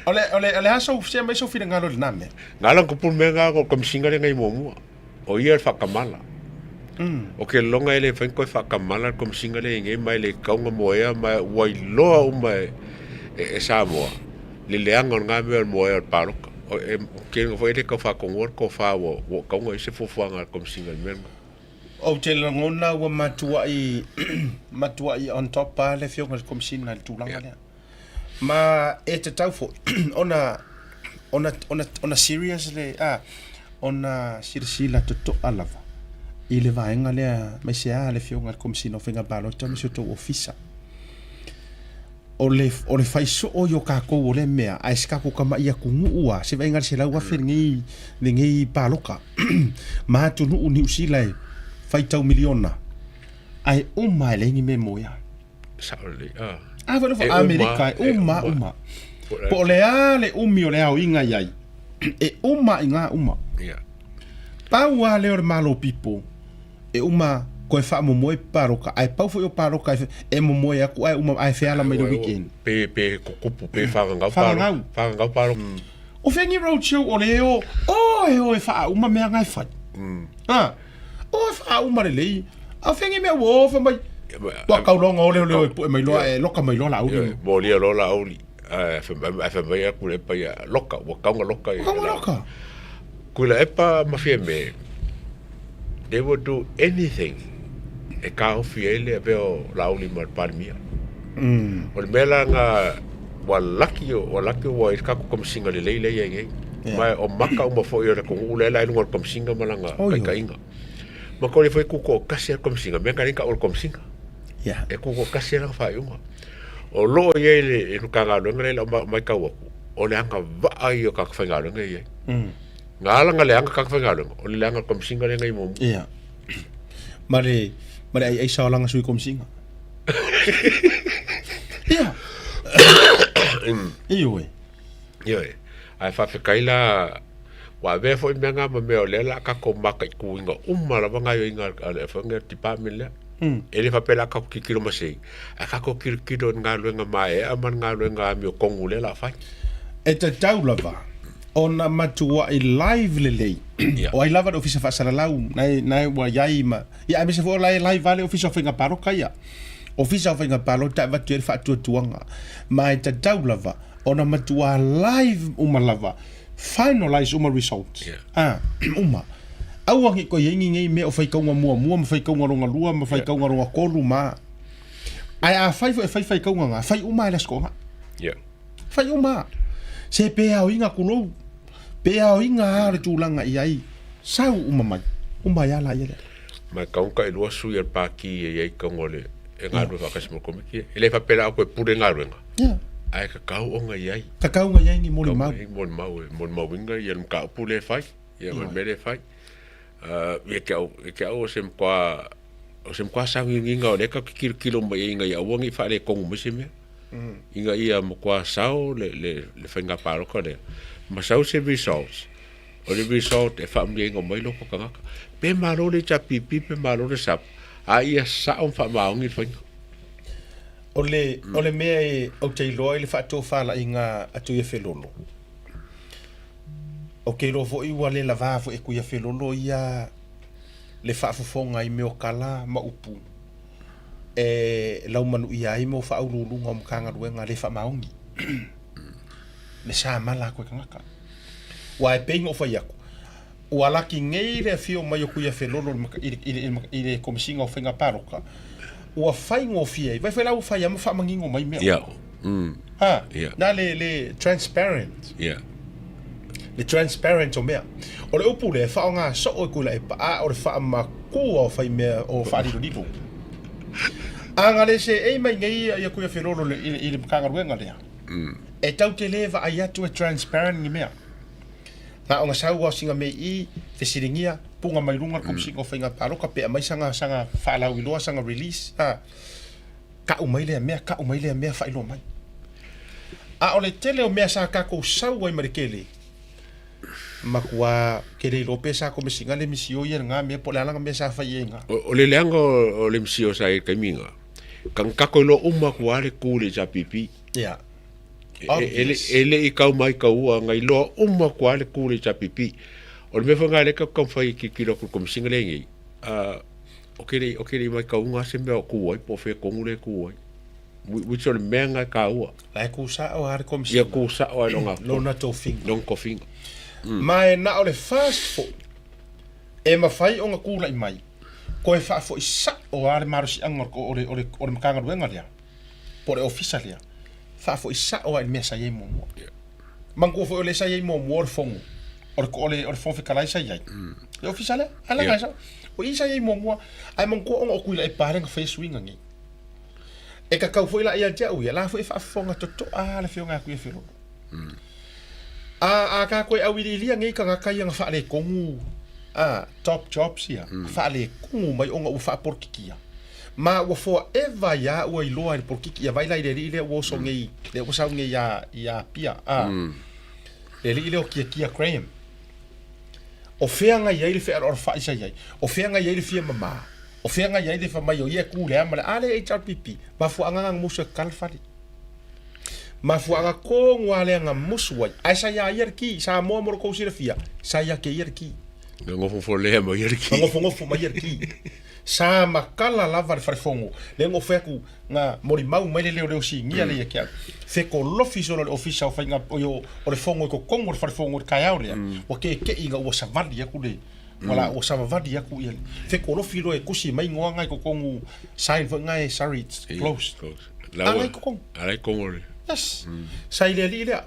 O le, o le, o le a sou, se aumai sou finagalo i lena mea. Na ala kupu le mea na o komisiga lea na i muamua. O ia le faakamala. O ke loga e le mafai ona toe faakamala le komisiga lea i nei ma e le tatau ona moea ma ua iloa uma e, e Samoa le leaga o lena mea o le moea o le palota. O e ke foi e le tau faatonuina le tofa ua ua tatau ona i ai se fuafuaga a le komisiga i le mea lena. Ou te lagona ua matuai matuai on top lava le afioga i le Komesina i le tulaga lea. Ma e tatau foi ona ona ona ona serious le a ona silasila totoa lava i le vaega lea aemaise lava le afioga i le Komesina o Faiga Palota ma si o tou ofisa. O le o le fai soo i o tatou o lea mea ae se tatou tamai atunuu lava se vaaiga i le 100,000 lenei lenei paloka ma atunuu Niu Sila e faitau miliona ae uma e leai ni mea e moea. Sao lelei. Ah. A foi E Amerika uma, e uma uma. Po o le a le umi o le aoiga i ai. E uma i ngā uma. Ia. Pau lava lea o le Malo Pipo, e uma koe faamomoe paloka, ae pau foi o paloka e, e momoe aku ae uma ae feala mai le weekend. Pe, pe kukupu, pe whangangau palo. Whangangau. Whangangau palo. O whengi roadshow o le o, o e o e whaauma mea ngai whai. Ha, o e whaauma le lei. A whengi mea ua o whamai, ua kaulonga o leo leo e pue mai loa, e loka mai loa la auli. Molia loa la auli. Ae fai mai aku le epa ia, loka, ua kaunga loka. Ua kaunga loka. Kuila epa ma Fiame, they will do anything e kaofi ai le avea o Laauli ma le Palemia. O le mea la nga ua laki ua laki ua i le kakou komisiga lelei lea i ai nei. Ma o maka uma foi o le atunuu lea la i luga o le komisiga ma lana taitaiga. Ma kore foi ku toatasi a le komisiga, mea na o le komisiga. E ku toatasi lana faaiuga. O loo i ai le Matagaluega lea i lau matau atu, o le agavaa ia o tagata faigaluega e i ai. Na ala ona leaga tagata faigaluega, o le leaga o le komisiga lea na i muamua. Ia. Ma le, ma le aiaisa o lana sui komisiga. Ia. Ioe. Ioe. Ae faafetai la, ua avea foi mea na ma mea o lea o le a tatou mataituina uma lava gaoioiga a le foi le department lea. E le faapea o le a tatou tilotilo masei, ae tatou tilotilo i le galuega maeaea ma le galuega amiotonu lea o le a fai. E tatau lava ona matuai live lelei. O ai lava le Ofisa Faasalalau na ua i ai ma, ia aemaise foi o la e live lava le Ofisa o Faiga Palota ia. Ofisa o Faiga Palota e avatu i ai le faatuatuaga. Ma e tatau lava ona matua live uma lava, finalize uma results. Ah, uma. Aua ne i toe i ai ni nei mea o faitauga muamua ma faitauga lona lua ma faitauga lona tolu ma. Ae afai foi e fai faitauga na, fai uma lava i le Aso Toonai. Fai uma lava. Se pe aoina tulou, pe aoina lava le tulaga i ai, sau uma mai, uma ai lava laia lea. Ma e tau ona tailua sui a le pati e i ai i totonu o le e galulue faatasi ma le komiti. E le faapea la o toe pule galuega, ae tatau ona i ai. Tatau ona i ai ni molimau. Tatau ona i ai molimau e molimauina ia le mataupu lea e fai, ia ma le mea lea e fai. Ia te au, ia te au o se matua, o se matua sauniuniga o lea tatou te tilotilo mai ai ina ia aua ne i faaletonu mai se mea. Ina ia matua sao le, le, le faiga palota lea, ma sau se results, o le result e faamanuiaina uma ai loko tagata. Pe malo le HRPP pe malo le SAP, a ia sao ma faamaoni le faiga. O le, o le mea e, ou te iloa i le faatofalaiga a Tuiafelolo, ou te iloa foi ua le lavā foi e Tuiafelolo ia le faafofoga i mea o tala ma upu e laumanuia ai mo faauluuluga o Matagaluega le faamaoni le samala atu e tagata. Aua e pei ona ou fai atu, ua laki nei le afio mai o Tuiafelolo i le, i le, i le Komesina o Faiga Palota, ua faigofie ai. Vai foi la ua fai lava ma faamanino mai mea. Yeah. Ha, Yeah. na le, le transparent. Yeah. Le transparent o mea. O le upu lea e faaaoga soo e Tuilaepa, a o le faamatua o fai mea o faalilolilo. A na le seei mai nei ia Tuiafelolo i le, i le Matagaluega lea, e tau te le vaai atu e transparent ni mea. Na ona sau lava o sina mea i i, fesiligia, puga mai luga le Komesina o Faiga Palota pe aumai sana, sana faalauiloa, sana release, a, kau mai lea mea, kau mai lea mea, faailoa mai. A o le tele o mea sa tatou sau ai ma le tele, matua ke le iloa pe sa Komesina le misio ia lena mea po o le a lana mea sa fai ai i ina. O le leaga o le misio sa i ai i le taimi lena, tatou iloa uma atu lava le tu i le HRPP. Yeah. E le i kau mai kaua, na iloa uma atu lava le tu i le HRPP. O le mea foi lena lea tatou te taumafai e tilotilo atu i le Komesina lea e i ai nei, ou te le i matauina lava se mea o tu ai po o fea tonu lea e tu ai. Which o le mea lena e taua. La e tu sao lava le Komesina. Ia tu sao lava i lona Lona tofiga. Lona tofiga. Ma e na o le FAST foi e mafai ona tulai mai, toe faafoi sao lava le malosiaga o le Matagaluega lea. po o le ofisa lea, faafoi sao lava i le mea sa i ai muamua. Manatua foi o lea sa i ai muamua o le fono, o le, o le, o le Fofoga Fetalai sa i ai. Le ofisa lea, a laga yeah. O i sa i ai muamua, ae manatua ona o Tuilaepa lea na faia suiga nei. E tatau foi la ia te au ia, la foi e faafofoga totoa le afioga ia Tuiafelolo. A, a tatou e auiliilia nei tagata ia na faaletonu a, top jobs ia, faaletonu mai ona ua faapolokikia. Ma ua forever ai a ua iloa e le polokiki ia vai la i le alii lea ua oso nei, lea ua sau nei ia, ia Apia, a. Le alii lea o Kiakia Graham. O fea na i ai le fealoalofa'i sa i ai? O fea na i ai le fia mamā? O fea na i ai le fai mai o ia e ku le a ma le a le HRPP? Mafuaaga na musu e kakala le fale. Mafuaaga tonu lava lea na musu ai. Ae sa ia ia le ki, Samoa mo lo tou silafia, sa ia ke ia le ki. Na nofonofo lea mai ia le ki. Na nofonofo mai ia le ki. Sa makala lava le falefono, lea na ou fai atu, na molimau mai le leoleo sinia lea ia te au, fekolofi solo le ofisa o faiga o o le fono i totonu o le falefono i le taeao lea, ua keke'i ina ua savali atu le ua la ua savavali atu ia le fekolofi loa e tusi mai igoa na i totonu sign foi na e sorry it's closed. La A la i totonu. A la i totonu o le. Yes. Sa i le alii lea.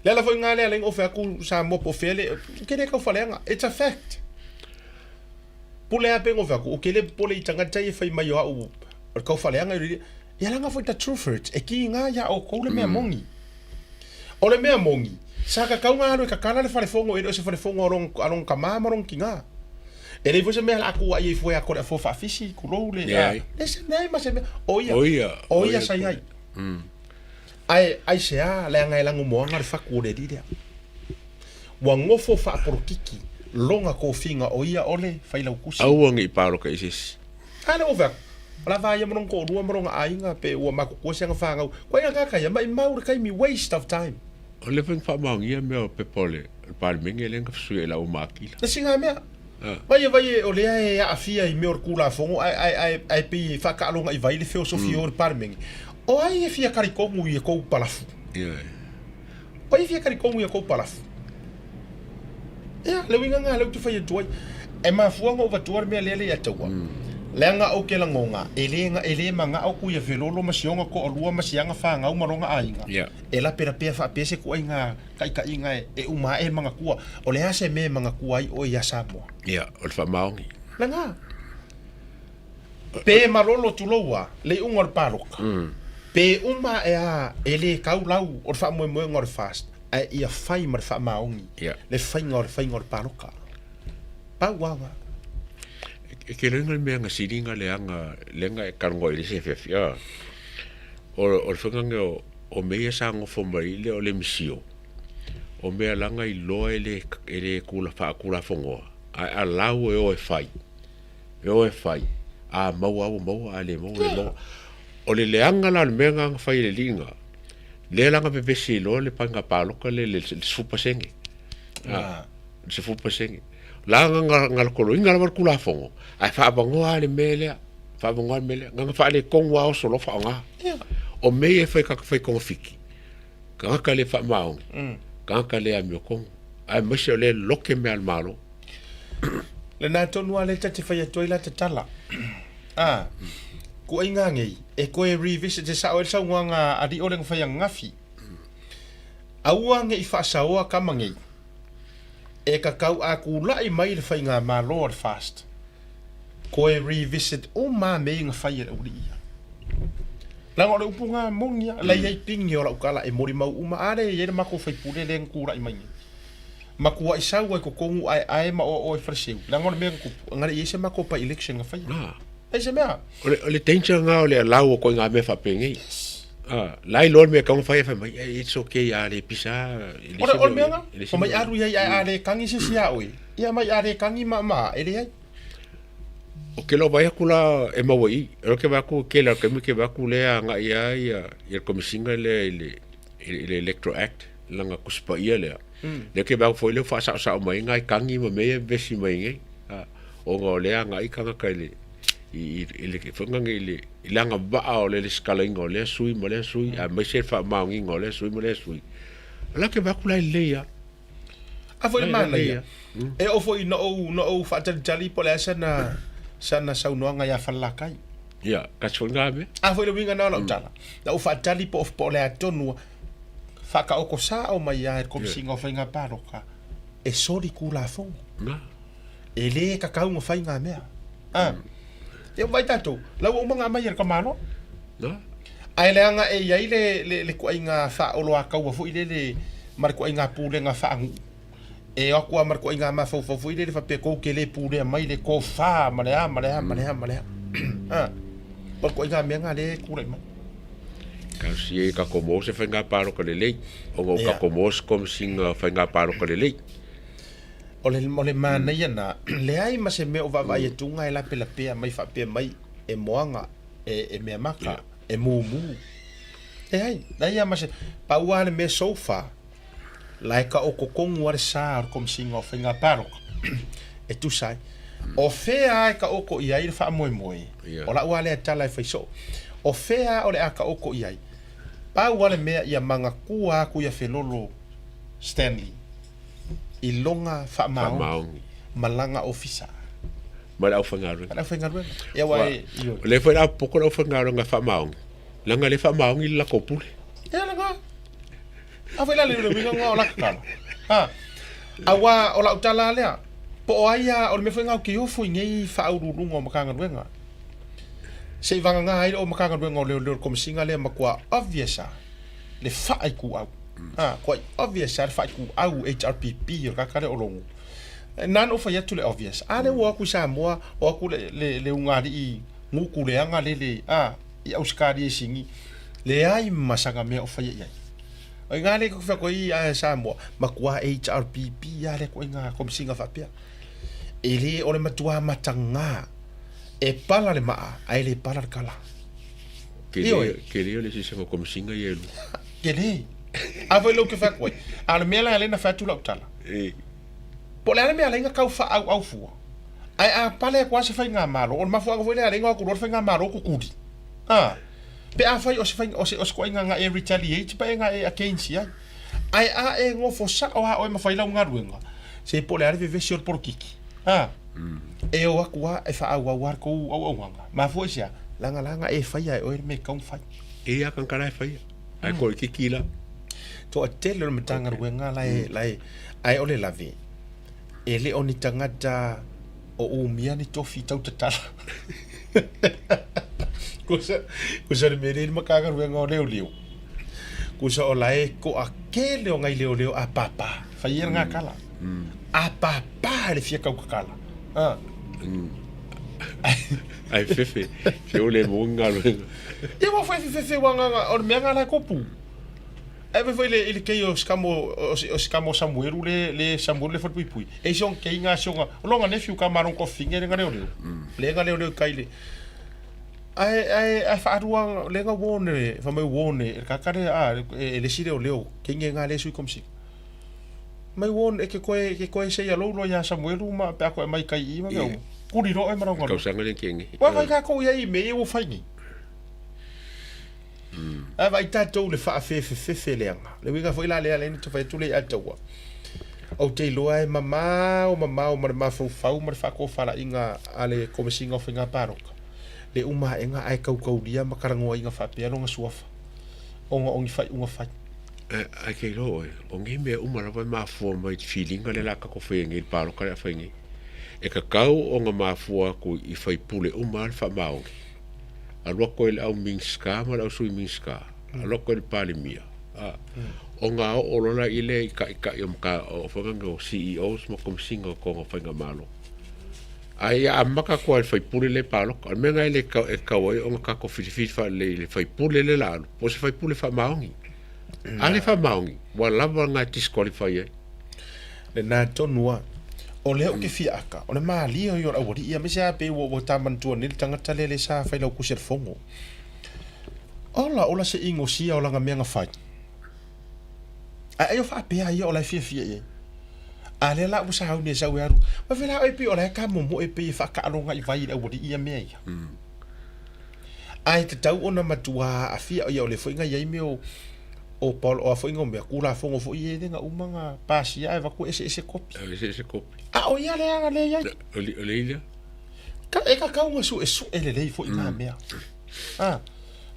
Le ala foi na lea lea na ou fai atu Samoa po o fea le, ou te le tau faleaga. It's a fact. Pule a pe ngo fai atu, ou te le popole i tagata ia e fai mai o au o le tau faleaga i le Ia leaga foi ta Truffert e ki nga ia oukou le mea moni. O le mea moni, sa kakau nga alu e kakala le falefono e le o se falefono a lona, a lona tama ma lona tina. E leai foi se mea la a kua ai fua ia kore a fua faafisi, tulou le, a, le se mea ai ma se mea, o ia, o ia sa iai. Ae, aisea, leaga e lagomoaga le fatu o le alii lea. Ua nofo faapolokiki lona tofiga o ia o le Failautusi. Aua ne i paloka i se isi. A lea ua fai atu, o la va ia ma lona toalua ma lona aiga pe ua matutua si ana fanau. Koe ina kaka ia, maimau le taimi, waste of time. O lea foi na faamaonia mea o pepa o le Palemene lea na fesuiai i lau makila. Le sina mea. Vai e vai e o lea e aafia i mea o le Tulafono ae, ae, ae, ae pei e faataaloga i vai le feosofia o le Palemene. O ai e fia talitonu i e kou palafu? Ioe. O ai e fia talitonu i e kou palafu? Ia, le uiga lena lea ou te fai atu ai. E mafua ona ou avatua le mea lea le ia te au, leaga ou te lagona, e le, e le manao ku ia felolo ma si ona toalua ma si ana fanau ma lona aiga, e lapelapea faapea se ituaiga taitaiga e uma ae e manatua. O le a se mea e manatua ai oe iā Samoa? Ia, o le faamaoni. Lena. Pe malolo tulou a, le iuga o le paloka. Pe uma ae a, e le tau lau o le faamoemoega o le FAST, ae ia fai ma le faamaoni le faiga o le faiga o le paloka. Pau lava. E ke loiga le mea na sili na leaga lea e talanoa i le isi afiafi a. O le faiga lenei o mea ia sa nofo mai le o le misio, o mea laga iloa e le e le kula faatulafonoa, ae allow e o e fai. E o e fai, a maua a ua maua, a le maua le maua. O le leaga la o le mea lena na fai e le alii lena, lea la na vevesi ai loa le faiga palota lea i le 10%. A, le 10%. La na na lokoloina lava le Tulafono, ae faaavanoa lava le mea lea, faaavanoa le mea lea. Na na faaletonu lava oso loa faaaoga. O mea ia e fai tagata fai togafiti, tagata le faamaoni, tagata le amiotonu, aemaise o lea e lote mea a le Malo. Lena tonu lava lea ta te fai atu ai la tatala. A, kuaiga nei, e toe revisit, e sao ai le saunoaga a alii o le na fai ananafi. Aua ne i faasaoa tama nei, e tatau a tulai mai le faigamalo a le FAST, toe revisit uma lava mea ia na fai e le aualii ia. Leaga o le upu lena moni lava, la e i ai pine o lau tala e molimau uma, a lea e i ai le matou faipule lea na tulai mai nei. Matuai sau ai totonu aeae ma oaoa i Faleseu, leaga o le mea na tupu, na le i ai se matou by election na faia. Na. Leai se mea. O le, o le danger lena o le allow o koiga mea faapenei. Yes. Ah, la iloa le mea e tatau ona fai, fai mai, eh, it's okay, a le pisa, e le O le, se o le mea mea lena, e le se mai mea. alu i ai ae a le kagi se isi iā oe, ia mai a le kagi ma, ma, e leai. O ke leo vaai atu la e maua i i, o lea ke vaai atu tele o taimi ke vaai atu lea agai lava ia, ia le Komesina lea i le, i le Electoral Act, lana Tusi Paia lea, lea ke vaai atu foi lea ua faasaosao mai ai nai tagi ma mea ia e vevesi mai nei, ona o lea e agai tagata i le, i, i le, foi lea i le, i le agavaa o le lesitalaina o lea sui ma lea sui, aemaise le faamaoniga o lea sui ma lea sui. O la ke vaai atu la e lelei lava. A foi le manaia, e oo foi ina ou, na ou faatalitali po o le a sana, sana saunoaga ia Falelatai. Ia, kasi foi lena mea. A foi le uiga lena o lau tala, na ou faatali po o, po o le a tonu faataoto sao mai lava e le Komesina o Faiga Palota e soli Tulafono. Na. E le tatau ona fai ngā mea. A. Ia vaai tatou, la ua uma ona aumai e le tamaloa. Na. Ae leaga e i ai le, le, le ituaiga faaoloataua foi lele ma le ituaiga pulega faanuu. E o atu lava ma le ituaiga mafaufau foi lele faapea tou te le pulea mai le tofa ma le a ma le a ma le a ma le a. A. O le ituaiga mea lena lea e tulai mai. Talosia i tatou maua se faiga palota lelei, ona o tatou maua se Komesina o Faiga Palota Lelei. O le, o le manaia na, leai ma se mea o vaavaai atu ga e lapelapea mai faapea mai e moaga, e, e meamaka, e mumu. Leai, leai lava ma se, pau lava le mea so far, la e taototonu lava le sa o le Komesina o Faiga Palota e tusa ai. O fea lava e taoto i ai le faamoemoe, o lau lava lea tala e fai soo, o fea lava o le a taoto i ai, pau lava le mea ia manatua atu ia Felolo Stanley i lona faamaoni ma lana ofisa. Ma le aufaigaluega. Ma le aufaigaluega. Ia aua e, ioe. O lea foi o le a popoto le aufaigaluega faamaoni, leaga le faamaoni le latou pule. Ia lena. A foi la le le uiga o la tatalo. Ha. Aua o lau tala lea, po o ai a, o le mea foi lena ou te ofo i nei faauluuluga o Matagaluega. Se i vagana ai o Matagaluega o Leoleo le Komesina lea matua obvious a le faaituau. Ha, quite obvious a le faaituau HRPP o le tagata lea o Logo. Na ona ou fai atu le obvious. A lea ua o atu i Samoa, o atu le, le, le ugaalii gutu leaga lele, a, i Ausetalia i Sini, leai ma sana mea o faia i ai. O i ina lea ke fai atu ai a Samoa, matua HRPP lava lea ituaiga komesina faapea. E le o le matua mataga e pala le maa ae le pala le kala. Tele, tele o le sisi o komesina ia e lua. Tele. A foi lea ou te fai atu ai. A o le mea la lea na fai atu lau tala. Po o le a le mea e ala ai ona tau faaauau fua, ae a pale atu lava se faigamalo, o le mafuaaga foi lea e ala ai ona o atu loa le faigamalo tutuli. A, pe afai o se faiga, o se, o se ituaiga na e retaliate pe na e against i ai. Ae a e nofo sao lava oe ma fai lau galuega, se po o le a le vevesi o le polokiki. A, e o atu lava e faaauau lava le tou auaunaga. Mafua i se a? Leaga la na e faia e oe le mea e tatau ona fai. E ia tagata la e faia, ae koikiki la. Toatele o le Matagaluega la e, la e, ae o le lave, e le o ni tagata o umia ni tofi tau tatala. Kusa, kusa le mea le Matagaluega o Leoleo. Kusa o la e toatele o ngai leoleo a pāpā. Fai ia ngā kala. A pāpā le fia kau kakala. Ah. Ai fefe, fe o le mo galuega. Ia ua fai fefe wa ngā, o le mea ngā la e kopu. Ae fai foi le i le kei o Skamo o Skamo Samuelu le le Samuelu le falepuipui. E isi ong kei nga sionga o longa nephew ka marong ko finge le nga leo leo. Le nga leo leo kai le ae ae ae whaarua le nga wone fa mai wone e ka kare a e le si leo leo kei nge nga le sui komsi. Mai wone e ke koe ke koe se ia lou lo ia Samuelu ma pe ako e mai kai i ma mea. Kuri ro e marau ngalo. Kausanga le kenge. Wa fai ka ko ia i me e wo fai ni. Ae vaai tatou le faafefefefe leaga. Le uiga foi la lea lea na fai atu le ia taua. Ou te iloa e mamao mamao ma le mafaufau ma le faatofalaiga a le Komesina o Faiga Palota le uma aega ae kaukaulia ma talanoaina faapea lona suafa ona o ni faaiuga fai. Ae ke iloa oe, o nei mea uma lava e mafua mai i le filiga lea o le a tatou faia nei, le palota lea a fai nei. E tatau ona mafua atu i faipule uma lava le faamaoni. Alu atu ai le au Minisita ma le au Sui Minisita, alu atu ai le Palemia, a, ona oo loa la i lea i taitai o mata, o foi lea o CEOs ma Komesina o totonu o Faigamalo. Ae ia amata atu lava i le faipule lea e palota. O le mea lena e le e tatau ai ona tatou filifili faalelei i le faipule lea o le a alu, po o se faipule faamaoni. A le faamaoni, ua lava lena e disqualify ai. Lena tonu a. O lea ou te fia aka, o le malie ia o le aualii aemaise lava pei ua ta manatua nei le tagata lea lea sa fai lau tusi a le fono. Ola ola se inosia o lana mea na fai. Ae ai o faapea ia o la e fiafia i ai. A lea la ua sauni e sau e alu. Ma fe la oe pei o la e kamomoe pei e faakaaloga i vai i le aualii ia mea ia. Ae tatau ona matua aafia ia o le foi na i ai mea o o Paul o a foi ngau mea Tulafono foi ia e le na uma na pasia ae avatu eseese kopi. Eseese kopi. A o ia lea na le i ai. O le ia. Ka e tatau ona suesue lelei foi ngā mea. A,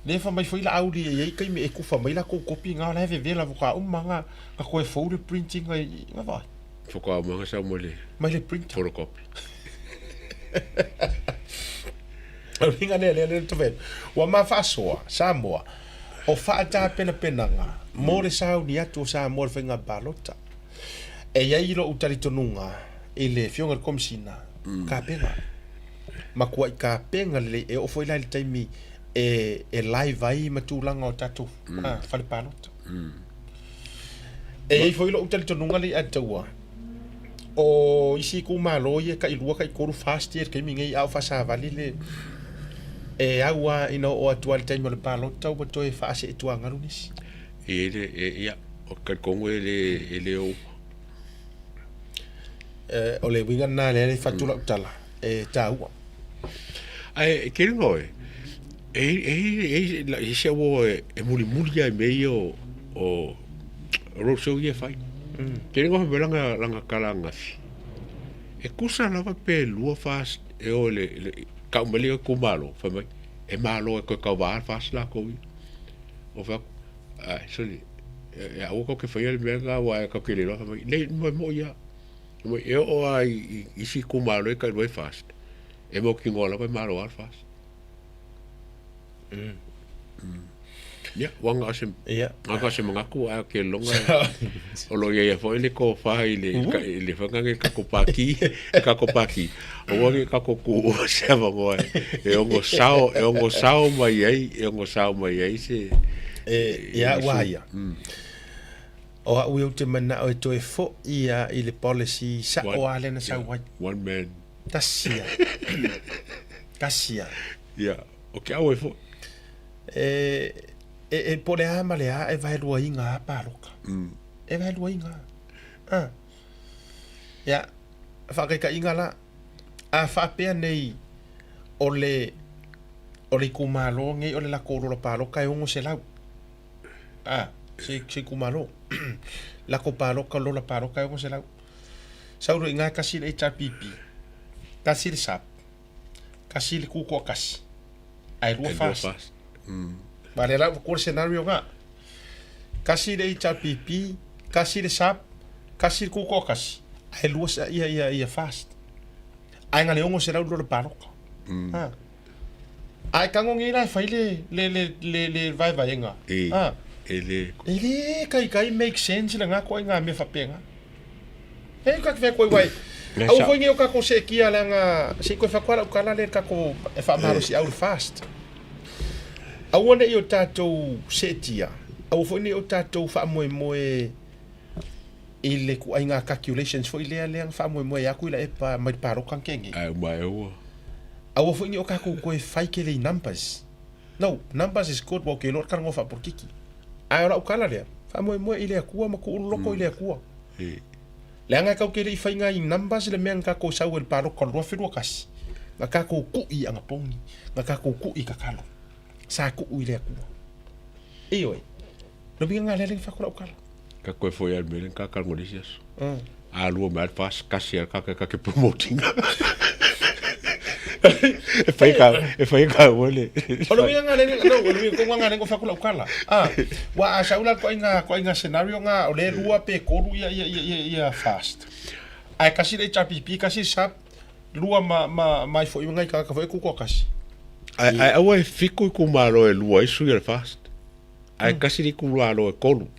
le fa mai foi la auli e i ai taimi e kufa mai latou kopi ngā la e vevela voka uma ngā ka koe fou le printing ai ngā vai. Whakawa mai sau mai le mai le printer. Photocopy. O le uiga lea lea lea tove. Ua ma faasoa Samoa o faatapenapenaga mo le sauni atu o Samoa i le faiga palota. E i ai lou talitonuga i le Afioga i le Komesina, kapena. Matuai kapena lelei e oo foi la i le taimi e, e live ai ma tulaga o tatou mm. fale palota. Mm. E i ai foi lou talitonuga le Ataua, o isi itumalo ia tai lua tai tolu FAST ia i le taimi nei a o faasavali le e au lava ina oo atu lava i le taimi o le palota ua toe faaseetuagalu nisi. E le, e, ia, o te talitonu e le, e le o uma. E, o le uiga lena lea e fatu lau tala, e taua. Ae, e ke runga oe, e, e, e, e, e se au e, e mulimuli lava i mea ia o, o road show ia e fai. Ke runga fai mai langa, langa kala angafi. E kusa lava pe lua FAST e o le, le kau mai le itumalo, fai mai, e malo e koe kauvā le FAST lakou ia. O fai atu, ai, sole, e, e aua kou ke faia le mea lena aua e kou ke le iloa, fai mai, nei, moe moi ia. Fai mai, e oo lava i, i isi itumalo e tailua ai FAST, e mautinoa lava e malo lava le FAST. Ia, ua na o se, Ia. na o se manatu ae ou te lagona o lo o i ai foi le tofa i le, i le whanga le kako pākī, le kako pākī. Aua ne i kako kū se avanoa e, e ono sao, e ono sao mai ai, e ono sao mai ai se... E, ia ua ia. O au ia ou te manao e toe fo'i ia i le policy sa'o a lea na sau ai. One man. Tasi ia. Tasi ia. Ia, o ke au e fo'i. E, e, e po o le a ma le a e vaeluaina a paloka. E vaeluaina a. Ah. Ia, faataitaiga la, a faapea nei o le o le itumalo nei o le latou lola paloka e 600. Ah, se, se itumalo. Latou paloka, lola paloka e 600. Sau loa i ina tasi le HRPP, tasi le SAP, tasi le Tutoatasi, ae lua FAST. Ma lea la ua kua le scenario lena. Tasi le HRPP, tasi le SAP, tasi le Tutoatasi, ae lua ia, ia, ia FAST. Ae na le 600 lola paloka. Ha. Ae tago nei la e fai le, le, le, le, le vaevaega. E, Ha. e le... E le kaikai make sense lena koaiga mea faapena. E ka te koe wai. Aua foi nei o kako seetia leaga se i koe whakoa lau kala le kako e whaamalosi au le fast. Aua nei o tatou seetia, aua foi nei o tatou faamoemoe i le kuaiga calculations foi lea lea na faamoemoe aku i la epa mai le paloka nke nei. Ai uma e ua. Aua foi nei o kakou koe fai kele i numbers. No, numbers is good, wa ke iloa le talanoa faapolokiki. Ae o lau kala lea, faamoemoe i le Atua ma tuu loloto i le Atua. Leaga e kau ke le i faiga i numbers le mea na tatou sau ai i le palota o le 2021, na tatou kui i anapogi, na tatou kui i tatalo. Sa tuu i le Atua. Ioe. Lo uiga lena lea na fai atu lau tala. Ka koe foi a le mea lea na kakalo i le isi aso. A lua mai a le FAST, kasi a kaka kake promoting. E fai ka, e fai ka ua le. O le uiga lena lea, no, o le uiga tonu lena lea na fai atu lau tala. Ah, ua a sau la koaiga, koaiga scenario na, o lea e lua pe tolu ia, ia, ia, ia, ia FAST. Ae kasi le HRPP, kasi le SAP, lua ma, ma, ma ai foi ma nai tagata foi e tutoatasi. Ae, ae aua e fiku itumalo e lua ai sui a le FAST. Ae kasi le itumalo e tolu.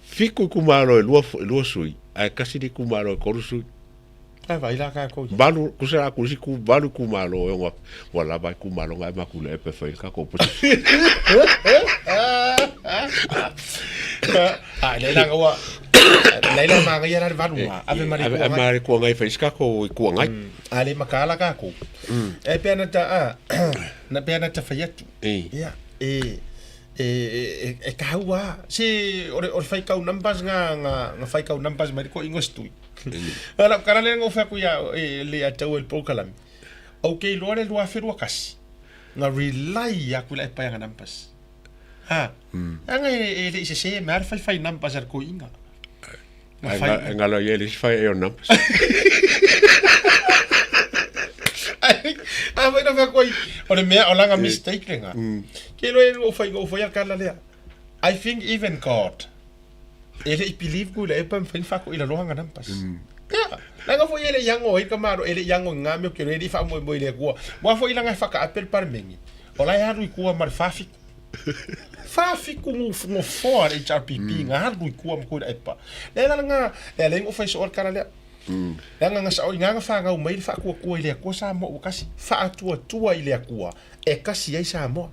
Fiku itumalo e lua, lua sui, ae kasi le itumalo e tolu sui. Ae vaai la tatou ia. Valu, kusa la ku isi ku valu itumalo e ona, ua lava itumalo na e maku le epe fai le tatou opposition. Ae lea la ua, lea la manaia la le valu na, ave ma le Ave ma le itu agai fai se tatou itu agai. A le mataala tatou. E pei ona ta, a, na pei ona ta fai atu. Ia, e, e, e, e taua lava. Se, o le, o le faitau numbers na, na, na faitau numbers mai le toeaina o se tui. A lau tala lea na ou fai atu ia, e, le ia te au e le polokalame. Ou te iloa le 2021, na rely atu i la e paeaga numbers. Ha, leaga e, e le i sese mea le faifai numbers a le toeaina. Na fai. E ngalo ia le isi fai e o numbers. A foi na fai koi. O le mea o langa mistake le nga. Ke loa e o fai o fai a kala lea. I think even God e le i believe ku le e pa mfai fa ko ila loha nga numbers. Yeah. Langa foi ele yango i ka maro ele yango nga me ke le fa mo mo ile kua. Wa foi langa fa ka apel par mengi. O la e alu i kua ma le fafiku. Fafiku ngofoa le HRPP nga alu i kua ma koe epa. Le la nga le le ngo fai so kala lea. Le agaga sao i na na fanau mai le faatuatua i le Atua Samoa ua tasi. Faatuatua i le Atua e tasi ai Samoa.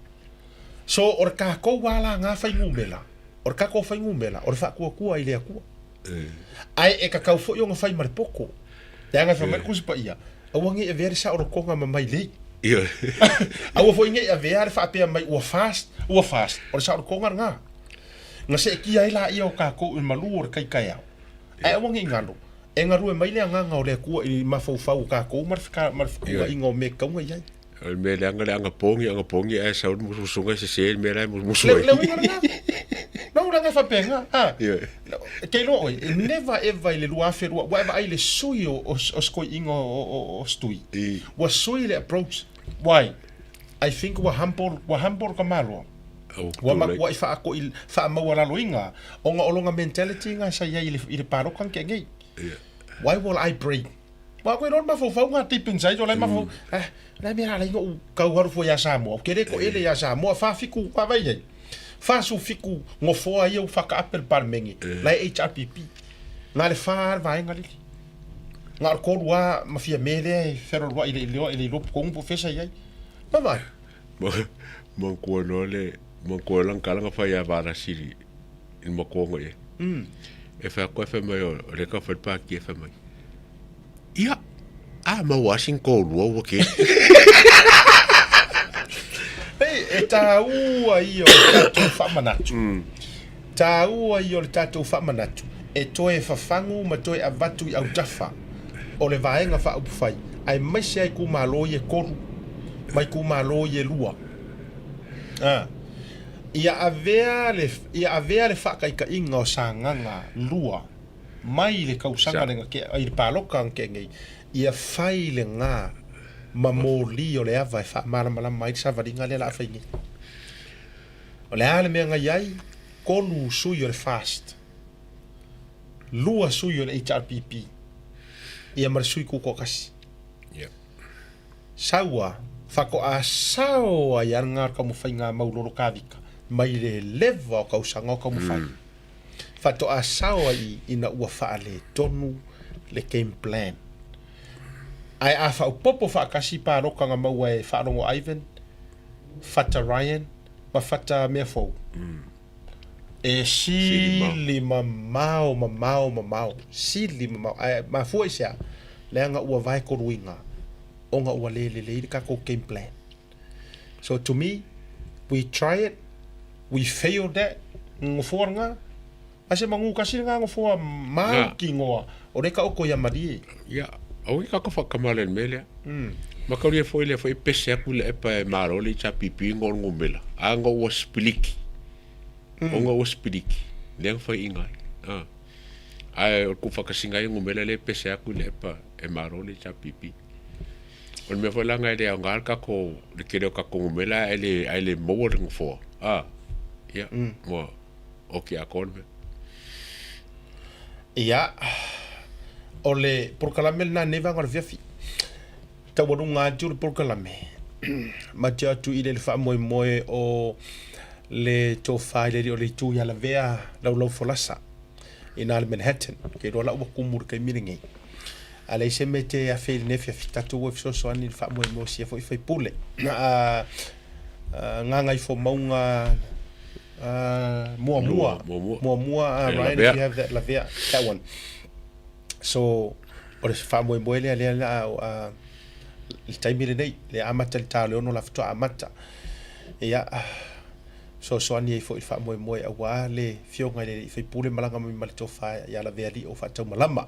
So o le tatou lava la na fuainumera, o le tatou fuainumera o le faatuatua i le Atua. Ae e tatau foi ona fai ma le poto. Leaga e fai mai le Tusi Paia, aua ne i avea le saolotoga ma mailei. Aua foi ne i avea le faapea mai ua fast, ua fast, o le saolotoga lena. Na seetia ai laia o tatou i le malu o le tai taeao. Ae aua ne i galo, e galue mai le Agaga o le Atua i mafaufau o tatou ma le fetuunaiga o mea e tatau ona i ai. O le mea leaga le agapogi, agapogi ae sau le musumusuga e sese le mea la e musumusu ai. Le uiga lena. No, leaga e faapena. A, e te iloa oe, e never ever i le 2002, ua e vaai i le sui o, o, o se toeaina o, o, o Stui. Ua sui le approach. Why? I think ua humble, ua humble ka Malo. Ua matuai faatoi, faamaualaloina, ona o lona mentality na sa i ai i le, i le palota na tea nei. Why will I break? Aua koe iloa le mafaufau na deep inside o la e mafaufau, ah, o le a mea la alai ona ou tau alu fua ia Samoa, ou te le toele ia Samoa, 47, vaavaai i ai, 47 nofoa ia ua faataape le Palemene, la e HRPP, na o le fa lava le vaega lele. Na o le tolu lava ma Fiame lea e fealualuai i le iloa i le iloa tonu po o fea sa i ai. Vaavaai. Manatua loa le, manatua loa lana tala na fai ia Valasi i le matua i ai. E fai atu ae fai mai o lea e tau fai le pati e fai mai, ia, a maua lava sina toalua ua tele. Ei, e taua ia o le tatou faamanatu. Taua ia o le tatou faamanatu e toe fafagu ma toe avatu i autafa o le Vaega Faaupufai, aemaise lava itumalo ia e tolu ma itumalo ia e lua. A. Ia avea le, ia avea le faataitaiga o Sagaga 2 mai le tausaga lea na tea, i le palota na tea nei, ia fai lena ma moli o le ava e faamalamalama ai le savaliga lea o le a fai nei. O le a le mea na i ai? Tolu sui o le FAST, lua sui o le HRPP, ia ma le sui tutoatasi. Yep. Saua, faatoa sao ai lava lena o le taumafaiga mau lolo kavika mai le leva o tausaga o taumafai. Faatoa sao ai ina ua faaletonu le game plan. Ae a faaopoopo faatasi palota na maua e Faalogo Ivan, Fata Ryan ma Fata mea fou, e sili mamao, mamao, mamao, sili mamao. Ae mafua i se a? Leaga ua vaekoluina ona ua le lelei le tatou game plan. So to me, we try it, we failed that, nofoa lena. A se manu tasi lena nofoa mautinoa o lea e taoto ia malie. Ia, aua i tatou faakamala i le mea lea. Mataulia foi lea foi e pese atu le epa e malo le HRPP ona o le numera, a ona ua sipiliki. Ona ua sipiliki, lea na faiaina ai. A. Ae o le tuufaatasiga ai o numera lea e pese atu i le epa e malo le HRPP. O le mea foi leaga e le aoga le tatou, le tele o tatou numera ae le, ae le maua le nofoa. A. Ia, ua oki atoa le mea. Ia, o le polokalame lena nei vaega o le afiafi. Taualuga atu le polokalame, matou atu i le faamoemoe o le tofa i le alii o le itu ia Lavea Laulaufolasa i na le Manhattan. Ke iloa la ua kumu i le taimi lenei. A leai se mea e te afe i lenei afiafi, tatou o e fesoasoani i le faamoemoe o sia foi faipule. A Gagaifomauga muamua, muamua, Ryan, if you have that Lavea, that one. So, o le faamoemoe lea lea la a le taimi lenei, le amata i le ta o le 6 la faatoa amata. Ia, fesoasoani ai foi i le faamoemoe aua le Afioga i le Alii Faipule malaga mai ma le Tofa ia Lavea Lio Faataumalama.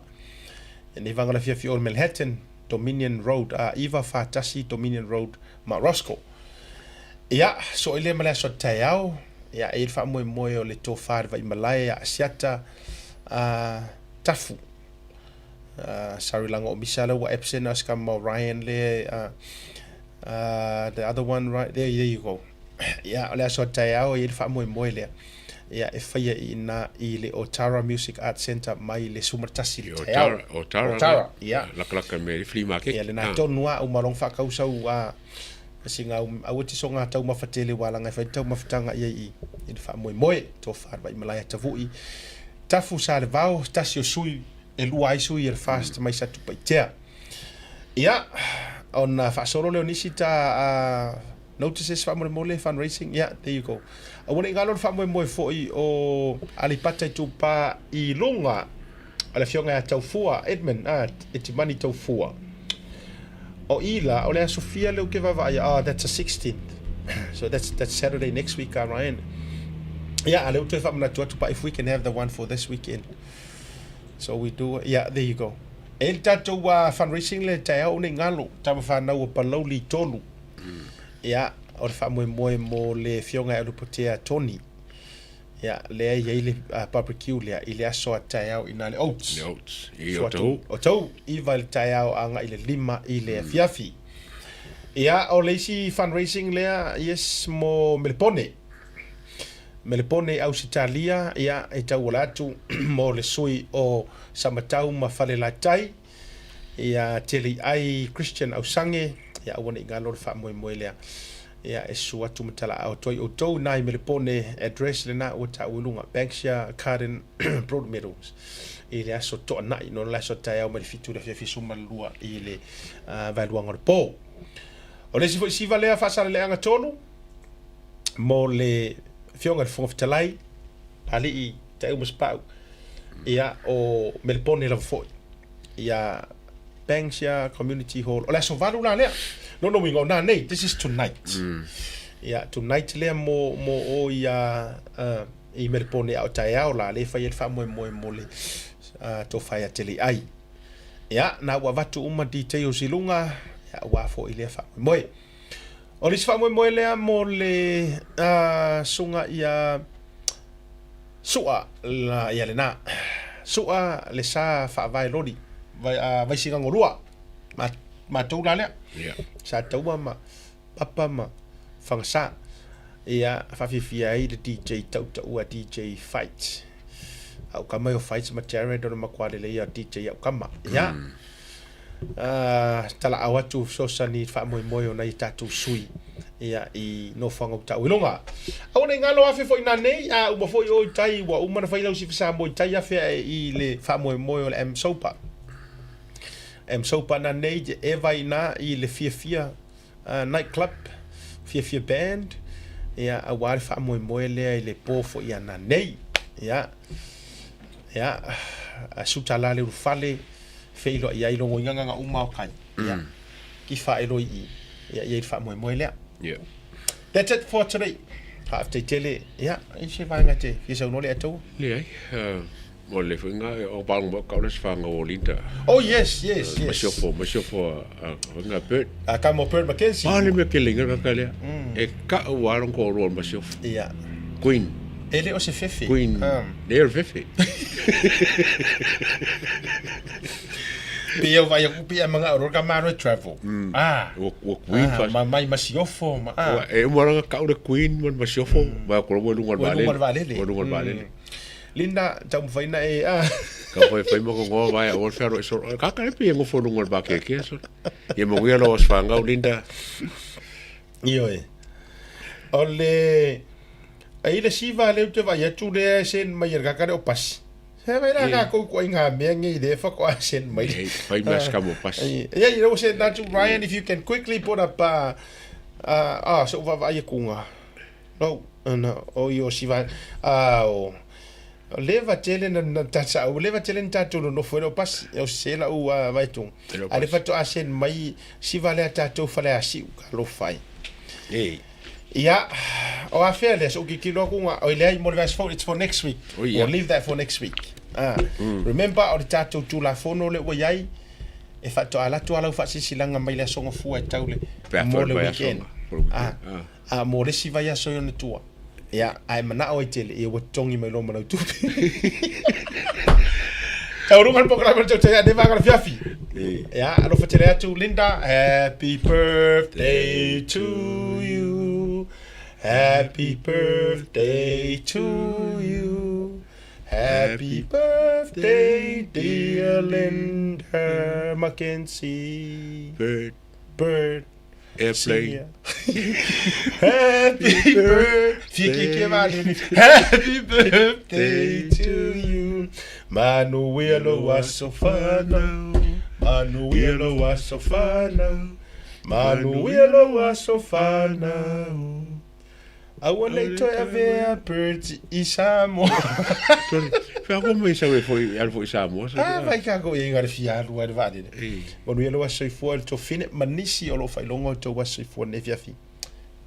Lenei vaega o le afiafi o Manhattan, Dominion Road, a 941 Dominion Road, Mount Roskill. Ia, soo ai lea ma le aso taeao, ia, e i ai le faamoemoe o le tofa i le Vaimalae a Asiata a Tafu. Sorry langa o misa la ua absent as ka mo Ryan le the other one right there, there you go. Ia, o le aso taeao e i ai le faamoemoe lea. Ia, e faia i ina i le Otara Music Arts Centre mai le 11 i le taeao. Otara, Otara, ia. Lakalaka me le flea market. Ia, lena tonu a umalong whakausau a singa aua te so ngā taumafa tele wā langa e whai taumafataga ia i i le faamoemoe, tofa le Vaimalae Tavui. Tafu sa le vao, tasi o sui. E lua ai sui o le FAST mai Satupaitea. Ia, ona faasolo lea o nisi ta notices faamolemole, fundraising, ia, there you go. Aua ne i galo le faamoemoe foi o Aleipata Itupa i Luga, o le afioga ia Taufua, Edmund, ah, Etimani Taufua. O i la, o le aso fia lea ou te vaavaai, ah, that's the 16th. So that's, that's Saturday next week, ah, Ryan. Ia, a lea ua toe faamanatu atu, but if we can have the one for this weekend. So we do, yeah, there you go. E le tatou fundraising le taeao nei galo, tama whanau o Palauli tolu. Ia, o le faamoemoe mo le afioga ia Alupotea Tony. Ia, lea e i ai le barbecue lea i le aso a taeao i na le Oates. Le Oates. I o tau. O tau, 9 i le taeao agai i le 5 i le afiafi. Ia, o le isi fundraising lea, yes, mo Melepone. Melepone i Ausetalia, ia, e tauala atu mo le sui o Samatau ma Falelatai, ia Teliai Christian Ausange, ia aua ne i galo le faamoemoe lea. Ia e susu atu ma talaau atu ai outou i nai Melepone, address lena ua taua i luga, Banksia Carden Broadmeadows, i le aso Toanai, no le aso taeao mai le 7 i le afiafi 12 i le vaeluaga o le po. O le isi foi siva lea faasaleleaga tolu, mo le Afioga i le Fofoga Fetalai, Alii Taeu Masepau, ia, o Melepone lava foi, ia Banksia Community Hall. O le aso 8 la lea. Lona uiga o nanei, this is tonight. Ia, tonight lea mo, mo o ia, uh, i Melepone a o taeao la, lea e fai ai le faamoemoe mo le uh, tofa ia Teliai. Ia, na ua avatu uma details i luga, ia, aua foi lea faamoemoe. O le isi faamoemoe lea mo le susuga ia Su'a ia lena. Su'a le sa faavae loli, Vaisigano 2, matou la lea. Sa taua ma Papa ma Fagasa. Ia, faafiafia ai le DJ tautaua DJ Fight. Au kama o Fight ma Jared o le matua lelei o DJ au kama. Ia. Talaau atu fesoasoani i le faamoemoe o nai a tatou sui ia i nofoaga ua taua i luga. Aua ne i galo afe foi nanei, a uma foi o i tai ua uma ona fai lau sifa Samoa i tai afe ae i le faamoemoe o le M-Sopa. M-Sopa nanei te eva i ina i le fiafia night club, fiafia band, ia aua le faamoemoe lea i le po foi ia nanei. Ia, ia, a suta la le ulufale, feiloai ai logoina gaga uma o kai. Ia, kifa ae loi i, ia, i ai le faamoemoe lea. Yeah. That's it for today. Faafetai tele. Ia, i se vaega te fia saunoa le atoa? Leai, mo le foi ngā, o paonga mo kau le whanga o Linda. Oh, yes, yes, yes. Masiofo, masiofo a nga Bert. A ka mo Bert McKenzie. Pa le mea ke lenga ka ka lea. E ka au aron ko roa masiofo. Ia. Queen. E le o se fefe. Queen. Le o fefe. Pe au vai aku pe manga ro ka maro travel. Ah. Ua ua Queen fa. Ma mai masiofo ma. Ah. E uma ranga kau le Queen ma masiofo. Ma ko ro lunga le valele. Ua lunga le valele. Linda, taumafai na e a. Ka fai fai ma kongoa vai o whero e soro. Ka ka epi e ngofo lunga le bakeke so. Ia mo ngia lo osfangau Linda. Ioe. O le ai le siva le te vai atu le sen mai e ka le o pasi. Se vai la ka ko ko inga mea ngi le fa ko sen mai. Fai mas ka mo pasi. Yeah, you know said that to Ryan if you can quickly put up ah so va vai kunga. No, no, o io siva ah o leva tele na na tata o leva tele na tatou nonofo e le o pasi o se la ua vai tu a le fato a sen mai siva lea tatou fale a siu ka lo fai e ia o a fea lea so kikilo aku nga o lea mo le verse 4 it's for next week. Oh, yeah. We'll leave that for next week. Ah. Remember o le tatou tulafono le ua iai e faatoa alu atu lau faasilasilaga mai le aso gafua e tau le mo le weekend. Ah. A mo le isi vaiaso i ona tua. Ia, ae manao ai tele, ia ua totogi mai loa ma lau tupe. Tauruga le polokalame o le tautai ane vaega o le afiafi. Ia, alofa tele atu Linda. Happy birthday to you. Happy birthday to you. Happy birthday dear Linda Mackenzie. Bird. Bird. Airplane. Happy birthday. Happy birthday to you. Manuia lou aso fanau, manuia lou aso fanau, manuia lou aso fanau. Aua ne i toe avea Birds i Samoa. Sorry, whea mai sau e foi, alu foi i Samoa. Ah, vai kākou i ngā le fia alu ai le vaalele. Manuia lou aso soifua i le tofine ma nisi o lo o faailoga o tou aso soifua i lenei afiafi.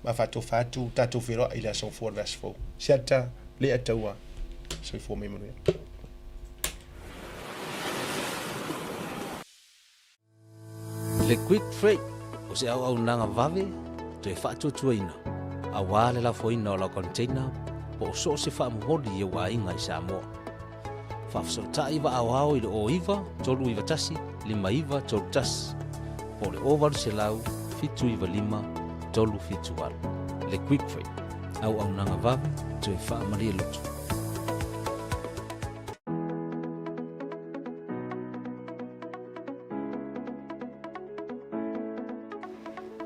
Ma faatofa atu tatou feiloai i le aso Gafua o le vaiaso fou. Siata, lea taua. Soifua ma ia manuia. Le Quick Freight o se auaunaga vave toe faatuatuaina aua le lafoina o lau container po o so o se faamomoli i ou aiga i Samoa. Faafesootai vaaoao i le 09 391 5931 po o le 0800 795 378. Le Quick Freight, auaunaga vave toe faamalie loto.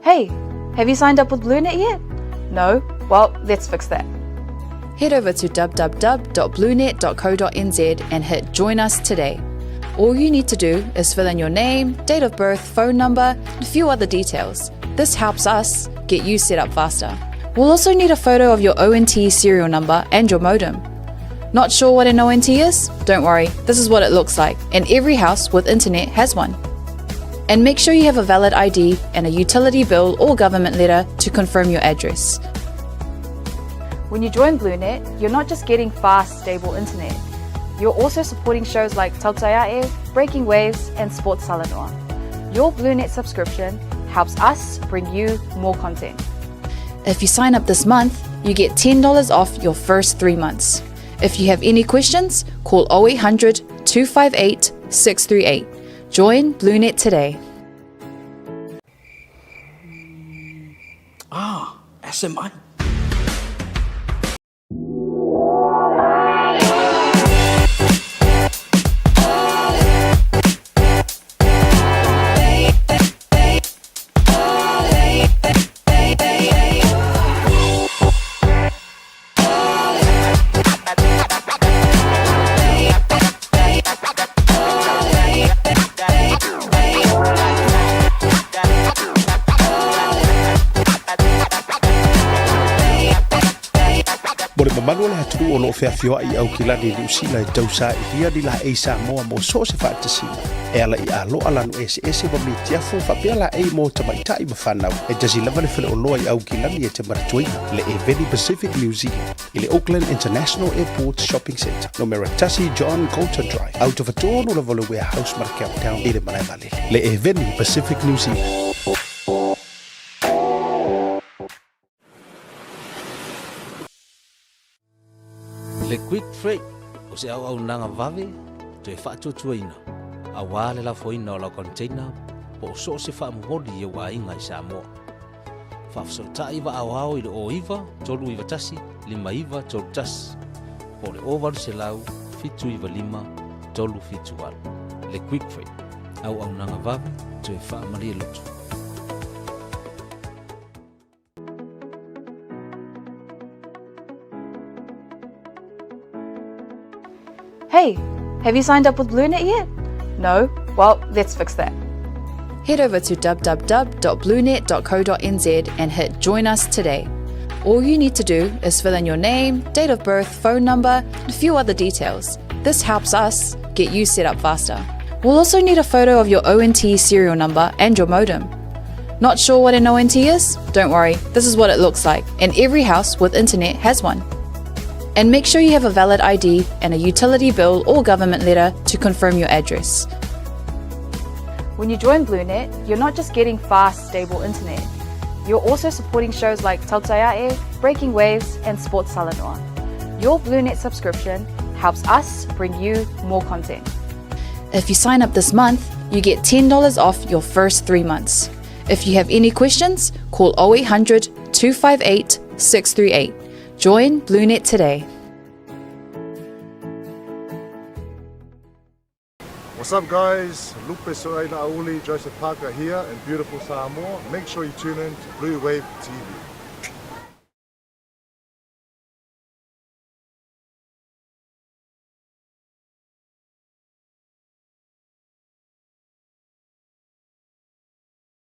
Hey, have you signed up with BlueNet yet? No? Well, let's fix that. Head over to www.bluenet.co.nz and hit Join Us Today. All you need to do is fill in your name, date of birth, phone number, and a few other details. This helps us get you set up faster. We'll also need a photo of your ONT serial number and your modem. Not sure what an ONT is? Don't worry, this is what it looks like, and every house with internet has one. And make sure you have a valid ID and a utility bill or government letter to confirm your address. When you join BlueNet, you're not just getting fast, stable internet. You're also supporting shows like Tautai A'e, Breaking Waves, and Sports Talanoa. Your BlueNet subscription helps us bring you more content. If you sign up this month, you get $10 off your first three months. If you have any questions, call 0800 258 638. Join BlueNet today. Ah, SMI. Mo le mamalu o le atunuu o lo o feafioai i Aukilani i Niu Sila e tausailia ni laei Samoa mo so o se faatasiga e ala i aloa lanu eseese ma mitiafu faapea laei mo tamaitai ma fanau. E tasi lava le faleoloa i Aukilani e te manatuaina, le Eveni Pacific New Zealand i le Auckland International Airport Shopping Centre, numera tasi John Coulter Drive, autofatonu lava o le Warehouse ma le Countdown i le malae vaalele. Le Eveni Pacific New Zealand. Le Quick Freight o se auaunaga vave toe faatuatuaina aua le lafoina o lau container po o so o se faamomoli i ou aiga i Samoa. Faafesootai vaaoao i le 09 391 5931 po o le 0800 795 378. Le Quick Freight, auaunaga vave toe faamalie loto. Hey, have you signed up with BlueNet yet? No? Well, let's fix that. Head over to www.bluenet.co.nz and hit Join Us Today. All you need to do is fill in your name, date of birth, phone number, and a few other details. This helps us get you set up faster. We'll also need a photo of your ONT serial number and your modem. Not sure what an ONT is? Don't worry, this is what it looks like, and every house with internet has one. And make sure you have a valid ID and a utility bill or government letter to confirm your address. When you join BlueNet, you're not just getting fast, stable internet. You're also supporting shows like Tautai A'e, Breaking Waves, and Sports Talanoa. Your BlueNet subscription helps us bring you more content. If you sign up this month, you get $10 off your first three months. If you have any questions, call 0800 258 638. Join BlueNet today. What's up guys? Lupe Soaila Auli, Joseph Parker here in beautiful Samoa. Make sure you tune in to Blue Wave TV.